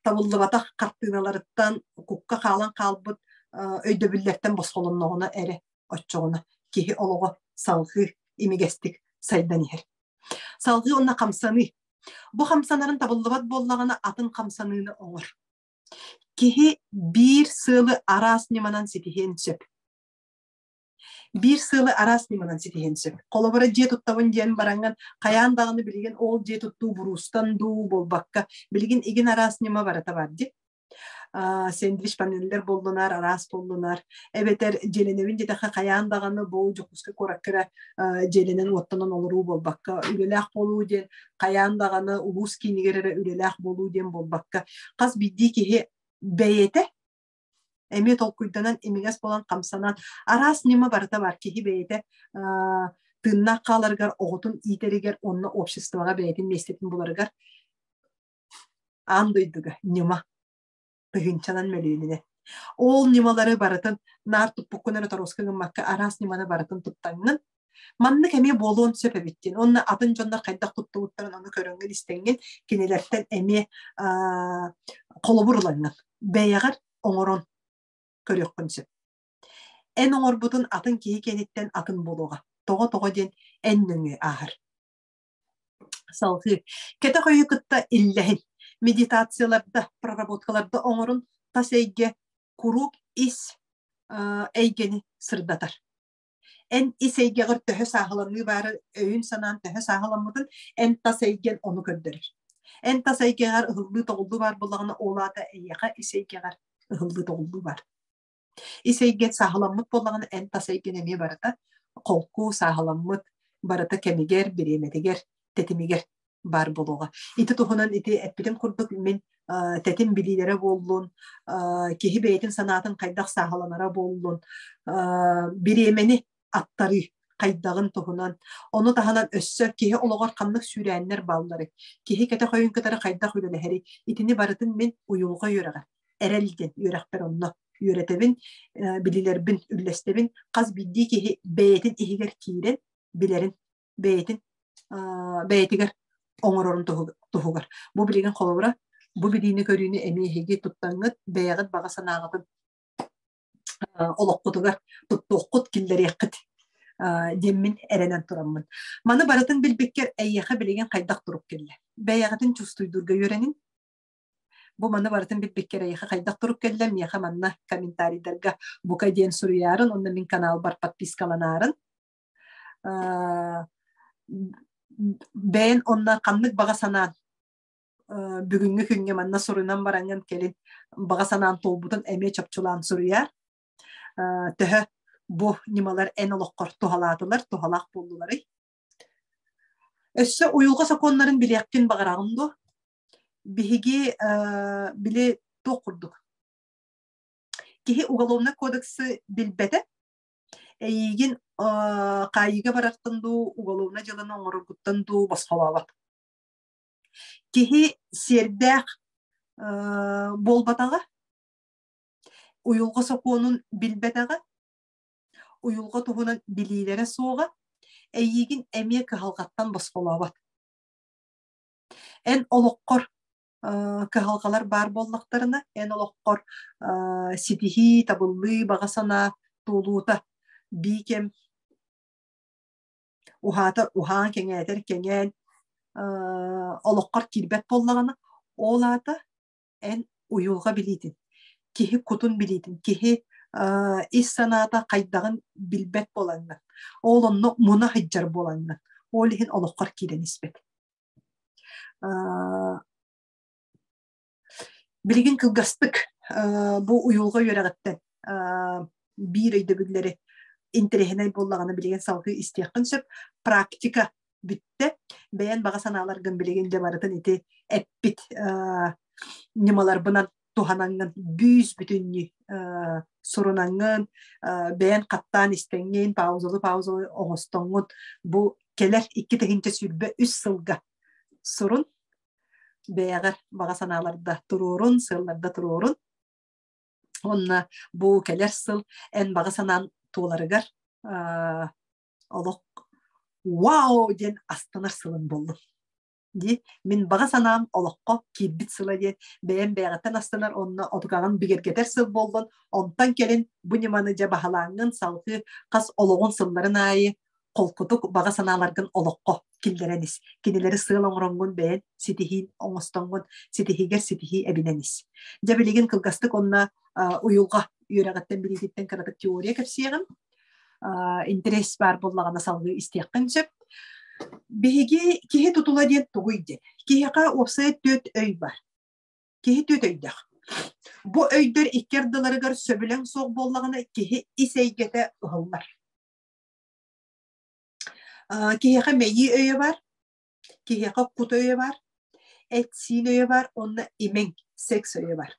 табыллыбатах хартыыналарыттан кукка хаалан хаалбыт өйдөбүллэртэн босхолонноҕуна эрэ оччоҕуна киһи олоҕо салҕыы имигэстик сайдан иһэр. Салҕыы уонна хамсаныы. Бу хамсанарын табыллыбат буоллаҕына атын хамсаныыны оҥор. Киһи биир сыалы араас ньыманан ситиһиэн сөп. Биир сыалы араас ньыманан ситиһиэн сөп. Холобура, дьиэ туттабын диэн бараҥҥын, хайаан даҕаны билигин ол дьиэ туттуу буруустан дуу буолбакка, билигин игин араас ньыма барыта бар дии. Сэндвич панеллэр буоллунар, араас буоллунар. Эбэтэр дьиэлэнэбин диэтэххэ хайаан даҕаны бу Дьокуускай куоракка эрэ дьиэлэнэн уоттанан олоруу буолбакка, үлэлээх буолуу диэн хайаан даҕаны улуус киинигэр эрэ үлэлээх буолуу диэн буолбакка, хас биирдии киһи бэйэтэ эмиэ толкуйданан имигэс буолан хамсанан араас ньыма барыта бар киһи бэйэтэ тыыннаах хааларыгар оҕотун иитэригэр уонна обществоҕа бэйэтин миэстэтин буларыгар аан дойдуга ньыма тыһыынчанан мөлүйүөнүнэн ол ньымалары барытын наар туппуккун эрэ торуоска гыммакка араас ньыманы барытын туттаҥҥын Маннык эмиэ буолуон сөп эбит диэн. Уонна атын дьоннор хайдах туттубуттарын ону көрөҥҥүн истэҥҥин кинилэртэн эмиэ холобур ылаҥҥын бэйэҕэр оҥорон көрүөххүн сөп. Эн оҥорбутун атын киһи киэниттэн атын буолуоҕа. Тоҕо-тоҕо диэн эн нөҥүө ааһар. Салҕыы. Кэтэх өйү кытта иллэһин. Медитацияларда, проработкаларда оҥорун тас эйгэ куруук ис эйгэни сырдатар. Эн ис эйгэҕэр төһө сааһыланыы баара өйүн-санаан төһө сааһыламмытын эн тас эйгэн ону көрдөрөр. Эн тас эйгэҕэр ыһыллыы-тоҕуллуу баар буоллаҕына, ол аата эйиэхэ ис эйгэҕэр ыһыллыы-тоҕуллуу баар. Ис эйгэн сааһыламмыт буоллаҕына, эн тас эйгэн эмиэ барыта холку, сааһыламмыт, барыта кэмигэр, бириэмэтигэр, тэтимигэр баар буолуоҕа. Ити туһунан ити эппитим курдук мин тэтим билиилэрэ буоллун, киһи бэйэтин санаатын хайдах сааһыланара буоллун, бириэмэни аттарыы хайдаҕын туһунан, ону таһынан өссө киһи олоҕор ханнык сүүрээннэр бааллары, киһи кэтэх өйүн кытары хайдах үлэлэһэри, итини барытын мин уйулҕа үөрэҕэ, эрэл диэн үөрэхпэр онно үөрэтэбин, билилэрбин үллэстэбин. Хас биирдии киһи бэйэтин иһигэр киирэн билэрин бэйэтин бэйэтигэр оҥорорун туһугар. Бу билигин холобура, бу билиини көрүүнү эмиэ эһиги туттаҥҥыт, бэйэҕит баҕа санааҕытын олоххутугар туттуоххут, киллэриэххит диэммин эрэнэн тураммын. Маны барытын билбиккэр эйиэхэ билигин хайдах турук кэллэ? Бэйэҕитин чувствуйдуурга үөрэниҥ. Бу маны барытын билбиккэр эйиэхэ хайдах турук кэллэ? Миэхэ манна комментарийдарга бука диэн суруйаарын, онно мин каналбар подпискаланаарын бэйэн онно ханнык баҕа санаан бүгүҥҥү күҥҥэ манна сурунан бараҥҥын кэлин баҕа санаан туолбутун эмиэ чопчулаан суруйаар. Төһө бу ньымалар эн олоххор туһалаатылар, туһалаах буоллуларый? Өссө уйулҕа сокуоннарын билиэххин баҕараҕын дуо? Биһиги били туох курдук киһи уголовнай кодексы билбэтэ Эйиигин хаайыыга барартан дуу, уголовнай дьыаланы оҥороргуттан дуу босхолообот. Киһи сиэрдээх буолбатаҕа, уйулҕа сокуонун билбэтэҕэ, уйулҕа туһунан билиилэрэ суоҕа эйиигин эмиэ кыһалҕаттан босхолообот. Эн олоххор кыһалҕалар баар буоллахтарына, эн олоххор ситиһии, табыллыы, баҕа санаа туолуута бии кэм уһаатар уһаан, кэҥээтэр кэҥээн олоххор киирбэт буоллаҕына, ол аата эн уйулҕа билиитин, киһи кутун билиитин, киһи ис санаата хайдаҕын билбэт буолаҥҥын, ол онно муна сылдьар буолаҥҥын, ол иһин олоххор киирэн испэт. Билигин кылгастык бу уйулҕа үөрэҕиттэн биир өйдөбүллэри интэриэһинэй буоллаҕына билигин салгыы истиэххин сөп. Практика бүттэ. Бэйэн баҕа санааларгын билигин дьэ барытын ити эппит ньымаларбынан туһанаҥҥын бүүс бүтүннүү сурунаҥҥын, бэйэн хаттаан истэҥҥин, паузалы-паузалы оҥостоҥҥун бу кэлэр 2023 сылга сурун, бэйэҕэр баҕа санааларда туруорун, сыалларда туруорун. Уонна бу кэлэр сыл эн баҕа санаан туоларыгар олох вау диэн астынар сылын буоллун. Дии мин баҕа санаам олоххо киирбит сыла диэн бэйэм бэйэҕиттэн астынар уонна отукаҕын бигэргэтэр сыл буоллун, онтон кэлин бу ньыманы дьэ баһылааҥҥын салгыы хас олоҕун сылларын аайы холкутук баҕа санааларгын олоххо киллэрэн ис. Кинилэри сыал оҥороҥҥун бэйэн ситиһиин оҥостоҥҥун ситиһиигэр ситиһии эбинэн ис. Дьэ билигин кылгастык уонна уйулҕа үөрэҕиттэн билиититтэн кыратык теория кэпсиэҕим. Интэриэс баар буоллаҕына салгыы истиэххин сөп. Биһиги киһи тутула диэн тугуй диэн. Киһиэхэ уопсайа түөрт өй бар. Киһи түөрт өйдөөх. Бу өйдөр икки ардыларыгар сөбүлэҥ суох буоллаҕына киһи ис эйгэтэ ыһыллар. Киһиэхэ мэйии өйө бар, киһиэхэ кут өйө бар, эт-сиин өйө бар уонна имэҥ, секс өйө бар.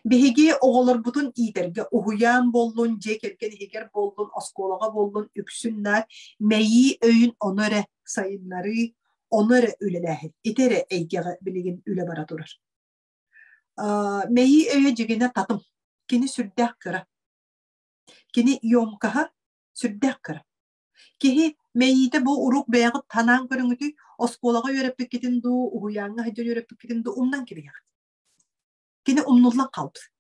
Биһиги оҕолорбутун иитэргэ уһуйаан буоллун, дьиэ кэргэн иһигэр буоллун, оскуолаҕа буоллун үксүн наар мэйии өйүн ону эрэ сайыннарыы, ону эрэ үлэлээһин. Ити эрэ эйгэҕэ билигин үлэ бара турар. Мэйии өйө дьигинэ татым. Кини сүрдээх кыра. Кини емкоһа сүрдээх кыра. Киһи мэйиитэ бу урук бэйэҕит санаан көрүҥүтүй, оскуолаҕа үөрэппиккитин дуу, уһуйааҥҥа сылдьан үөрэппиккитин дуу умнан кэбиһэҕит. Кини умнуллан хаалбыт.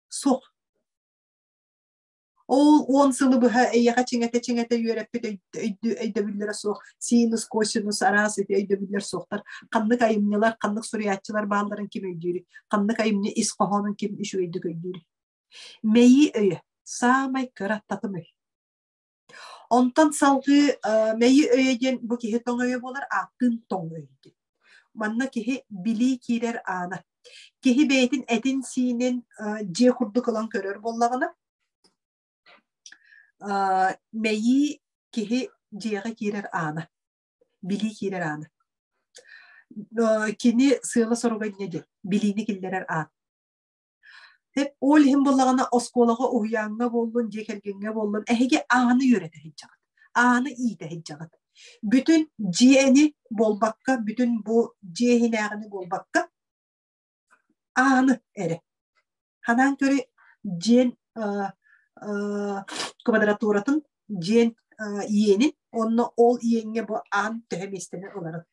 Суох. Ол 10 сылы быһа эйиэхэ чиҥэтэ-чиҥэтэ үөрэппит өйдөбүллэрэ суох. Синус, косинус, араас ити өйдөбүллэр суохтар. Ханнык айымньылар, ханнык суруйааччылар баалларын ким өйдүүрүй? Ханнык айымньы ис хоһоонун ким үчүгэйдик өйдүүрүй? Мэйии өйө саамай кыра татым өй. Онтон салгыы мэйии өйө диэн бу киһи тоҥ өйө буолар, ааттыын тоҥ өй диэн. Манна киһи билии киирэр аана. Киһи бэйэтин этин-сиинин дьиэ курдук ылан көрөр буоллаҕына, мэйии киһи дьиэҕэ киирэр аана, билии киирэр аана. Кини сыала-соруга инньэ диэн, билиини киллэрэр аан. Ол иһин буоллаҕына оскуолаҕа, уһуйааҥҥа буоллун, дьиэ кэргэҥҥэ буоллун, эһиги ааны үөрэтэ сылдьаҕыт, ааны иитэ сылдьаҕыт. Бүтүн дьиэни буолбакка, бүтүн бу дьиэ иһинээҕини буолбакка, ааны эрэ. Ханаан көрү дьиэн квадратуратын, дьиэн иэнин, онно ол иэҥҥэ бу аан төһө миэстэни ыларын.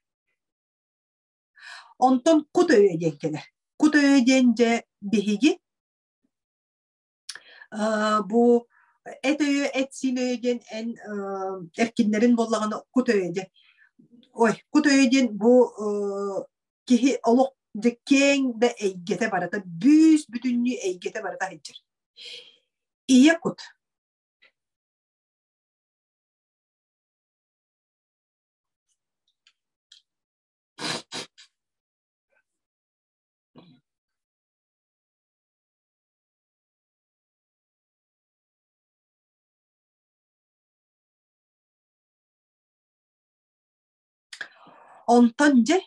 Онтон кут өйө диэн кэлэр. Кут өйө диэн дьэ биһиги бу эт өйө, эт-сиин өйө диэн эн эркиннэрин буоллаҕына кут өйө диэн. Ой, кут өйө диэн бу киһи олох дьэ киэҥ да эйгэтэ барыта бүүс бүтүннүү эйгэтэ барыта сылдьар. Ийэ кут. Онтон дьэ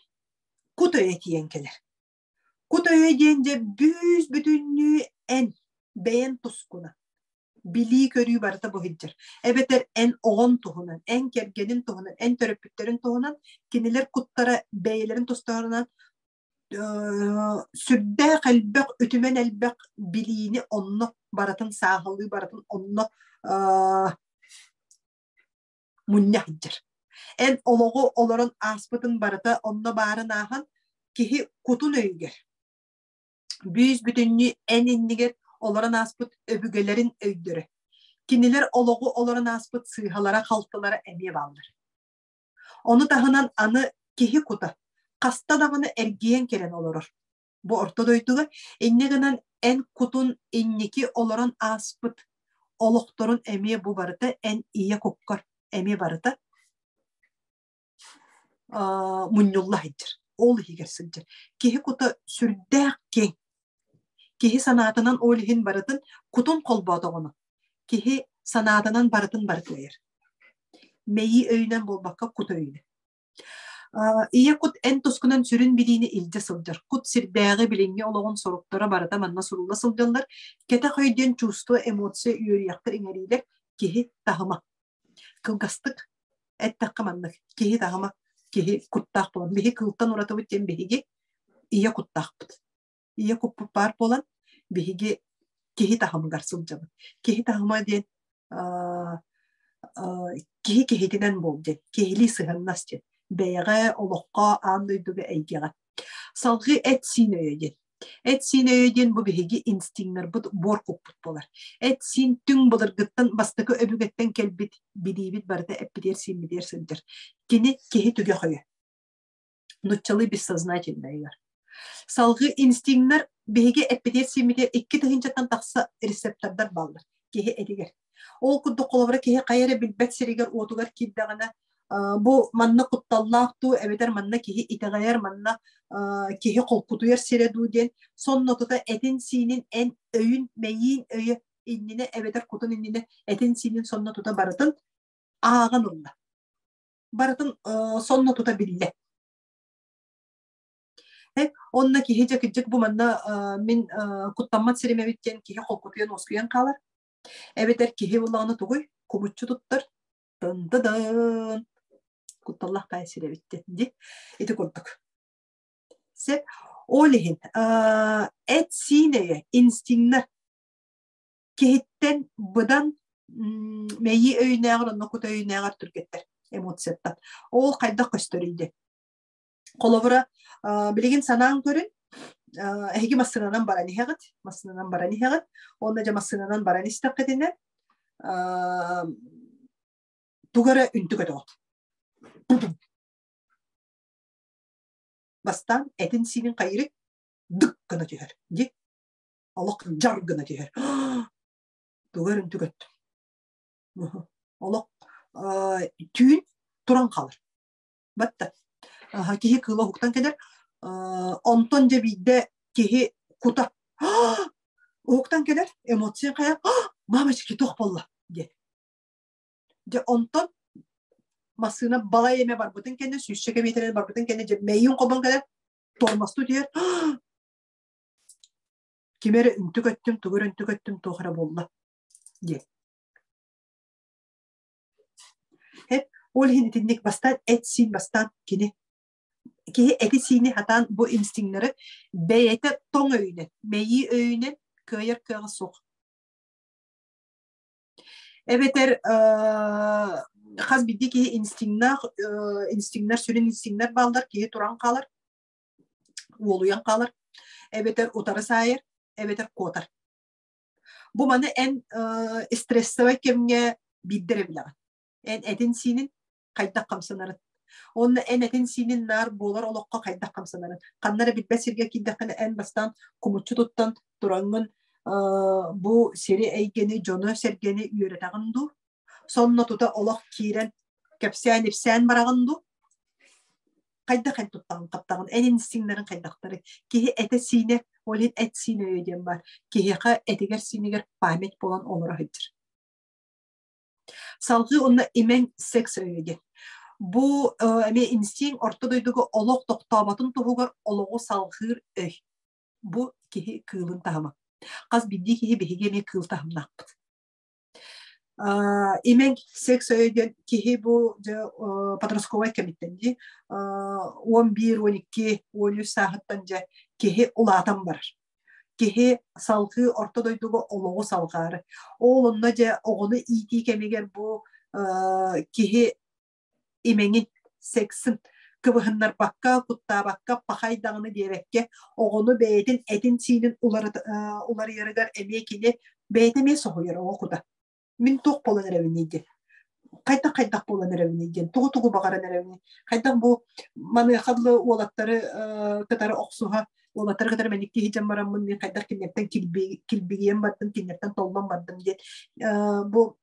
кут өйө тиийэн кэлэр. Кут өйө диэн дьэ бүүс-бүтүннүү эн бэйэн тускуна билии-көрүү барыта бу сылдьар. Эбэтэр эн оҕон туһунан, эн кэргэнин туһунан, эн төрөппүттэрин туһунан кинилэр куттара бэйэлэрин тустарынан сүрдээх элбэх, үтүмэн элбэх билиини онно барытын сааһылыы, барытын онно мунньа сылдьар. Эн олоҕу олорон ааспытын барыта онно баарын ааһан, Киһи кутун өйүгэр бүүс-бүтүннүү эн иннигэр олорон ааспыт өбүгэлэрин өйдөрө, кинилэр олоҕу олорон ааспыт сыыһалара-халтылара эмиэ бааллар. Ону таһынан аны киһи кута хаста даҕаны эргийэн кэлэн олорор. Бу орто дойдуга инньэ гынан эн кутун инники олорон ааспыт олохторун эмиэ бу барыта эн ийэ куккар эмиэ барыта мунньулла сылдьар, ол иһигэр сылдьар. Киһи кута сүрдээх киэҥ. Киһи санаатынан ол иһин барытын кутун холбоотоҕуна, киһи санаатынан барытын барытыайар. Мэйии өйүнэн буолбакка кут өйүнэн. Ийэ кут эн тускунан сүрүн билиини илдьэ сылдьар. Кут сирдээҕи билиҥҥи олоҕун соруктара барыта манна сурулла сылдьаллар. Кэтэх өй диэн чувство, эмоция, үөрүйэхтэр иҥэриилэр киһи таһыма. Кылгастык эттэххэ маннык, киһи таһыма, киһи куттаах буолан, биһи кылтан уратыбыт диэн биһиги ийэ куттаахпыт. Ийэ куппут баар буолан, биһиги киһи таһымыгар сылдьабыт. Киһи таһыма диэн киһи киһитинэн буол диэн, киһилии сыһыаннас диэн, бэйэҕэ, олоххо, аан дойдуга, эйгэҕэ. Салгыы эт-сиин өйө диэн. Эт-сиин өйө диэн бу биһиги инстинктарбыт буор куппут буолар. Эт-сиин түҥ былыргыттан бастакы өбүгэттэн кэлбит билиибит барыта эппитигэр-сииммитигэр сылдьар. Кини киһи түгэх өйө. Нуччалыы бессознательнайыгар. Салгыы инстинктар биһиги эппитигэр-сииммитигэр 2000-тан тахса рецептордар бааллар киһи этигэр. Ол курдук холобура киһи хайа эрэ билбэт сиригэр-уотугар киирдэҕинэ бу манна кутталлаах дуу эбэтэр манна киһи итэҕэйэр манна киһи холкутуйар сирэ дуу диэн сонно тута этин-сиинин эн өйүн мэйиин өйө иннинэ эбэтэр кутун иннинэ этин-сиинин сонно тута барытын ааҕан ылла. Барытын сонно тута биллэ. Онно киһи дьэ кырдьык бу манна мин куттаммат сирим эбит диэн киһи холкутуйан уоскуйан хаалар. Эбэтэр киһи буллаҕына тугуй? Кубуччу туттар. Тын-тыдын. Кутталлаах баай сир эбит диэн дии. Ити курдук. Сөп. Ол иһин эт-сиин өйө, инстинктэр киһиттэн быдан мэйии өйүнээҕэр онно кут өйүнээҕэр түргэттэр эмоцияттан. Ол хайдах көстөрүй диэн. Холобура, билигин санаан көрүн, эһиги массыынанан баран иһэҕит, массыынанан баран иһэҕит, уонна дьэ массыынанан баран истэххитинэ, тугу эрэ үнтү көтөҕүт. Бастаан этин-сиинин хайыры дык гына түһэр. Ди олох жар гына түһэр. Тугу эрэ үнтү көттүм. Олох түүн туран хаалар. Батта. Киһи кыыла уһуктан кэлэр. Онтон дьэ биирдэ киһи кута уһуктан кэлэр, эмоция хайа мамочки туох буолла диэн. Дьэ онтон массыына балай эмэ барбытын кэннэ, сүүсчэкэ миэтэрэ барбытын кэннэ дьэ мэйиин холбон кэлэр, тормостуу түһэр. Ким эрэ үнтү көттүм, тугу эрэ үнтү көттүм, туох эрэ буолла диэн. Ол иһин итинник бастаан эт-сиин бастаан кини киһи эти-сиини хатаан бу инстинктары бэйэтэ тоҥ өйүнэн, мэйии өйүнэн кыайар кыаҕа суох. Эбэтэр хас биирдии киһи инстинктнаах, инстинктар сүрүн инстинктар бааллар, киһи туран хаалар, уолуйан хаалар, эбэтэр утары саайар, эбэтэр куотар. Бу маны эн стрессовай кэмҥэ биирдэ эрэ билэҕин. Эн этин-сиинин хайдах хамсанарын. Уонна эн этин-сиинин наар буолар олоххо хайдах хамсанарын. Ханна эрэ билбэт сиргэ киирдэххинэ эн бастаан кумуччу туттан тураҥҥын бу сири эйгэни, дьону-сэргэни үөрэтэҕин дуу? Сонно тута олох киирэн кэпсээн-ипсээн бараҕын дуу? Хайдах эн туттаҕын хаптаҕын, эн инстинктарын хайдахтары. Киһи этэ-сиинэ, ол иһин эт-сиин өйө диэн баар. Киһиэхэ этигэр-сиинигэр память буолан олоро сылдьар. Салгыы онно имэҥ секс өйө диэн. Бу эмиэ инстинкт орто дойдуга олох тохтооботун туһугар олоҕу салҕыыр өй. Бу киһи кыылын таһыма. Хас биирдии киһи биһиги эмиэ кыыл таһымнаахпыт. Имэҥ секс өйө диэн киһи бу дьэ подростковай кэмиттэн дии 11, 12, 13 сааһыттан дьэ киһи улаатан барар. Киһи салҕыы орто дойдуга олоҕу салҕаары. Ол онно дьэ оҕону иитии кэмигэр бу киһи имэҥин, сексин Кыбыһыннарбакка, куттаабакка, пахай даҕаны диэбэккэ, оҕону бэйэтин этин-сиинин уларыйарыгар эмиэ кини бэйэтэ эмиэ соһуйар оҕо кута. Мин туох буолан эрэбиний диэн. Хайдах-хайдах буолан эрэбиний диэн. Тугу-тугу баҕаран эрэбиний. Хайдах бу маныаха дылы уолаттары кытары охсуһа, уолаттары кытары мэникки иһдьэн бараммын мин хайдах кинилэртэн килбигийэн бардым, кинилэртэн толлон бардым диэн. Бу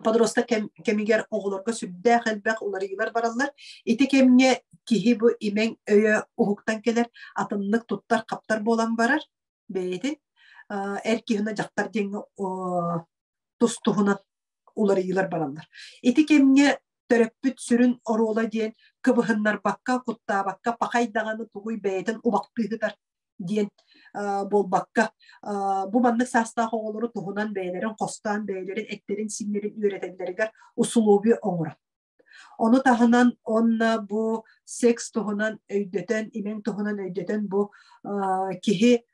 подросток кэмигэр оҕолорго сүрдээх элбэх уларыйыылар бараллар. Ити кэмҥэ киһи бу имэҥ өйө уһуктан кэлэр, атыннык туттар-хаптар буолан барар бэйэтин. Эр киһи дьахтар диэҥҥэ тус-туһунан уларыйыылар бараллар. Ити кэмҥэ төрөппүт сүрүн оруола диэн кыбыһыннарбакка, куттаабакка, пахай даҕаны тугуй бэйэтин убахтыыһытар диэн буолбакка, бу маннык саастаах оҕолору туһунан бэйэлэрин хостоон, бэйэлэрин эттэрин-сииннэрин үөрэтэллэригэр усулуобуйа оҥорор. Ону таһынан онно бу секс туһунан өйдөтөн, имэҥ туһунан өйдөтөн бу киһи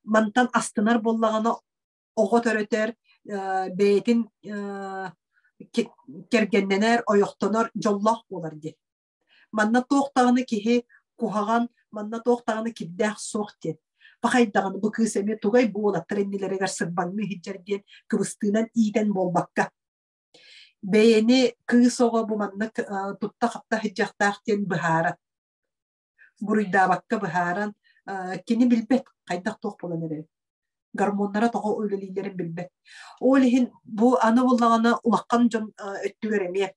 мантан астынар буоллаҕына оҕо төрөтөр, бэйэтин кэргэннэнэр, ойохтонор дьоллоох буолар диэн. Манна туох даҕаны киһи куһаҕан, манна туох даҕаны кирдээх суох диэн. Пахай даҕаны бу кыыс эмиэ тугай бу уолаттар иннилэригэр сырбаҥныы сылдьар диэн кыбыстыынан иитэн буолбакка. Бэйэни кыыс оҕо бу маннык тутта-хапта сылдьыахтаах диэн быһааран, буруйдаабакка быһааран, кини билбэт хайдах туох буолан эрэрин. Гормоннара тоҕо үлэлииллэрин билбэт. Ол иһин бу аны буоллаҕына улахан дьон өттүгэр эмиэ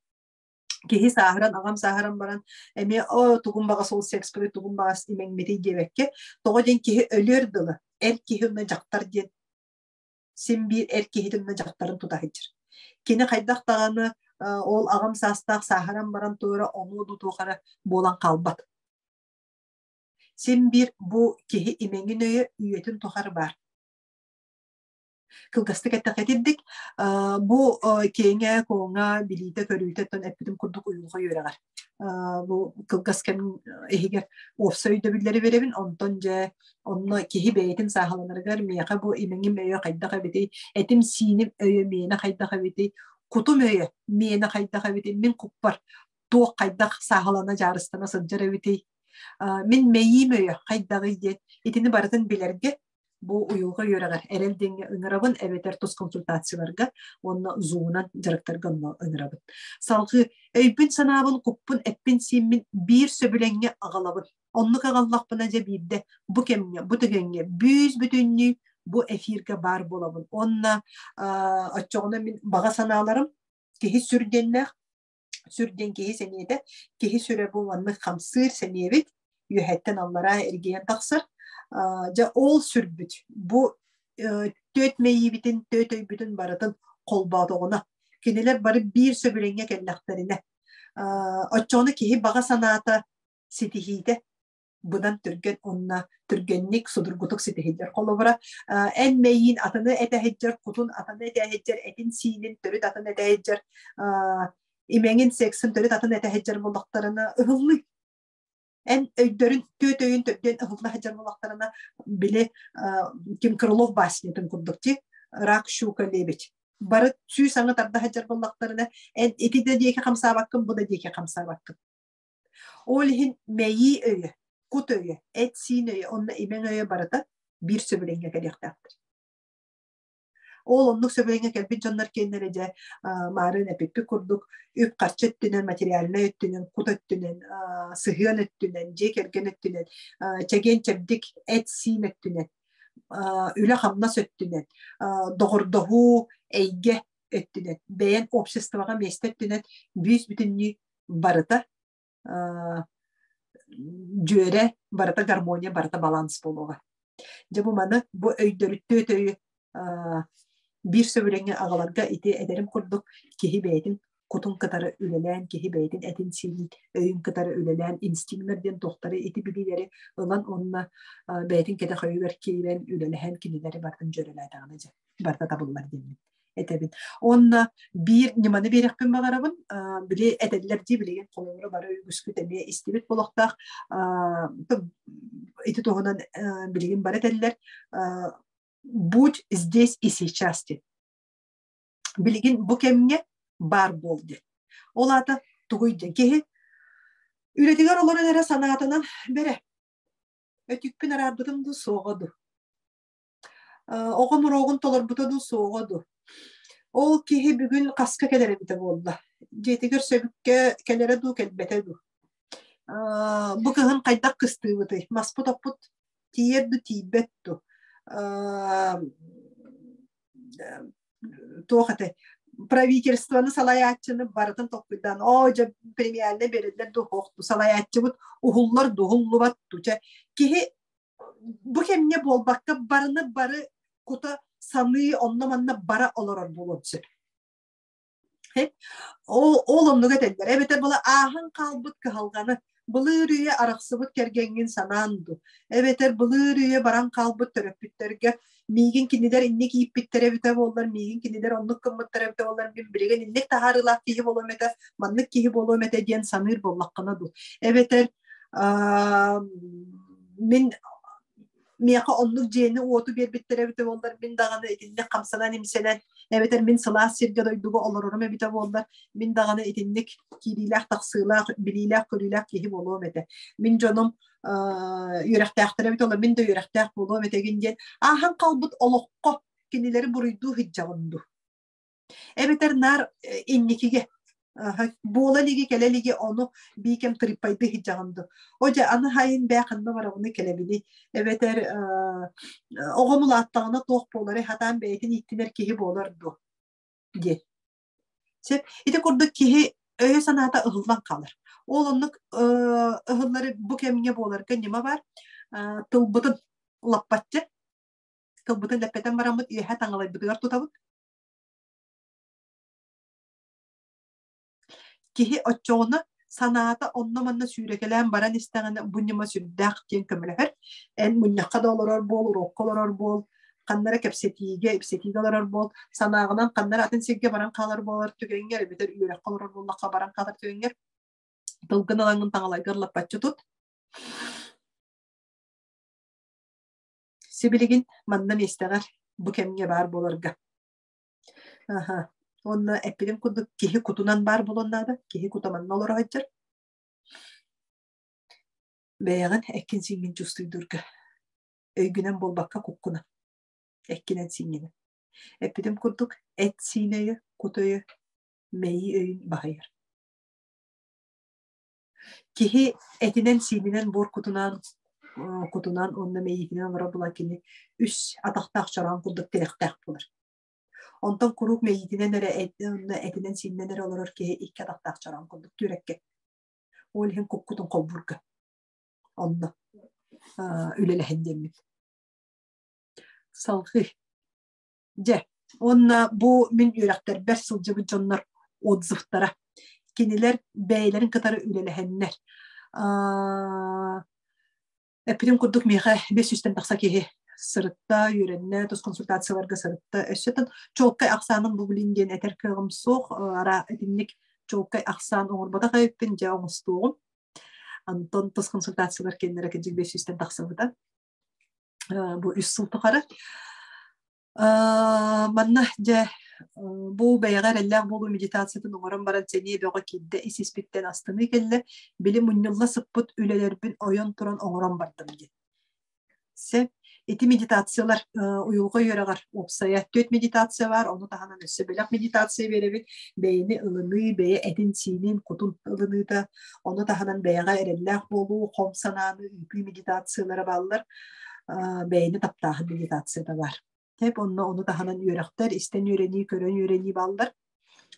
киһи сааһыран, аҕам сааһыран баран эмиэ оо тугум баҕас ол секспри тугум баҕас имэҥмитий диэбэккэ, тоҕо диэн киһи өлүөр дылы эр киһи уонна дьахтар диэн син биир эр киһитин уонна дьахтарын тута сылдьар. Кини хайдах даҕаны ол аҕам саастаах сааһыран баран туора онуо дуу туох эрэ буолан хаалбат. Син биир бу киһи имэҥин өйө үйэтин тухары баар. Кылгастык эттэххэ итирдик, бу киэҥэ-куоҥа, билиитэ-көрүүтэ оттон эппитим курдук уйулҕа үөрэҕэр. Бу кылгас кэм иһигэр уопсай өйдөбүллэри биэрэбин, онтон дьэ онно киһи бэйэтин сааһыланарыгар миэхэ бу имэҥим өйө хайдах эбитий, этим-сииним өйө миэнэ хайдах эбитий, кутум өйө миэнэ хайдах эбитий, мин куппар туох хайдах сааһылана дьаарыстана сылдьар эбитий, мин мэйиим өйө хайдаҕый диэн итини барытын билэргэ бу уйулҕа үөрэҕэр эрэл диэҥҥэ ыҥырабын эбэтэр тус консультацияларга уонна зуунан дьарыктарга онно ыҥырабын. Салҕыы өйбүн-санаабын, куппун, эппин-сииммин биир сөбүлэҥҥэ аҕалабын. Оннук аҕаллахпына дьэ биирдэ бу кэмҥэ, бу түгэҥҥэ бүүс-бүтүннүү бу эфиргэ баар буолабын. Уонна оччоҕуна мин баҕа санааларым киһи сүр диэннээх, Сүр диэн киһи сэниэтэ, киһи сүрэ бу маннык хамсыыр сэниэбит үөһэттэн аллараа эргийэн тахсар. Дьэ ол сүрбүт бу түөт мэйиибитин, түөт өйбүтүн барытын холбоотоҕуна, кинилэр бары биир сөбүлэҥҥэ кэллэхтэринэ, оччоҕуна киһи баҕа санаата ситиһиитэ быдан түргэн уонна түргэнник судургутук ситиһиллэр. Холобура, эн мэйиин атыны этэһиджэр, кутун атыны этэһиджэр, этин-сиинин төрүт атын этэһиджэр, имэҥин сексин төрүт атын этэһиджэр буоллахтарына ыһыллыы. Эн өйдөрүн, түөт өйүн төрдүөн ыһылла сылдьар буоллахтарына, били Ким Крылов баснятын курдук ти рак, щука, лебедь. Бары сүүс аҥы тарда сылдьар буоллахтарына, эн ити да диэки хамсаабаккын, бу да диэки хамсаабаккын. Ол иһин мэйии өйө, кут өйө, эт-сиин өйө уонна имэҥ өйө барыта биир сөбүлэҥҥэ кэлиэхтээхтэр. Ол оннук сөбүлэҥҥэ кэлбит дьоннор киэннэрэ дьэ маарыын эпиппит курдук үп-харчы өттүнэн, материальнай өттүнэн, кут өттүнэн, сыһыан өттүнэн, дьиэ кэргэн өттүнэн, чэгиэн-чэбдик эт-сиин өттүнэн, үлэ-хамнас өттүнэн, доҕордоһуу, эйгэ өттүнэн, бэйэн обществоҕа миэстэ өттүнэн бүүс-бүтүннүү барыта дьүөрэ, барыта гармония, барыта баланс буолуоҕа. Дьэ бу маны бу өйдөрүттүөт өйү биир сөбүлэҥҥэ аҕаларга ити эдэрим курдук киһи бэйэтин кутун кытары үлэлээн, киһи бэйэтин этин-сиинин өйүн кытары үлэлээн, инстинктэр диэн туохтары ити билиилэри ылан уонна бэйэтин кэтэх өйүгэр киирэн үлэлэһэн кинилэри барытын дьүөрэлээтэҕинэ дьэ барыта табыллар диэммин этэбин. Уонна биир ньыманы биэрэхпин баҕарабын. Били этэллэр дии билигин холобура бары үгүскүт эмиэ истибит буолуохтаах. Ити туһунан билигин бары этэллэр. Будь здесь и сейчас диэн. Билигин бу кэмҥэ баар буол диэн. Ол аата Тугуй диэн киһи үлэтигэр олорон эрэ санаатынан бэрэ өтүкпүн араарбытым дуу суоҕа дуу оҕом уруогун толорбута дуу суоҕа дуу ол киһи бүгүн хаска кэлэр эбитэ буолла дьиэтигэр сөбүккэ кэлэрэ дуу кэлбэтэ дуу бу кыһын хайдах кыстыыбытый маспыт оппут тиийэр дуу тиийбэт дуу туох этэй правительствоны салайааччыны барытын толкуйдаан оо дьэ премиальнай биэрэллэр дуу суох дуу салайааччыбыт уһуллар дуу уһуллубат дуу чэ киһи бу кэмҥэ буолбакка барыны бары кута саныы онно-манна бара олорор буолуон сөп. Ол, ол оннук этэллэр. Эбэтэр была ааһан хаалбыт кыһалҕаны былыр үйэ арахсыбыт кэргэҥҥин санаан дуу, эбэтэр былыр үйэ баран хаалбыт төрөппүттэргэ миигин кинилэр инник ииппиттэрэ эбитэ буоллар, миигин кинилэр оннук гыммыттара эбитэ буоллар, мин билигин инник таһаарыылаах киһи буолуом этэ, маннык киһи буолуом этэ диэн саныыр буоллаххына дуу. Эбэтэр мин миэхэ оннук дьиэни-уоту биэрбиттэрэ эбитэ буоллар, мин даҕаны итинник хамсанан-имсэнэн, эбэтэр мин сылаас сиргэ-дойдуга олорорум эбитэ буоллар, мин даҕаны итинник киириилээх-тахсыылаах, билиилээх-көрүүлээх киһи буолуом этэ. Мин дьонум үөрэхтээхтэрэ эбитэ буоллар, мин да үөрэхтээх буолуом этэгин диэн ааһан хаалбыт олоххо кинилэри буруйдуу сылдьаҕын дуу? Эбэтэр наар инникигэ буола илиги кэлэ илиги ону биикэм тырыппайды сылдьаҕын дуу. О дьэ аны хайын бээ ханна барабыный кэлэбиний эбэтэр оҕом улааттаҕына туох буоларый хатаан бэйэтин ииттинэр киһи буолар дуо диэн. Сөп. Ити курдук киһи өйө-санаата ыһыллан хаалар. Ол оннук ыһыллары бу кэмҥэ буоларга ньыма бар. Тылбытын лаппаччы тылбытын лэппэтэн бараммыт үөһэ таҥалайбытыгар тутабыт. Киһи оччоҕуна санаата онно-манна сүүрэкэлээн баран истэҕинэ бу ньыма сүрдээх диэн көмөлөһөр. Эн мунньахха да олорор буол, уруокка олорор буол, ханна эрэ кэпсэтиигэ, ипсэтиигэ олорор буол, санааҕынан ханна эрэ атын сиргэ баран хаалар буолар түгэҥҥэр эбэтэр үөрэххэ олорор буоллахха баран хаалар түгэҥҥэр тылгын ылаҥҥын таҥалайгар лаппаччы тут. Сибилигин манна миэстэҕэр бу кэмҥэ баар буоларга. Аха. Уонна эппитим курдук киһи кутунан баар буолуон наада. Киһи кута манна олоро сылдьар. Бэйэҕин эккин-сииҥҥин чувствуйдуурга. Өйгүнэн буолбакка куккунан. Эккинэн-сииҥҥинэн. Эппитим курдук эт-сиин өйө, кут өйө, мэйии өйүн баһыйар. Киһи этинэн-сиининэн буор кутунан кутунан уонна мэйиитинэн олорор буолан кини үс атахтаах чороон курдук тирэхтээх буолар. Онтон куруук мэйиитинэн эрэ уонна этинэн-сиининэн эрэ олорор киһи икки атахтаах чороон курдук түөрэккэ. Ол иһин куккутун холбуурга онно үлэлэһин диэммит. Салҕыы. Дьэ, уонна бу мин үөрэхтэрбэр сылдьыбыт дьоннор отзывтара. Кинилэр бэйэлэрин кытары үлэлэһэннэр. Эппитим курдук миэхэ 500-тэн тахса киһи сырытта, үөрэннэ, тус консультацияларга сырытта. Өссө чуолкай ахсаанын бу билин диэн этэр кыаҕым суох. Ара итинник чуолкай ахсаан оҥорботох эбиппин, дьэ оҥостуоҕум. Антон тус консультациялар кэннэрэ кырдьык 500-тэн тахсыбыта. Бу үс сыл тухары. Манна дьэ бу бэйэҕэ эрэллээх буолуу медитациятын оҥорон баран сэниэ бөҕө киирдэ, ис-испиттэн астыныы кэллэ, били мунньулла сыппыт үлэлэрбин ойон туран оҥорон бардым диэн. Сөп. Ити медитациялар уйулҕа үөрэҕэр уопсайа түөрт медитация баар, ону таһынан өссө бэлэх медитация биэрэбит. Бэйэни ылыныы, бэйэ этин-сиинин, кутун ылыныыта, ону таһынан бэйэҕэ эрэллээх буолуу, хом санааны ыытыы медитациялара бааллар. Бэйэни таптааһын медитацията баар. Тэп онно ону таһынан үөрэхтэр, истэн үөрэнии, көрөн үөрэнии бааллар.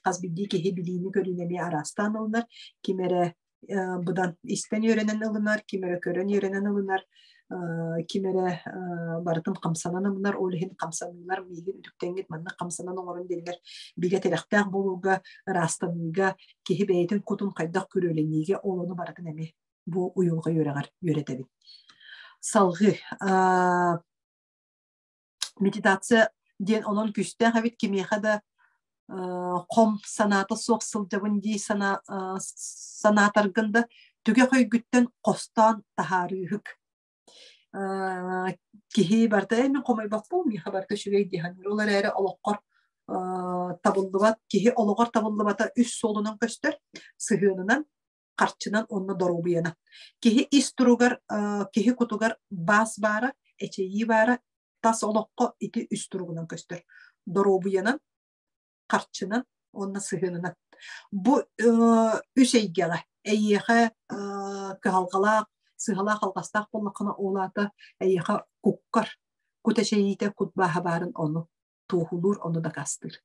Хас биирдии киһи билиини көрүүнү эмиэ араастаан ылынар. Ким эрэ быдан истэн үөрэнэн ылынар, ким эрэ көрөн үөрэнэн ылынар, ким эрэ барытын хамсанан ылынар. Ол иһин хамсаныылар миигин үтүктэҥҥит маннык хамсанан оҥорун диэннэр бигэ тирэхтээх буолууга, ыраастаныыга, киһи бэйэтин кутун хайдах күрүөлэниигэ ол ону барытын эмиэ бу уйулҕа үөрэҕэр үөрэтэбин. Салҕыы медитация диэн онон күүстээх эбит кимиэхэ да хом санаата суох сылдьабын дии санаатаргын да түгэх өйгүттэн хостоон таһаарыыһык. Киһи барыта мин хомойбоппун, миэхэ барыта үчүгэй дии саныыр. Ол эрээри олоххор Табыллыбат киһи олоҕор табыллыбата үс суолунан көстөр: сыһыанынан, харчынан уонна доруобуйанан. Киһи ис туругар, киһи кутугар баас баара, эчэйии баара тас олоххо ити үс туругунан көстөр. Доруобуйанан, харчынан уонна сыһыанынан. Бу үс эйгэҕэ эйиэхэ кыһалҕалаах, сыһалаах алҕастаах буоллаххына, ол аата эйиэхэ куккар кут эчэйиитэ, кут бааһа баарын ону туоһулуур, ону дакаастыыр.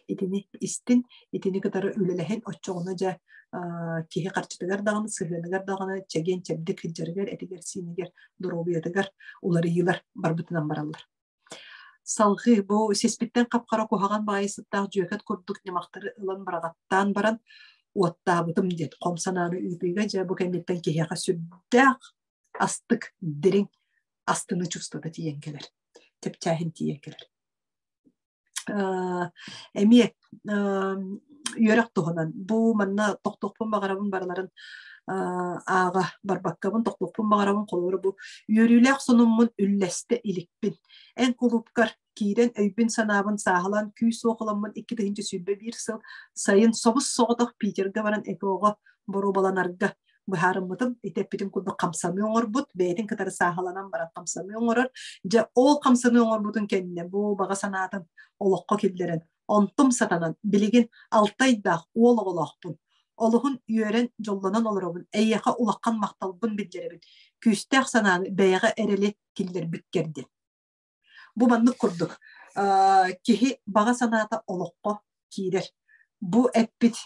Итини истин, итини кытары үлэлэһин, оччоҕуна дьэ киһи харчытыгар даҕаны, сыһыаныгар даҕаны чэгиэн-чэбдик сылдьарыгар, этигэр-сиинигэр, доруобуйатыгар уларыйыылар барбытынан бараллар. Салҕыы бу сиспиттэн хап-хара куһаҕан баайы сыттаах дьүөкэт курдук ньамахтары ылан быраҕаттаан баран уоттаабытым диэн хом санааны ыытыыга дьэ бу кэнниттэн киһиэхэ сүрдээх астык, дириҥ астыныы чувствота тиийэн кэлэр, чэпчээһин тиийэн кэлэр. Эмиэ үөрэх туһунан бу манна тохтуохпун баҕарабын барыларын ааҕа барбаккабын тохтуохпун баҕарабын холобура бу үөрүүлээх сонуммун үллэстэ иликпин эн кулуупкар киирэн өйбүн-санаабын сааһылаан күүс-уох ыламмын 2021 сыл сайын собус-соҕотох Питергэ баран ЭКО-ҕа боруобаланарга быһаарыммытым. Ити эппитим курдук хамсаныы оҥорбут, бэйэтин кытары сааһыланан баран хамсаныы оҥорор. Дьэ, ол хамсаныы оҥорбутун кэннэ бу баҕа санаатын олоххо киллэрэн, онтум сатанан, билигин алтайдаах уол оҕолоохпун. Олуһун үөрэн, дьоллонон олоробун. Эйиэхэ улахан махталбын биллэрэбин. Күүстээх санааны бэйэҕэ эрэли киллэрбиккэр диэн. Бу маннык курдук киһи баҕа санаата олоххо киирэр. Бу эппит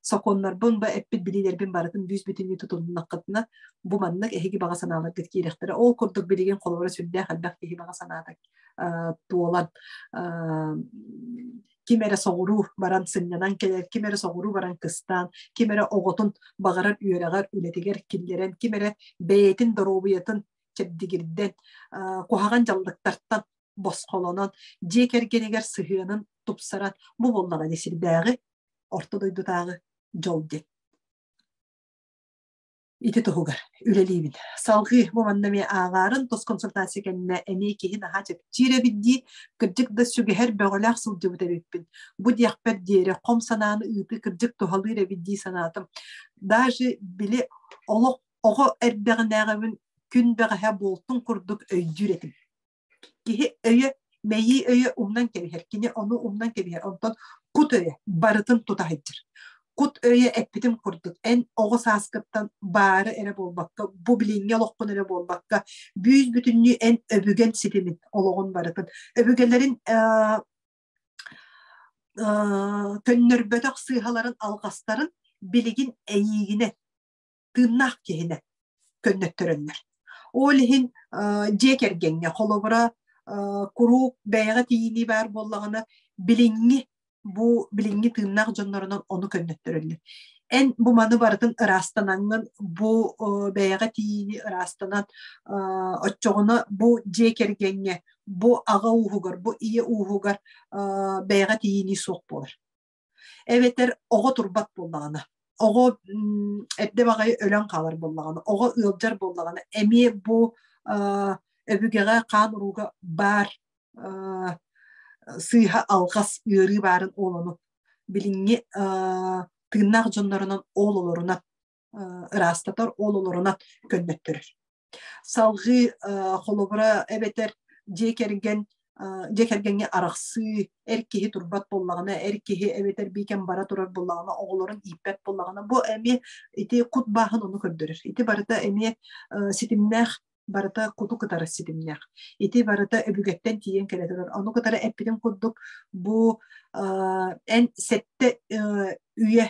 сокуоннарбын, бу эппит билиилэрбин барытын бүүс-бүтүннүү тутуннаххытына, бу маннык эһиги баҕа санааларгыт киирэхтэрэ. Ол курдук билигин холобура сүрдээх элбэх киһи баҕа санаата туолан ким эрэ соҕуруу баран сынньанан кэлэр, ким эрэ соҕуруу баран кыстаан, ким эрэ оҕотун баҕарар үөрэҕэр, үлэтигэр киллэрэн, ким эрэ бэйэтин доруобуйатын чэбдигирдэн, куһаҕан дьаллыктартан босхолонон, дьиэ кэргэнигэр сыһыанын тупсаран, бу буоллаҕа дии сирдээҕи, орто дойдутааҕы дьол диэн. Ити туһугар үлэлиибин. Салҕыы бу манна эмиэ ааҕаарын тус консультация кэннэ эмиэ киһи наһаа чэпчиир эбит дии, кырдьык да сүгэһэр бөҕөлөөх сылдьыбыт эбиппин. Бу диэхпэр диэри хом санааны ыытыы кырдьык туһалыыр эбит дии санаатым. Даже били олох оҕо эрдэҕинээҕибин күн бэҕэһээ буолтун курдук өйдүүр этим. Киһи өйө, мэйии өйө умнан кэбиһэр. Кини ону умнан кэбиһэр. Онтон кут өйө барытын тута сылдьар. Кут өйө эппитим курдук, эн оҕо сааскыттан баары эрэ буолбакка, бу билиҥҥи олоххун эрэ буолбакка, бүүс-бүтүннүү эн өбүгэн ситимин олоҕун барытын. Өбүгэлэрин көннөрбөтөх сыыһаларын, алҕастарын билигин эйиигинэн тыыннаах киһини көннөттөрөннөр. Ол иһин дьиэ кэргэҥҥэ холобура куруук бэйэҕэ тиийинии баар буоллаҕына билиҥҥи бу билиҥҥи тыыннаах дьоннорунан ону көннөттөрөллөр. Эн бу маны барытын ыраастанаҥҥын бу бэйэҕэ тиийиини ыраастанан оччоҕуна бу дьиэ кэргэҥҥэ бу аҕа ууһугар бу ийэ ууһугар бэйэҕэ тиийинии суох буолар. Эбэтэр оҕо турбат буоллаҕына, оҕо эрдэ баҕайы өлөн хаалар буоллаҕына, оҕо ыалдьар буоллаҕына, эмиэ бу өбүгэҕэ хаан урууга баар сыыһа алҕас ыарыы баарын ол ону билиҥҥи тыыннаах дьоннорунан ол олорунан ыраастатар, ол олорунан көннөттөрөр. Салҕыы холобура эбэтэр дьиэ кэргэн дьиэ кэргэҥҥэ арахсыы, эр киһи турбат буоллаҕына, эр киһи эбэтэр биикэн бара турар буоллаҕына, оҕолорун ииппэт буоллаҕына, бу эмиэ ити кут бааһын ону көрдөрөр. Ити барыта эмиэ ситимнээх, барыта куту кытары ситимнээх. Ити барыта өбүгэттэн тиийэн кэлэ турар. Ону кытары эппитим курдук, бу эн сэттэ үйэ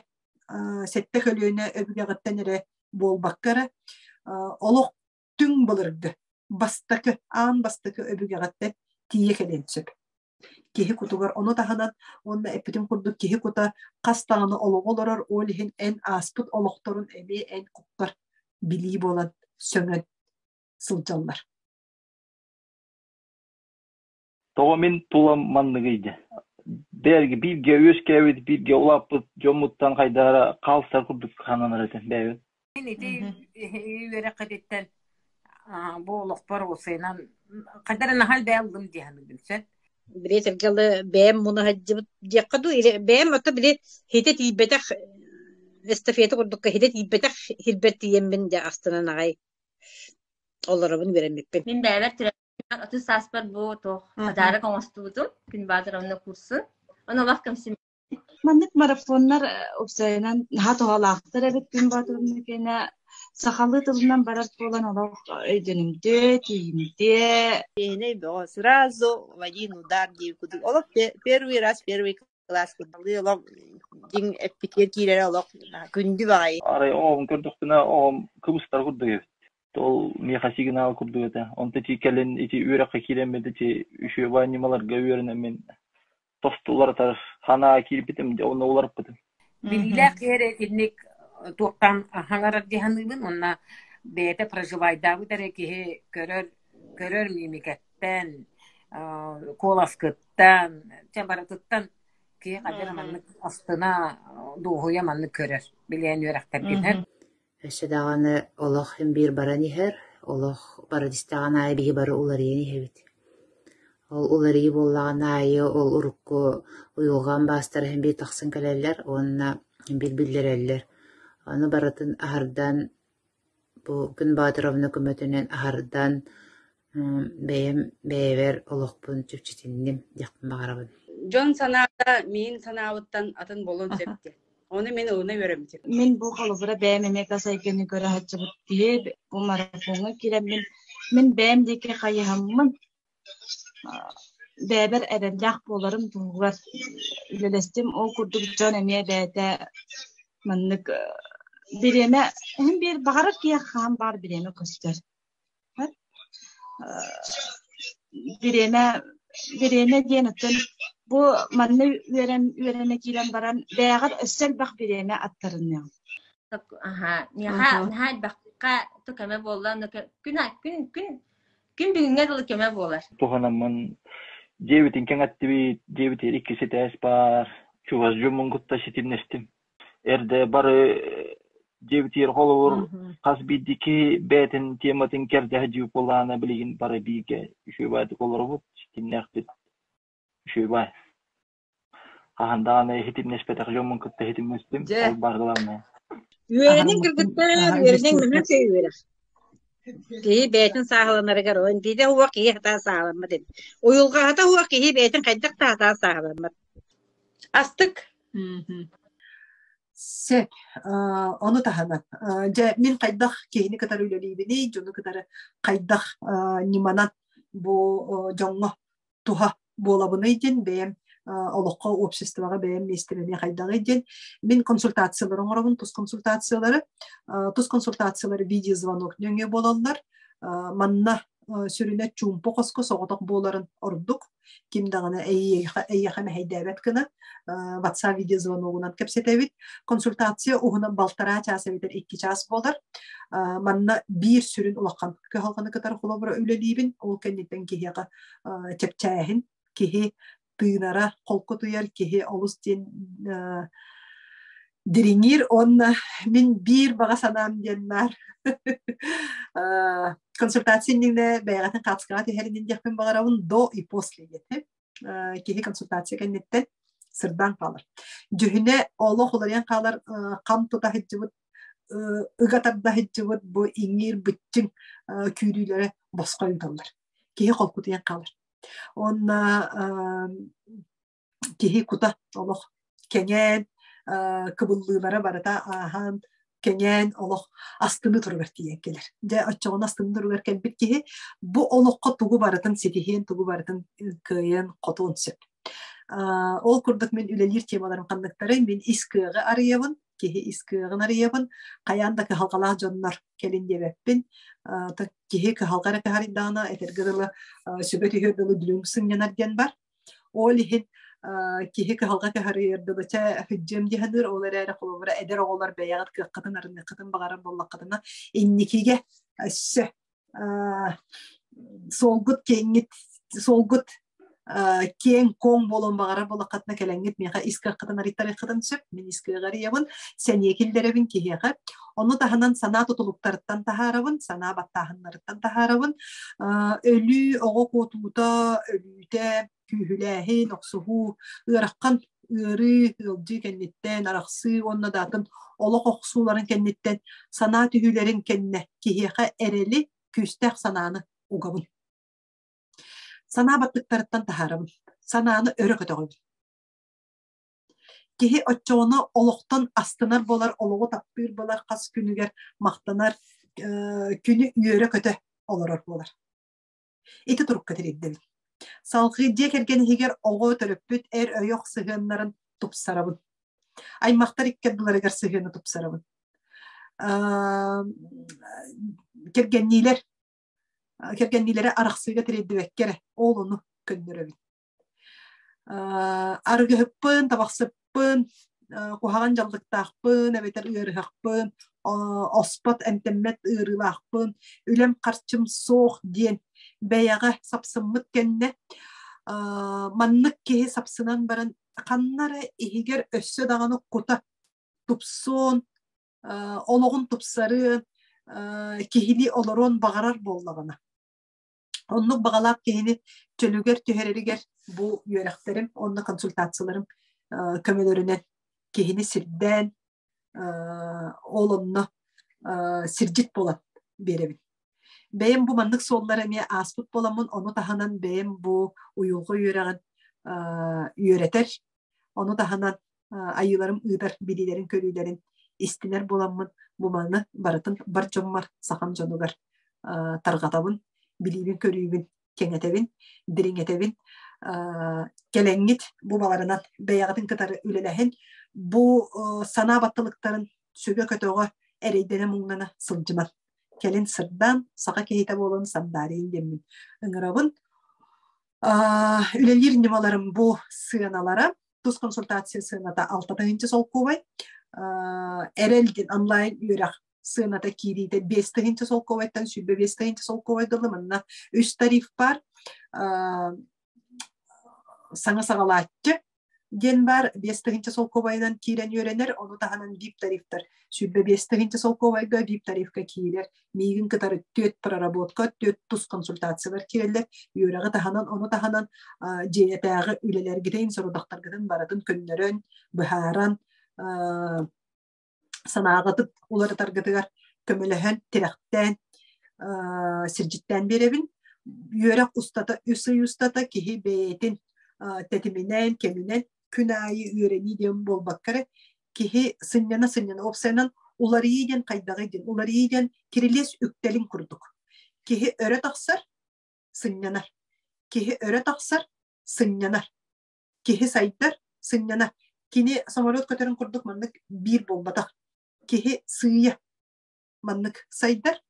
сэттэ көлүөнэ өбүгэҕиттэн эрэ буолбакка эрэ олох түҥ былыргы бастакы аан бастакы өбүгэҕиттэн тиийэ кэлиэн сөп. Киһи кутугар ону таһынан уонна эппитим курдук киһи кута хас даҕаны олоҕу олорор, ол иһин эн ааспыт олохторун эмиэ эн куккар билии буолан сөҥөн сылдьаллар. Тоҕо мин тулам манныгый дии? Бэрги бииргэ үөскээбит, бииргэ улааппыт дьоммуттан хайдах эрэ хаалсар курдук сананар этим бэйэбин. Мин ити Били этэргэ дылы бэйэм муна сылдьыбыт диэххэ дуу, или бэйэм ото били хитэ тиийбэтэх эстафета курдукка хитэ тиийбэтэх сирбэр тиийэммин дьэ астынан аҕай олоробун үөрэммиппин. Мин бэйэбэр төрөөбүт 30 сааспар бу туох подарок оҥостубутум Күн Баатыровна курсун. Ону олох кэмсим Маннык марафоннар уопсайынан наһаа туһалаахтар эбит Күн Боотурун кэнэ сахалыы тылынан барар буолан олох өйдөнүмтүө, тиийимтиэ. Чиэһинэй бөҕө сразу в один удар диир курдук олох первый раз первый класс курдук олох дьиҥ эппитигэр киирэрэ олох күндү баҕайы. Арай оҕом көрдөхпүнэ оҕом кыбыстар курдук эбит. Ол миэхэ сигнал курдук этэ. Онто ити кэлин ити үөрэххэ киирэммит ити үчүгэй ньымаларга үөрэнэммин тосту уларытар санаа киирбитим дьэ онно уларыппытым. Билиилээх киһи эрэ итинник туохтаан хаҥарар дии саныыбын уонна бэйэтэ проживайдаабыт эрэ киһи көрөр көрөр мимикэттэн, куоласкыттан, чэ барытыттан киһи хайдах эрэ маннык астына, дуоһуйа маннык көрөр билиэн үөрэхтэргинэн. Өссө даҕаны олох син биир баран иһэр, олох баран истэҕин аайы биһи бары уларыйан иһэбит. Ол уларыйыы буоллаҕын аайы ол урукку уйулҕан баастара син биир тахсан кэлэллэр уонна син биир биллэрэллэр. Ону барытын аһардан бу Күн Боотуровна көмөтүнэн аһардан бэйэм бэйэбэр олохпун чэпчэтинним диэхпин баҕарабын. Дьон санаата миин санаабыттан атын буолуон сөп диэн. Ону мин ылына үөрэммитим. Мин бу холобура бэйэм эмиэ газ эйгэни көрө сылдьыбыт киһи бу марафоҥҥа киирэммин мин бэйэм диэки хайыһаммын бэйэбэр эрэллээх буоларым туһугар үлэлэстим. Ол курдук дьон эмиэ бэйэтэ маннык бириэмэ иһин биир баҕарар киһиэхэ хаһан баар бириэмэ көстөр. Бириэмэ бириэмэ диэн оттон бу манна үөрэн үөрэнэ киирэн баран бэйэҕэр өссө элбэх бириэмэ аттарыныаҥ. Аха, миэхэ наһаа элбэххэ то көмө буолла, күн күн күн күн бүгүҥҥэ дылы көмө буолар. Туһанаммын дьиэбитин кэҥэттибит, дьиэбитигэр иккис этээс баар, чугас дьоммун кытта ситимнэстим. Эрдэ бары дьиэбитигэр холобур хас биирдии киһи бэйэтин тематын кэрдэһэ дьиэ буоллаҕына билигин бары бииргэ үчүгэйдик олоробут, ситимнээхпит үчүгэй. Хаһан даҕаны иһитимнэспэтэх дьоммун кытта иһитимнэстим, Дьэ, ол баар главное. Үөрэниҥ Аһарыммыттан кыргыттар, наһаа үөрэниҥ үллэстибиппит. наһаа үчүгэй үөрэх. Киһи бэйэтин сааһыланарыгар ол биирдэ уох киһи сатаан сааһыламмат эбит. Уйулҕаһыта уох киһи бэйэтин хайдах да сатаан сааһыламмат. Астык. Сөп. Ону таһынан, дьэ, мин хайдах киһини кытары үлэлиибиний, дьону кытары хайдах ньыманан бу дьоҥҥо туһа буолабыный диэн бэйэм олоххо, обществоҕа бэйэм миэстэм эмиэ хайдаҕый диэн мин консультациялары оҥоробун, тус консультациялары. Тус консультациялары видеозвонок нөҥүө буолаллар. Манна сүрүнэ чуумпу хоско соҕотох буоларын ордук. Ким даҕаны эйиэхэ, эйиэхэ мэһэйдээбэт гына WhatsApp видеозвоногунан кэпсэтэбит. Консультация уһунан балтараа чаас эбэтэр 2 чаас буолар. Манна биир сүрүн улахан кыһалҕаны кытары холобура үлэлиибин. Ол кэнниттэн киһиэхэ чэпчээһин, киһи тыынара холкутуйар, киһи олус диэн дириҥиир уонна мин биир баҕа санаам диэн баар консультация иннинэ бэйэҕитин хаацкаҕа түһэрин диэхпин баҕарабын до и после диэтим киһи консультация кэнниттэн сырдаан хаалар дьүһүнэ олох уларыйан хаалар хам тута сылдьыбыт ыга тарда сылдьыбыт бу иҥиир быччыҥ күүрүүлэрэ босхо ыыталлар киһи холкутуйан хаалар уонна киһи кута олох кэҥээн кыбыллыылара барыта ааһан кэҥээн олох астыныы туругар тиийэн кэлэр. Дьэ оччоҕуна астыныы туругар кэлбит киһи бу олоххо тугу барытын ситиһиэн, тугу барытын кыайыан, хотуон сөп. Ол курдук мин үлэлиир темаларым ханныктарый? Мин ис кыаҕы арыйабын, киһи ис кыаҕын арыйабын, хайаан да кыһалҕалаах дьоннор кэлин диэбэппин. Киһи кыһалҕа эрэ кыһарыйдаҕына, этэргэ дылы сүбэ түһүөр дылы дүлүҥ сынньанар диэн бар. Ол иһин киһи кыһалҕа кыһарыйар дылы чэ сылдьыам дии саныыр, ол эрээри холобура эдэр оҕолор бэйэҕит кыаххытын арыныаххытын баҕарар буоллаххытына инникигэ өссө суолгут киэҥҥит суолгут киэҥ-куоҥ буолуон баҕарар буоллаххытына кэлэҥҥит миэхэ ис кыаххытын арыйтарыаххытын сөп. Мин ис кыаҕы арыйабын, сэниэ киллэрэбин киһиэхэ. Ону таһынан санаа тутулуктарыттан таһаарабын, санаа баттааһыннарыттан таһаарабын. Өлүү, оҕо куотуута, өлүүтэ, күүһүлээһин, охсуһуу, ыарахан ыарыы, ыалдьыы кэнниттэн, арахсыы уонна да атын олох охсууларын кэнниттэн санаа түһүүлэрин кэннэ киһиэхэ эрэли, күүстээх санааны угабын. Санаа баттыктарыттан таһаарабын, санааны өрө көтөҕөбүн. Киһи оччоҕуна олохтон астынар буолар, олоҕу таптыыр буолар, хас күнүгэр махтанар, күнү үөрэ-көтө олорор буолар. Ити турукка тириэрдэбин. Салҕыы дьиэ кэргэн иһигэр оҕо төрөппүт эр ойох сыһыаннарын тупсарабын. Аймахтар икки ардыларыгар сыһыаны тупсарабын. Кэргэнниилэр кэргэнниилэрэ арахсыыга тириэрдибэккэ эрэ ол ону көннөрөбүн. Арыгыһыппын, табахсыппын, куһаҕан дьаллыктаахпын эбэтэр ыарыһахпын, оспот, эмтэммэт ыарыылаахпын, үлэм харчым суох диэн бэйэҕэ сапсыммыт кэннэ маннык киһи сапсынан баран ханна эрэ иһигэр өссө даҕаны кута тупсуон, олоҕун тупсарыан, киһилии олоруон баҕарар буоллаҕына Оннук баҕалаах киһини чөлүгэр түһэрэригэр бу үөрэхтэрим уонна консультацияларым көмөлөрүнэн киһини сирдээн, ол онно сирдьит буолан биэрэбин. Бэйэм бу маннык суоллары эмиэ ааспыт буоламмын, ону таһынан бэйэм бу уйулҕа үөрэҕин үөрэтэр, ону таһынан айыыларым ыытар билиилэрин-көрүүлэрин истинэр буоламмын бу маны барытын бар дьоммор, сахам дьонугар тарҕатабын, билиибин-көрүүбүн кэҥэтэбин, дириҥэтэбин. Кэлэҥҥит бу баларынан бэйэҕитин кытары үлэлэһин, бу санаа батталыктарын сүгэ-көтөҕө эрэйдэнэ-муҥнана сылдьыман. Кэлин сырдаан, саха киһитэ буолан сандаарыйын диэммин ыҥырабын. Үлэлиир ньымаларым бу сыаналара тус консультация сыаната 6 тыһыынча солкуобай, эрэл диэн онлайн үөрэх сыаната киириитэ 5 тыһыынча солкуобайтан 25 тыһыынча солкуобай дылы манна үс тариф бар саҥа саҕалааччы диэн баар 5 тыһыынча солкуобайынан киирэн үөрэнэр, ону таһынан VIP тарифтар 25 тыһыынча солкуобайга VIP тарифка киирэр. Миигин кытары түөрт проработка, түөрт тус консультациялар киирэллэр. Үөрэҕи таһынан, ону таһынан дьиэтээҕи үлэлэргитин, сорудахтаргытын барытын көннөрөн, быһааран, санааҕытын уларытаргытыгар көмөлөһөн, тирэхтээн, сирдьиттээн биэрэбин. Үөрэх устата, үс ый устата киһи бэйэтин тэтиминэн, кэминэн күн аайы үөрэнии диэн буолбакка эрэ, киһи сынньана-сынньана, уопсайынан уларыйыы диэн хайдаҕый диэн, уларыйыы диэн кирилиэс үктэлин курдук. Киһи өрө тахсар, сынньанар. Киһи өрө тахсар, сынньанар. Киһи сайдар, сынньанар. Кини самолет көтөрүн курдук маннык биир буолбатах. Киһи сыыйа маннык сайдар.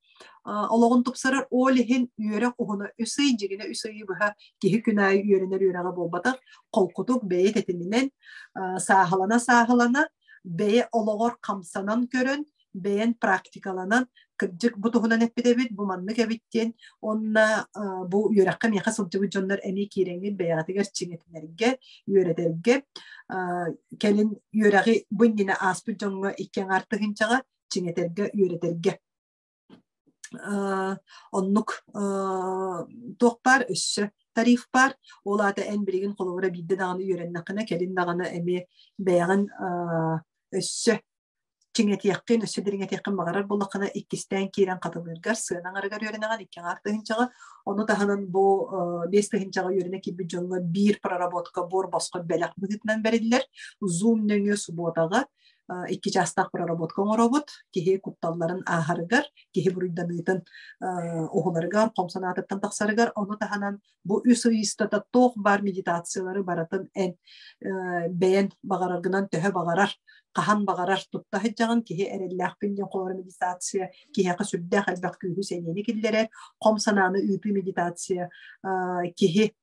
Олоҕун тупсарар ол иһин үөрэх уһуна үс ый, дьигинэ үс ыйы быһа киһи күн аайы үөрэнэр үөрэҕэ буолбатах. Холкутук бэйэ тэтиминэн сааһылана-сааһылана бэйэ олоҕор хамсанан көрөн, бэйэн практикаланан, кырдьык бу туһунан эппит эбит, бу маннык эбит диэн уонна бу үөрэххэ миэхэ сылдьыбыт дьоннор эмиэ киирэҥҥит бэйэҕитигэр чиҥэтинэргэ, үөрэтэргэ, кэлин үөрэҕи бу иннинэ ааспыт дьоҥҥо икки аҥаар тыһыынчаҕа чиҥэтэргэ, үөрэтэргэ. Оннук туох баар өссө тариф баар. Ол аата эн билигин холобура биирдэ даҕаны үөрэннэххинэ, кэлин даҕаны эмиэ бэйэҕин өссө чиҥэтиэххин, өссө дириҥэтиэххин баҕарар буоллаххына, иккистээн киирэн хатылыыргар, сыана аҥарыгар үөрэнэҕин, икки аҥаар тыһыынчаҕа. Ону таһынан бу 5 тыһыынчаҕа үөрэнэ киирбит дьоҥҥо биир проработка буор босхо бэлэх быһыытынан бэриллэр. Zoom нөҥүө субуотаҕа 2 чаастаах проработка оҥоробут. Киһи кутталларын ааһарыгар, киһи буруйданыытын уһуларыгар, хом санаатыттан тахсарыгар, ону таһынан бу үс ый устата туох баар медитациялары барытын эн бэйэн баҕараргынан төһө баҕарар, хаһан баҕарар тутта сылдьаҕын киһи эрэллээхпин диэн холобура медитация киһиэхэ сүрдээх элбэх күүһү сэниэни киллэрэр, хом санааны ыытыы медитация киһи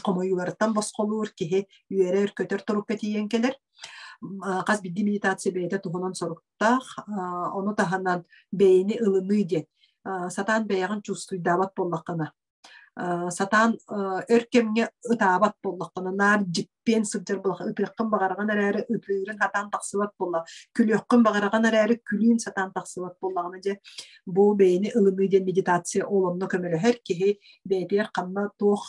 хомойууларыттан босхолуур, киһи үөрэр-көтөр турукка тиийэн кэлэр. Хас биирдии медитация бэйэтэ туһунан соруктаах, ону таһынан бэйэни ылыныы диэн. Сатаан бэйэҕин чувствуйдаабат буоллаххына. Сатаан өр кэмҥэ ытаабат буоллаххына, наар дьиппиэн сылдьар буоллаххына, ытыаххын баҕараҕын эрээри ытыырын сатаан тахсыбат буолла, күлүөххүн баҕараҕын эрээри күлүүн сатаан тахсыбат буоллаҕына, дьэ, бу бэйэни ылыныы диэн медитация ол онно көмөлөһөр. Киһи бэйэтигэр ханна туох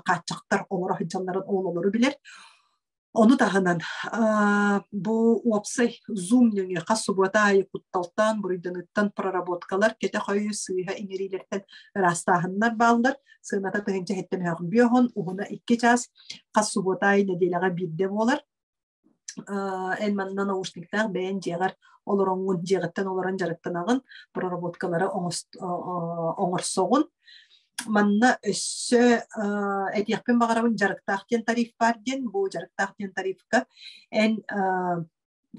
хааччахтар олоро сылдьалларын ол олору билэр. Ону таһынан бу уопсай Zoom нөҥүө хас субуота аайы кутталтан, буруйданыыттан проработкалар, кэтэх өйү сыыһа иҥэриилэртэн ыраастааһыннар бааллар. Сыаната тыһыынча иһиттэн үһүн уһуна 2 чаас, хас субуота аайы нэдиэлэҕэ биирдэ буолар. Эн манна наушниктаах бэйэн дьиэҕэр олороҥҥун, дьиэҕиттэн олорон дьарыктанаҕын, проработкалары оҥорсоҕун. Манна өссө этиэхпин баҕарабын дьарыктаах диэн тариф баар диэн. Бу дьарыктаах диэн тарифка эн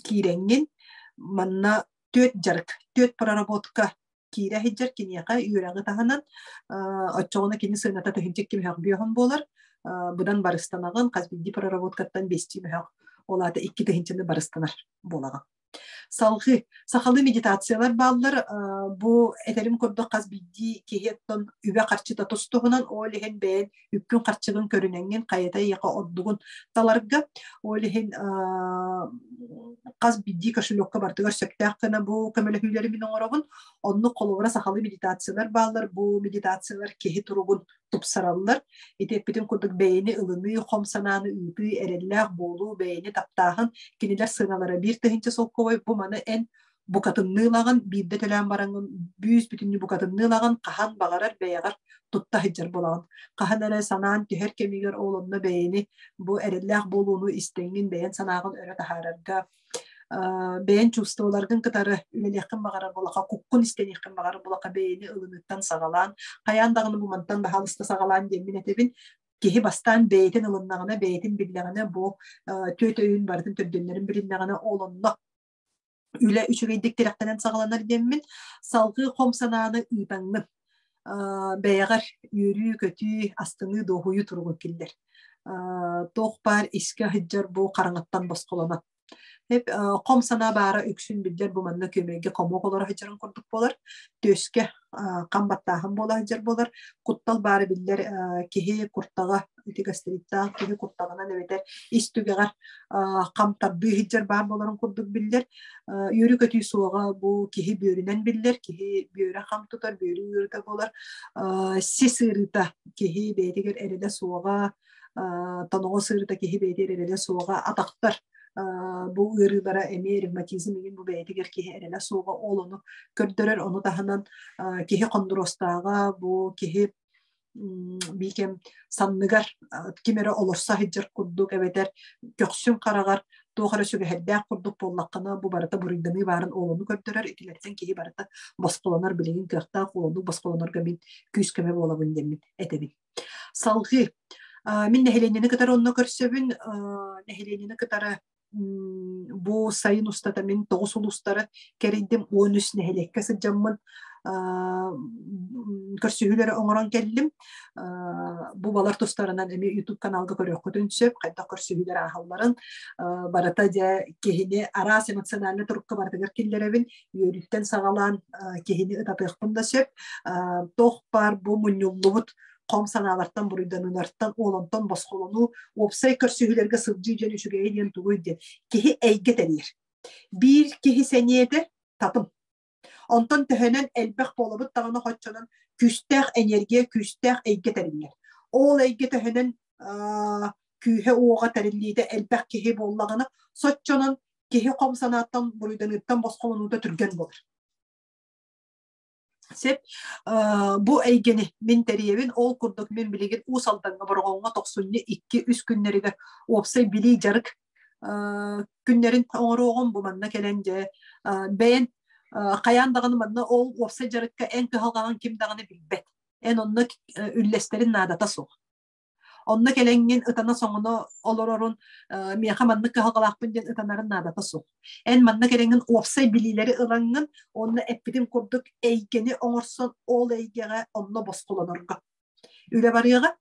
киирэҥҥин манна түөрт дьарык, түөрт проработка киирэ сылдьар киниэхэ үөрэҕи таһынан оччоҕуна кини сыаната тыһыынча кимиһэх бүөһүн буолар. Быдан барыстанаҕын, хас биирдии проработкаттан биэстии мөһөх, ол аата икки тыһыынчаны барыстанар буолаҕын. Салгыы сахалыы медитациялар бааллар. Бу этэрим курдук хас биирдии киһи оттон үбэ-харчыта тус-туһунан, ол иһин бэйэн үпкүн-харчыгын көрүнэҥҥин хайата эйиэхэ ордугун таларга. Ол иһин хас биирдии кошелекка барытыгар сөптөөх гына бу көмөлөһүүлэри мин оҥоробун. Оннук холобура сахалыы медитациялар бааллар. Бу медитациялар киһи туругун тупсараллар. Ити эппитим курдук бэйэни ылыныы, хом санааны ыытыы, эрэллээх буолуу, бэйэни таптааһын кинилэр сыаналара 1000 солкуобай. Бу маны эн букатынныы ылаҕын, биирдэ төлөөн бараҥҥын бүүс бүтүннүү букатынныы ылаҕын, хаһан баҕарар бэйэҕэр тутта сылдьар буолаҕын. Хаһан эрэ санаан түһэр кэмигэр ол онно бэйэни бу эрэллээх буолууну истэҥҥин бэйэн санааҕын өрө таһаарарга бэйэн чувстволаргын кытары үлэлиэххин баҕарар буолаха, куккун истэниэххин баҕарар буолаха бэйэни ылыныыттан саҕалаан, хайаан даҕаны бу мантан баһаалыста саҕалаан диэммин этэбин. Киһи бастаан бэйэтин ылыннаҕына, бэйэтин биллэҕинэ, бу түөт өйүн барытын төрдүннэрин билиннэҕинэ, ол онно үлэ үчүгэйдик тирэхтэнэн саҕаланар диэммин, салгыы хом санааны ыытаҥҥын бэйэҕэр үөрүү-көтүү, астыныы, дуоһуйуу туругун киллэр. Туох баар искэ сылдьар бу хараҥаттан босхолонон Эп хом санаа баара үксүн биллэр бу манна күөмэйгэ хомуок олоро сылдьарын курдук буолар. Түөскэ хам баттааһын буола сылдьар буолар. Куттал баара биллэр киһи куртаҕа ити гастриттаах киһи куртаҕынан эбэтэр ис түгэҕэр хам тардыы сылдьар баар буоларын курдук биллэр. Үөрүү-көтүү суоҕа бу киһи бүөрүнэн биллэр. Киһи бүөрэ хам тутар, бүөрүү ыарыыта буолар. Сис ыарыыта киһи бэйэтигэр эрэлэ суоҕа, тоноҕос ыарыыта киһи бэйэтигэр эрэлэ суоҕа, атахтар бу ыарыылара эмиэ ревматизм иҥин бу бэйэтигэр киһи эрэлэ суоҕа ол ону көрдөрөр. Ону таһынан киһи хондуруостааҕа бу киһи биикэм санныгар ким эрэ олорсо сылдьар курдук эбэтэр көхсүн хараҕар туох эрэ сүгэһэрдээх курдук буоллаххына бу барыта буруйданыы баарын ол ону көрдөрөр. Итилэртэн киһи барыта босхолонор билигин кыахтаах ол ону босхолонорго мин күүс-көмө буолабын диэммин этэбин. Салгыы мин нэһилиэнньэни кытары онно көрсөбүн. Нэһилиэнньэни кытары бу сайын устата мин тоҕус улуустары кэрийдим, 13 нэһилиэккэ сылдьаммын көрсүһүүлэри оҥорон кэллим. Бу балар тустарынан эмиэ YouTube каналга көрүөххүтүн сөп, хайдах көрсүһүүлэр ааһалларын. Барыта дьэ киһини араас эмоциональнай турукка барытыгар киллэрэбин. Үөрүүттэн саҕалаан киһини ытатыахпын да сөп. Туох баар бу мунньуллубут хом санаалартан, буруйданыылартан, уолантан босхолонуу, уопсай көрсүһүүлэргэ сылдьыы диэн үчүгэйэ диэн тугуй диэн киһи эйгэ тэрийэр. Биир киһи сэниэтэ татым. Онтон төһөнөн элбэх буолабыт даҕаны хоччонон күүстээх энергия, күүстээх эйгэ тэриллэр. Ол эйгэ төһөнөн күүһэ-уоҕа тэриллиитэ элбэх киһи буоллаҕына, соччонон киһи хом санааттан, буруйданыыттан босхолонуута түргэн буолар. Сеп, бу эйгэни мин тэрийэбин. Ол курдук мин билигин Уус Алдаҥҥа Бороҕоҥҥо тохсунньу 2-3 күннэригэр уопсай билии дьарык күннэрин оҥоруоҕум. Бу манна кэлэн дьэ бэйэн хайаан даҕаны манна ол уопсай дьарыкка эн кыһалҕаҕын ким даҕаны билбэт. Эн онно үллэстэрин наадата суох. Онно кэлэҥҥин ытана-соҥоно олорорун, миэхэ маннык кыһалҕалаахпын диэн ытанарын наадата суох. Эн манна кэлэҥҥин уопсай билиилэри ылаҥҥын, уонна эппитим курдук эйгэни оҥорсон, ол эйгэҕэ онно босхолонорго. Үлэ барыаҕа,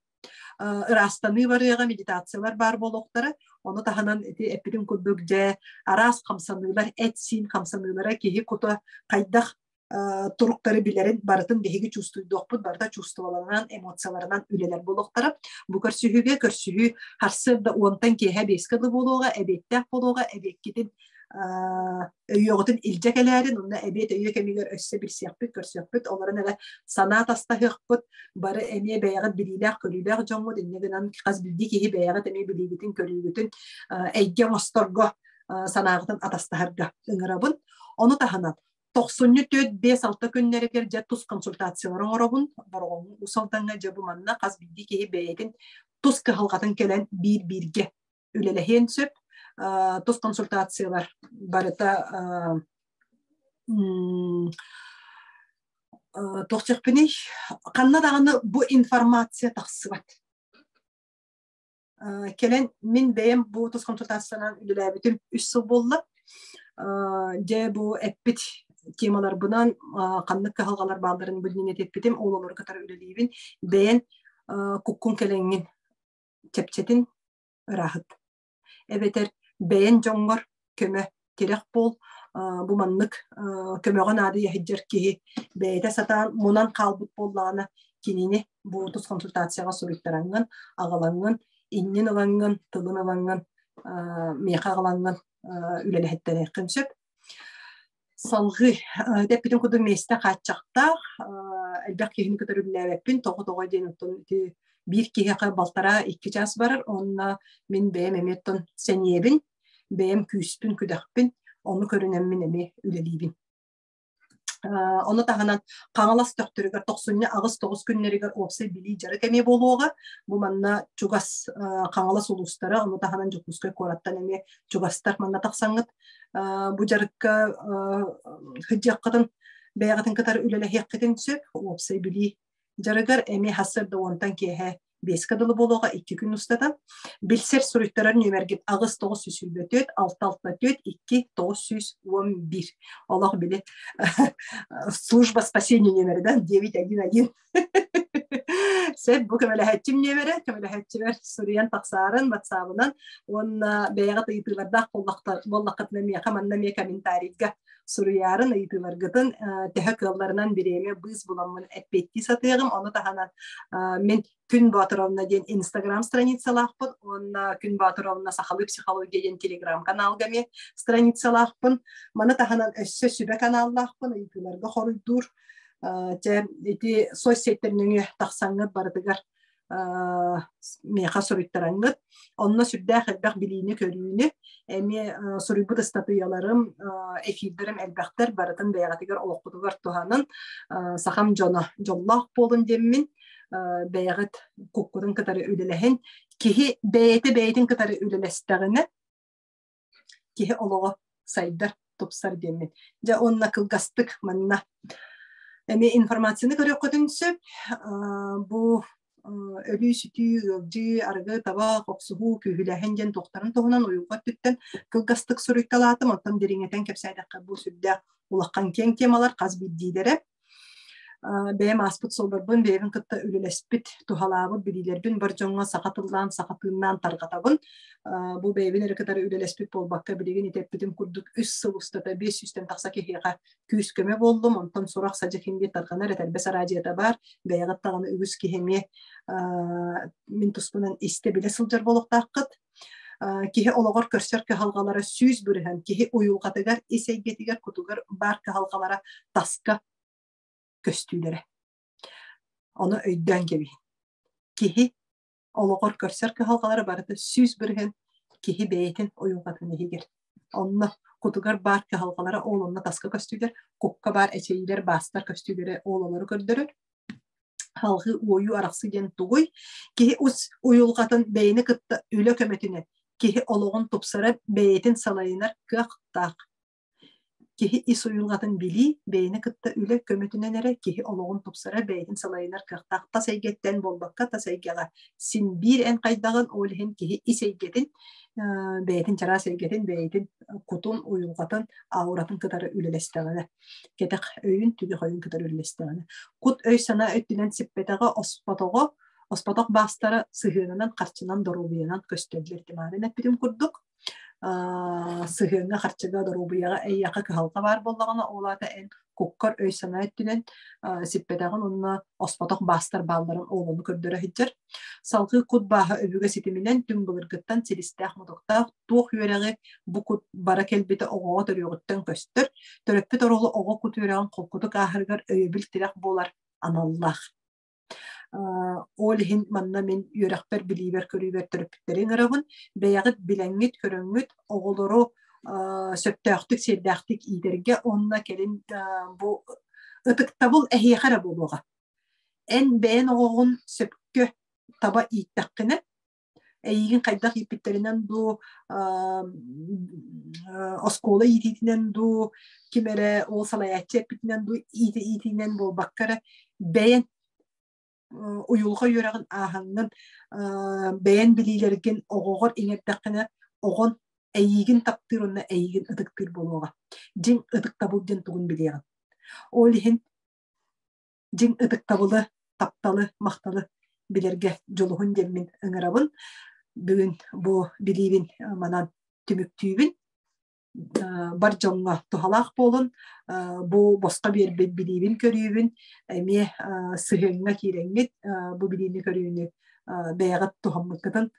ыраастаныы барыаҕа, медитациялар баар буолуохтара. Ону таһынан ити эппитим курдук дьэ араас хамсаныылар, эт-сиин хамсаныылара киһи кута хайдах туруктары билэрин барытын биһиги чувствуйдуохпут, барыта чувстволарынан, эмоцияларынан үлэлэр буолуохтара. Бу көрсүһүүгэ көрсүһүү сарсыарда уонтан киэһэ биэскэ дылы буолуоҕа, эбиэттээх буолуоҕа, эбиэккитин өйүөҕүтүн илдьэ кэлээрин, онно эбиэт өйүө кэмигэр өссө билсиэхпит, көрсүөхпүт, олорон эрэ санаа тастаһыахпыт, бары эмиэ бэйэҕит билиилээх-көрүүлээх дьоҥҥут, инньэ гынан хас биирдии киһи бэйэҕит эмиэ билиигитин-көрүүгүтүн эйгэ оҥосторго санааҕытын атастаһарга ыҥырабын. Ону таһынан тохсунньу 4, 5, 6 күннэригэр дьэ тус консультациялары оҥоробун. Бороҕоҥҥо Уус Алдаҥҥа дьэ бу манна хас биирдии киһи бэйэтин тус кыһалҕатын кэлэн биир-бииргэ үлэлэһиэн сөп. Тус консультациялар барыта туох диэхпиний, ханна даҕаны бу информация тахсыбат. Кэлэн мин бэйэм бу тус консультациянан үлэлээбитим үс сыл буолла. Дьэ бу эппит темаларбынан ханнык кыһалҕалар баалларын билинэн эппитим, ол олору кытары үлэлиибин. Бэйэн куккун кэлэҥҥин чэпчэтин ырааһыт. Эбэтэр бэйэн дьоҥҥор көмө, тирэх буол. Бу маннык көмөҕө наадыйа сылдьар киһи бэйэтэ сатаан мунан хаалбыт буоллаҕына, кинини бу тус консультацияҕа суруйтараҥҥын, аҕалаҥҥын, иннин ылаҥҥын, тылын ылаҥҥын, миэхэ аҕалаҥҥын үлэлэһиттэриэххин сөп. Салҕыы эппитим курдук миэстэ хааччахтаах, элбэх киһини кытары үлэлээбэппин, тоҕо-тоҕо диэн оттон ити биир киһиэхэ балтараа икки чаас барар, уонна мин бэйэм эмиэ оттон сэниэбин, бэйэм күүспүн-күдэхпин, ону көрүнэммин эмиэ үлэлиибин. Ону таһынан Хаҥалас Төхтөрүгэр тохсунньу аҕыс-тоҕус күннэригэр уопсай билии дьарык эмиэ буолуоҕа. Бу манна чугас Хаҥалас улуустара, ону таһынан Дьокуускай куораттан эмиэ чугастар манна тахсаҥҥыт бу дьарыкка сылдьыаххытын, бэйэҕитин кытары үлэлэһиэххитин сөп. Уопсай билии дьарыгар эмиэ сарсыарда уонтан киэһэ биэскэ дылы буолуоҕа икки күн устата. Билсэр суруйтарар нүөмэргит аҕыс 924 664 2 911. Олох били служба спасения нүөмэрэ да 911. Сөп, бу көмөлөһөөччүм нүөмэрэ, көмөлөһөөччүбэр суруйан тахсаарын ватсабынан уонна бэйэҕит ыйытыылардаах буоллаххытына миэхэ манна эмиэ комментарийга суруйаарын ыйытыыларгытын төһө кыалларынан бириэмэ быыс буламмын эппиэттии сатыаҕым. Ону таһынан мин Күн Боотуровна диэн Инстаграм страницалаахпын уонна Күн Боотуровна сахалыы психология диэн телеграм-каналга эмиэ страницалаахпын. Маны таһынан өссө сүбэ каналлаахпын, ыйытыыларга хоруйдуур. Дьэ, ити соцсеттэр нөҥүө тахсаҥҥыт барытыгар миэхэ суруйтараҥҥыт. Онно сүрдээх элбэх билиини-көрүүнү, эмиэ суруйбут ыстатыйаларым, эфирдэрим элбэхтэр, барытын бэйэҕитигэр олоххутугар туһанын, сахам дьоно дьоллоох буолун диэммин, бэйэҕит куккутун кытары үлэлэһин. Киһи бэйэтэ бэйэтин кытары үлэлэстэҕинэ, киһи олоҕо сайдар, тупсар диэммин. Дьэ уонна кылгастык манна эмиэ информацияны көрүөххүтүн сөп. Бу өлүү-сүтүү, ыалдьыы, арыгы, табах, охсуһуу, күүһүлээһин диэн туохтарын туһунан уйулҕа өттүттэн кылгастык суруйталаатым. Оттон дириҥэтэн кэпсээтэххэ бу сүрдээх улахан киэҥ темалар хас биирдиилэрэ. Бэйэм ааспыт суолларбын бэйэбин кытта үлэлэспит, туһалаабыт билиилэрбин бар дьоҥҥо саха тыллаан, саха тыыннаан тарҕатабын. Бу бэйэбин эрэ кытары үлэлэспит буолбакка, билигин ити эппитим курдук үс сыл устата 500-тэн тахса киһиэхэ күүс-көмө буоллум. Онтон сурах-садьык иһин тарҕанар этэрбэс араадьыйата баар. Бэйэҕит даҕаны үгүс киһи эмиэ мин туспунан истэ-билэ сылдьар буолуохтааххыт. Киһи олоҕор көрсөр кыһалҕалара 100% киһи уйулҕатыгар, ис эйгэтигэр, кутугар баар кыһалҕалара таска көстүүлэрэ. Ону өйдөөн кэбиһин. Киһи олоҕор көрсөр кыһалҕалара барыта 100% киһи бэйэтин уйулҕатын иһигэр. Онно кутугар баар кыһалҕалара ол онно таска көстүүлэр, кукка баар эчэйиилэр, баастар көстүүлэрэ ол олору көрдөрөр. Салҕыы уойуу арахсыы диэн тугуй? Киһи ус уйулҕатын бэйэни кытта үлэ көмөтүнэн киһи олоҕун тупсарар, бэйэтин салайынар кыахтаах. Киһи ис уйулҕатын билии, бэйэни кытта үлэ көмөтүнэн эрэ киһи олоҕун тупсарар, бэйэтин салайынар кыахтаах. Тас эйгэттэн буолбакка, тас эйгэҕэ син биир эн хайдаҕын, ол иһин киһи ис эйгэтин, бэйэтин чараас эйгэтин, бэйэтин кутун, уйулҕатын, ауратын кытары үлэлэстэҕинэ кэтэх өйүн, түгэх өйүн кытары үллэстэҕинэ. Кут өй-санаа өттүнэн сиппэтэҕэ, оспотоҕо, оспотох баастара сыһыанынан, харчынан, доруобуйанан көстөллөр тимаарын эппитим курдук. Сыһыаҥҥа, харчыга, доруобуйаҕа эйиэхэ кыһалҕа баар буоллаҕына, ол аата эн куккар өй-санаа өттүнэн сиппэтэҕин уонна оспотох баастар баалларын оҕону көрдөрө сылдьар. Салгыы кут бааһа өбүгэ ситиминэн түҥ былыргыттан силистээх-мутуктаах туох үөрэҕи бу кут бара кэлбитэ оҕоҕо төрүөҕүттэн көстөр. Төрөппүт оруолу оҕо кут үөрэҕин холкутук ааһарыгар өйөбүл-тирэх буолар аналлаах. Ол иһин манна мин үөрэхпэр, билиибэр-көрүүбэр төрөппүттэри ыҥырабын. Бэйэҕит билэҥҥит, көрөҥҥүт оҕолору сөптөөхтүк, сиэрдээхтик иитэргэ уонна кэлин бу ытыктабыл эһиэхэ эрэ буолуоҕа. Эн бэйэн оҕоҕун сөпкө таба ииттэххинэ, эйигин хайдах ииппиттэринэн дуу, оскуола иитиитинэн дуу, ким эрэ ол салайааччы эппитинэн дуу иитиинэн буолбакка эрэ бэйэн уйулҕа үөрэҕин ааһаҥҥын бэйэн билиилэргин оҕоҕор иҥэрдэххинэ оҕон эйиигин таптыыр уонна эйиигин ытыктыыр буолуоҕа. Дьиҥ ытыктабыл диэн тугун билиэҕин. Ол иһин дьиҥ ытыктабылы, тапталы, махталы билэргэ дьулуһун диэммин ыҥырабын. Бүгүн бу билиибин манан түмүктүүбүн. Бар дьоҥҥо туһалаах буолун. Бу босхо биэрбит билиибин-көрүүбүн эмиэ сыһыаҥҥа киирэҥҥит бу билиини-көрүүнү бэйэҕит туһаммыккытын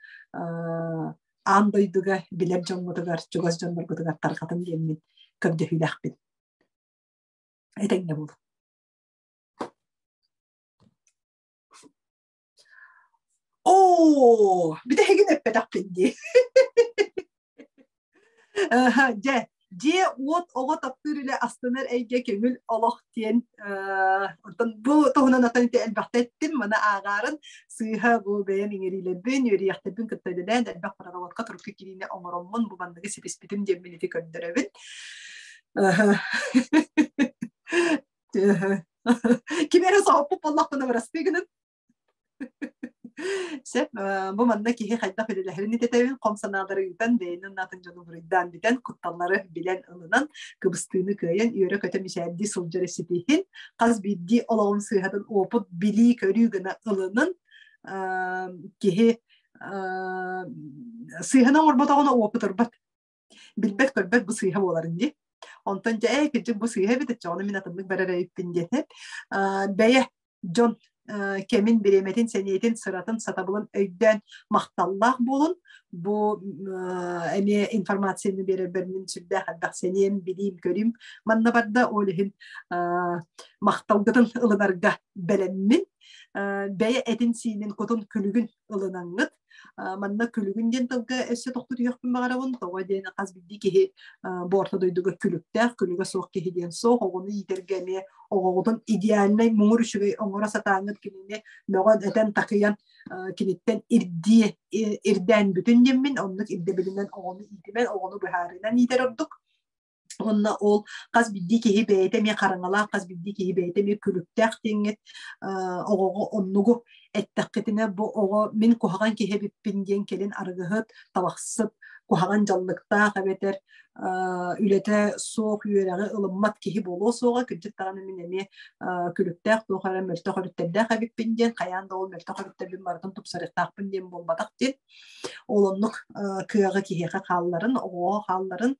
аан дойдуга билэр дьоҥҥутугар, чугас дьонноргутугар тарҕатын диэммин көрдөһүүлээхпин. Этэҥҥэ буолун. Оо, бүтэһигин эппэтэхпин дии. Дьэ, дьиэ-уот оҕо таптыыр үлэ астынар эйгэ көҥүл олох диэн оттон бу туһунан оттон ити элбэхтэ эттим, маны ааҕаарын сыыһа бу бэйэм иҥэриилэрбин, үөрүйэхтэрбин кытта үлэлээн элбэх проработка турукка киириини оҥороммун бу манныгы ситиспитим диэммин ити көрдөрөбүн. Ким эрэ соһуппут буоллахпына бырастыы гынын. Сөп, бу манна киһи хайдах үлэлэһэрин итэтэбин, хом санаалары ыытан, бэйэнин атын дьону буруйдаан бүтэн, кутталлары билэн ылынан, кыбыстыыны кыайан, үөрэ-көтө мичээрдии сылдьар ситиһин, хас биирдии олоҕун сыыһатын опыт, билии-көрүү гына ылынын, киһи сыыһаны оҥорботоҕуна опытырбат билбэт-көрбөт бу сыыһа буоларын дии. Онтон дьэ ээ кырдьык бу сыыһа эбит оччоҕуна мин атыннык барар эбиппин диэн бэйэ дьон кэмин, бириэмэтин, сэниэтин, сыратын, сатабылын өйдөөн махталлаах буолун. Бу эмиэ информацияны биэрэрбэр мин сүрдээх элбэх сэниэм, билиим, көрүүм манна барда. Ол иһин махталгытын ылынарга бэлэммин. Бэйэ этин-сиинин, кутун, күлүгүн ылынаҥҥыт Манна күлүгүн диэн тылга өссө тохтуу түһүөхпүн баҕарабын. Тоҕо диэн хас биирдии киһи бу орто дойдуга күлүктээх, күлүгэ суох киһи диэн суох. Оҕону иитэргэ эмиэ оҕоҕутун идеальнай муҥур үчүгэй оҥоро сатааҥҥыт кинини мөҕөн, этэн, такыйан киниттэн ирдии ирдээн бүтүн диэммин оннук ирдэбилинэн оҕону иитимэн, оҕону быһаарыынан иитэр ордук. Уонна ол хас биирдии киһи бэйэтэ эмиэ хараҥалаах, хас биирдии киһи бэйэтэ эмиэ күлүктээх диэҥҥит оҕоҕо оннугу эттэххитинэ бу оҕо мин куһаҕан киһи эбиппин диэн кэлин арыгыһыт, табахсыт, куһаҕан дьаллыктаах эбэтэр үлэтэ суох үөрэҕи ылыммат киһи буолуо суоҕа. Кырдьык даҕаны мин эмиэ күлүктээх туох эрэ мөлтөх өрүттэрдээх эбиппин диэн хайаан да ол мөлтөх өрүттэрбин барытын тупсарыахтаахпын диэн буолбатах диэн Ол оннук кыаҕы киһиэхэ хаалларын, оҕоҕо хаалларын,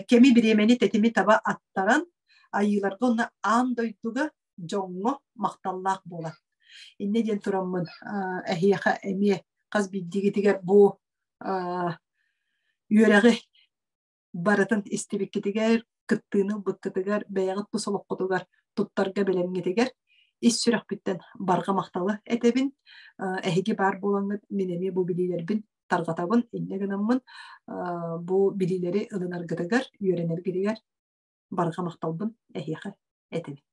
кэми бириэмэни тэтими таба аттаран, айыыларга уонна аан дойдуга дьоҥҥо махталлаах буолар. Инньэ диэн тураммын эһиэхэ эмиэ хас биирдиигитигэр бу үөрэҕи барытын истибиккитигэр, кыттыыны ылбыккытыгар, бэйэҕит тус олоххутугар туттарга бэлэмҥитигэр ис сүрэхпиттэн барҕа махталы этэбин. Эһиги баар буолаҥҥыт мин эмиэ бу билиилэрбин тарҕатабын, инньэ гынаммын бу билиилэри ылынаргытыгар, үөрэнэргитигэр барҕа махталбын эһиэхэ этэбин.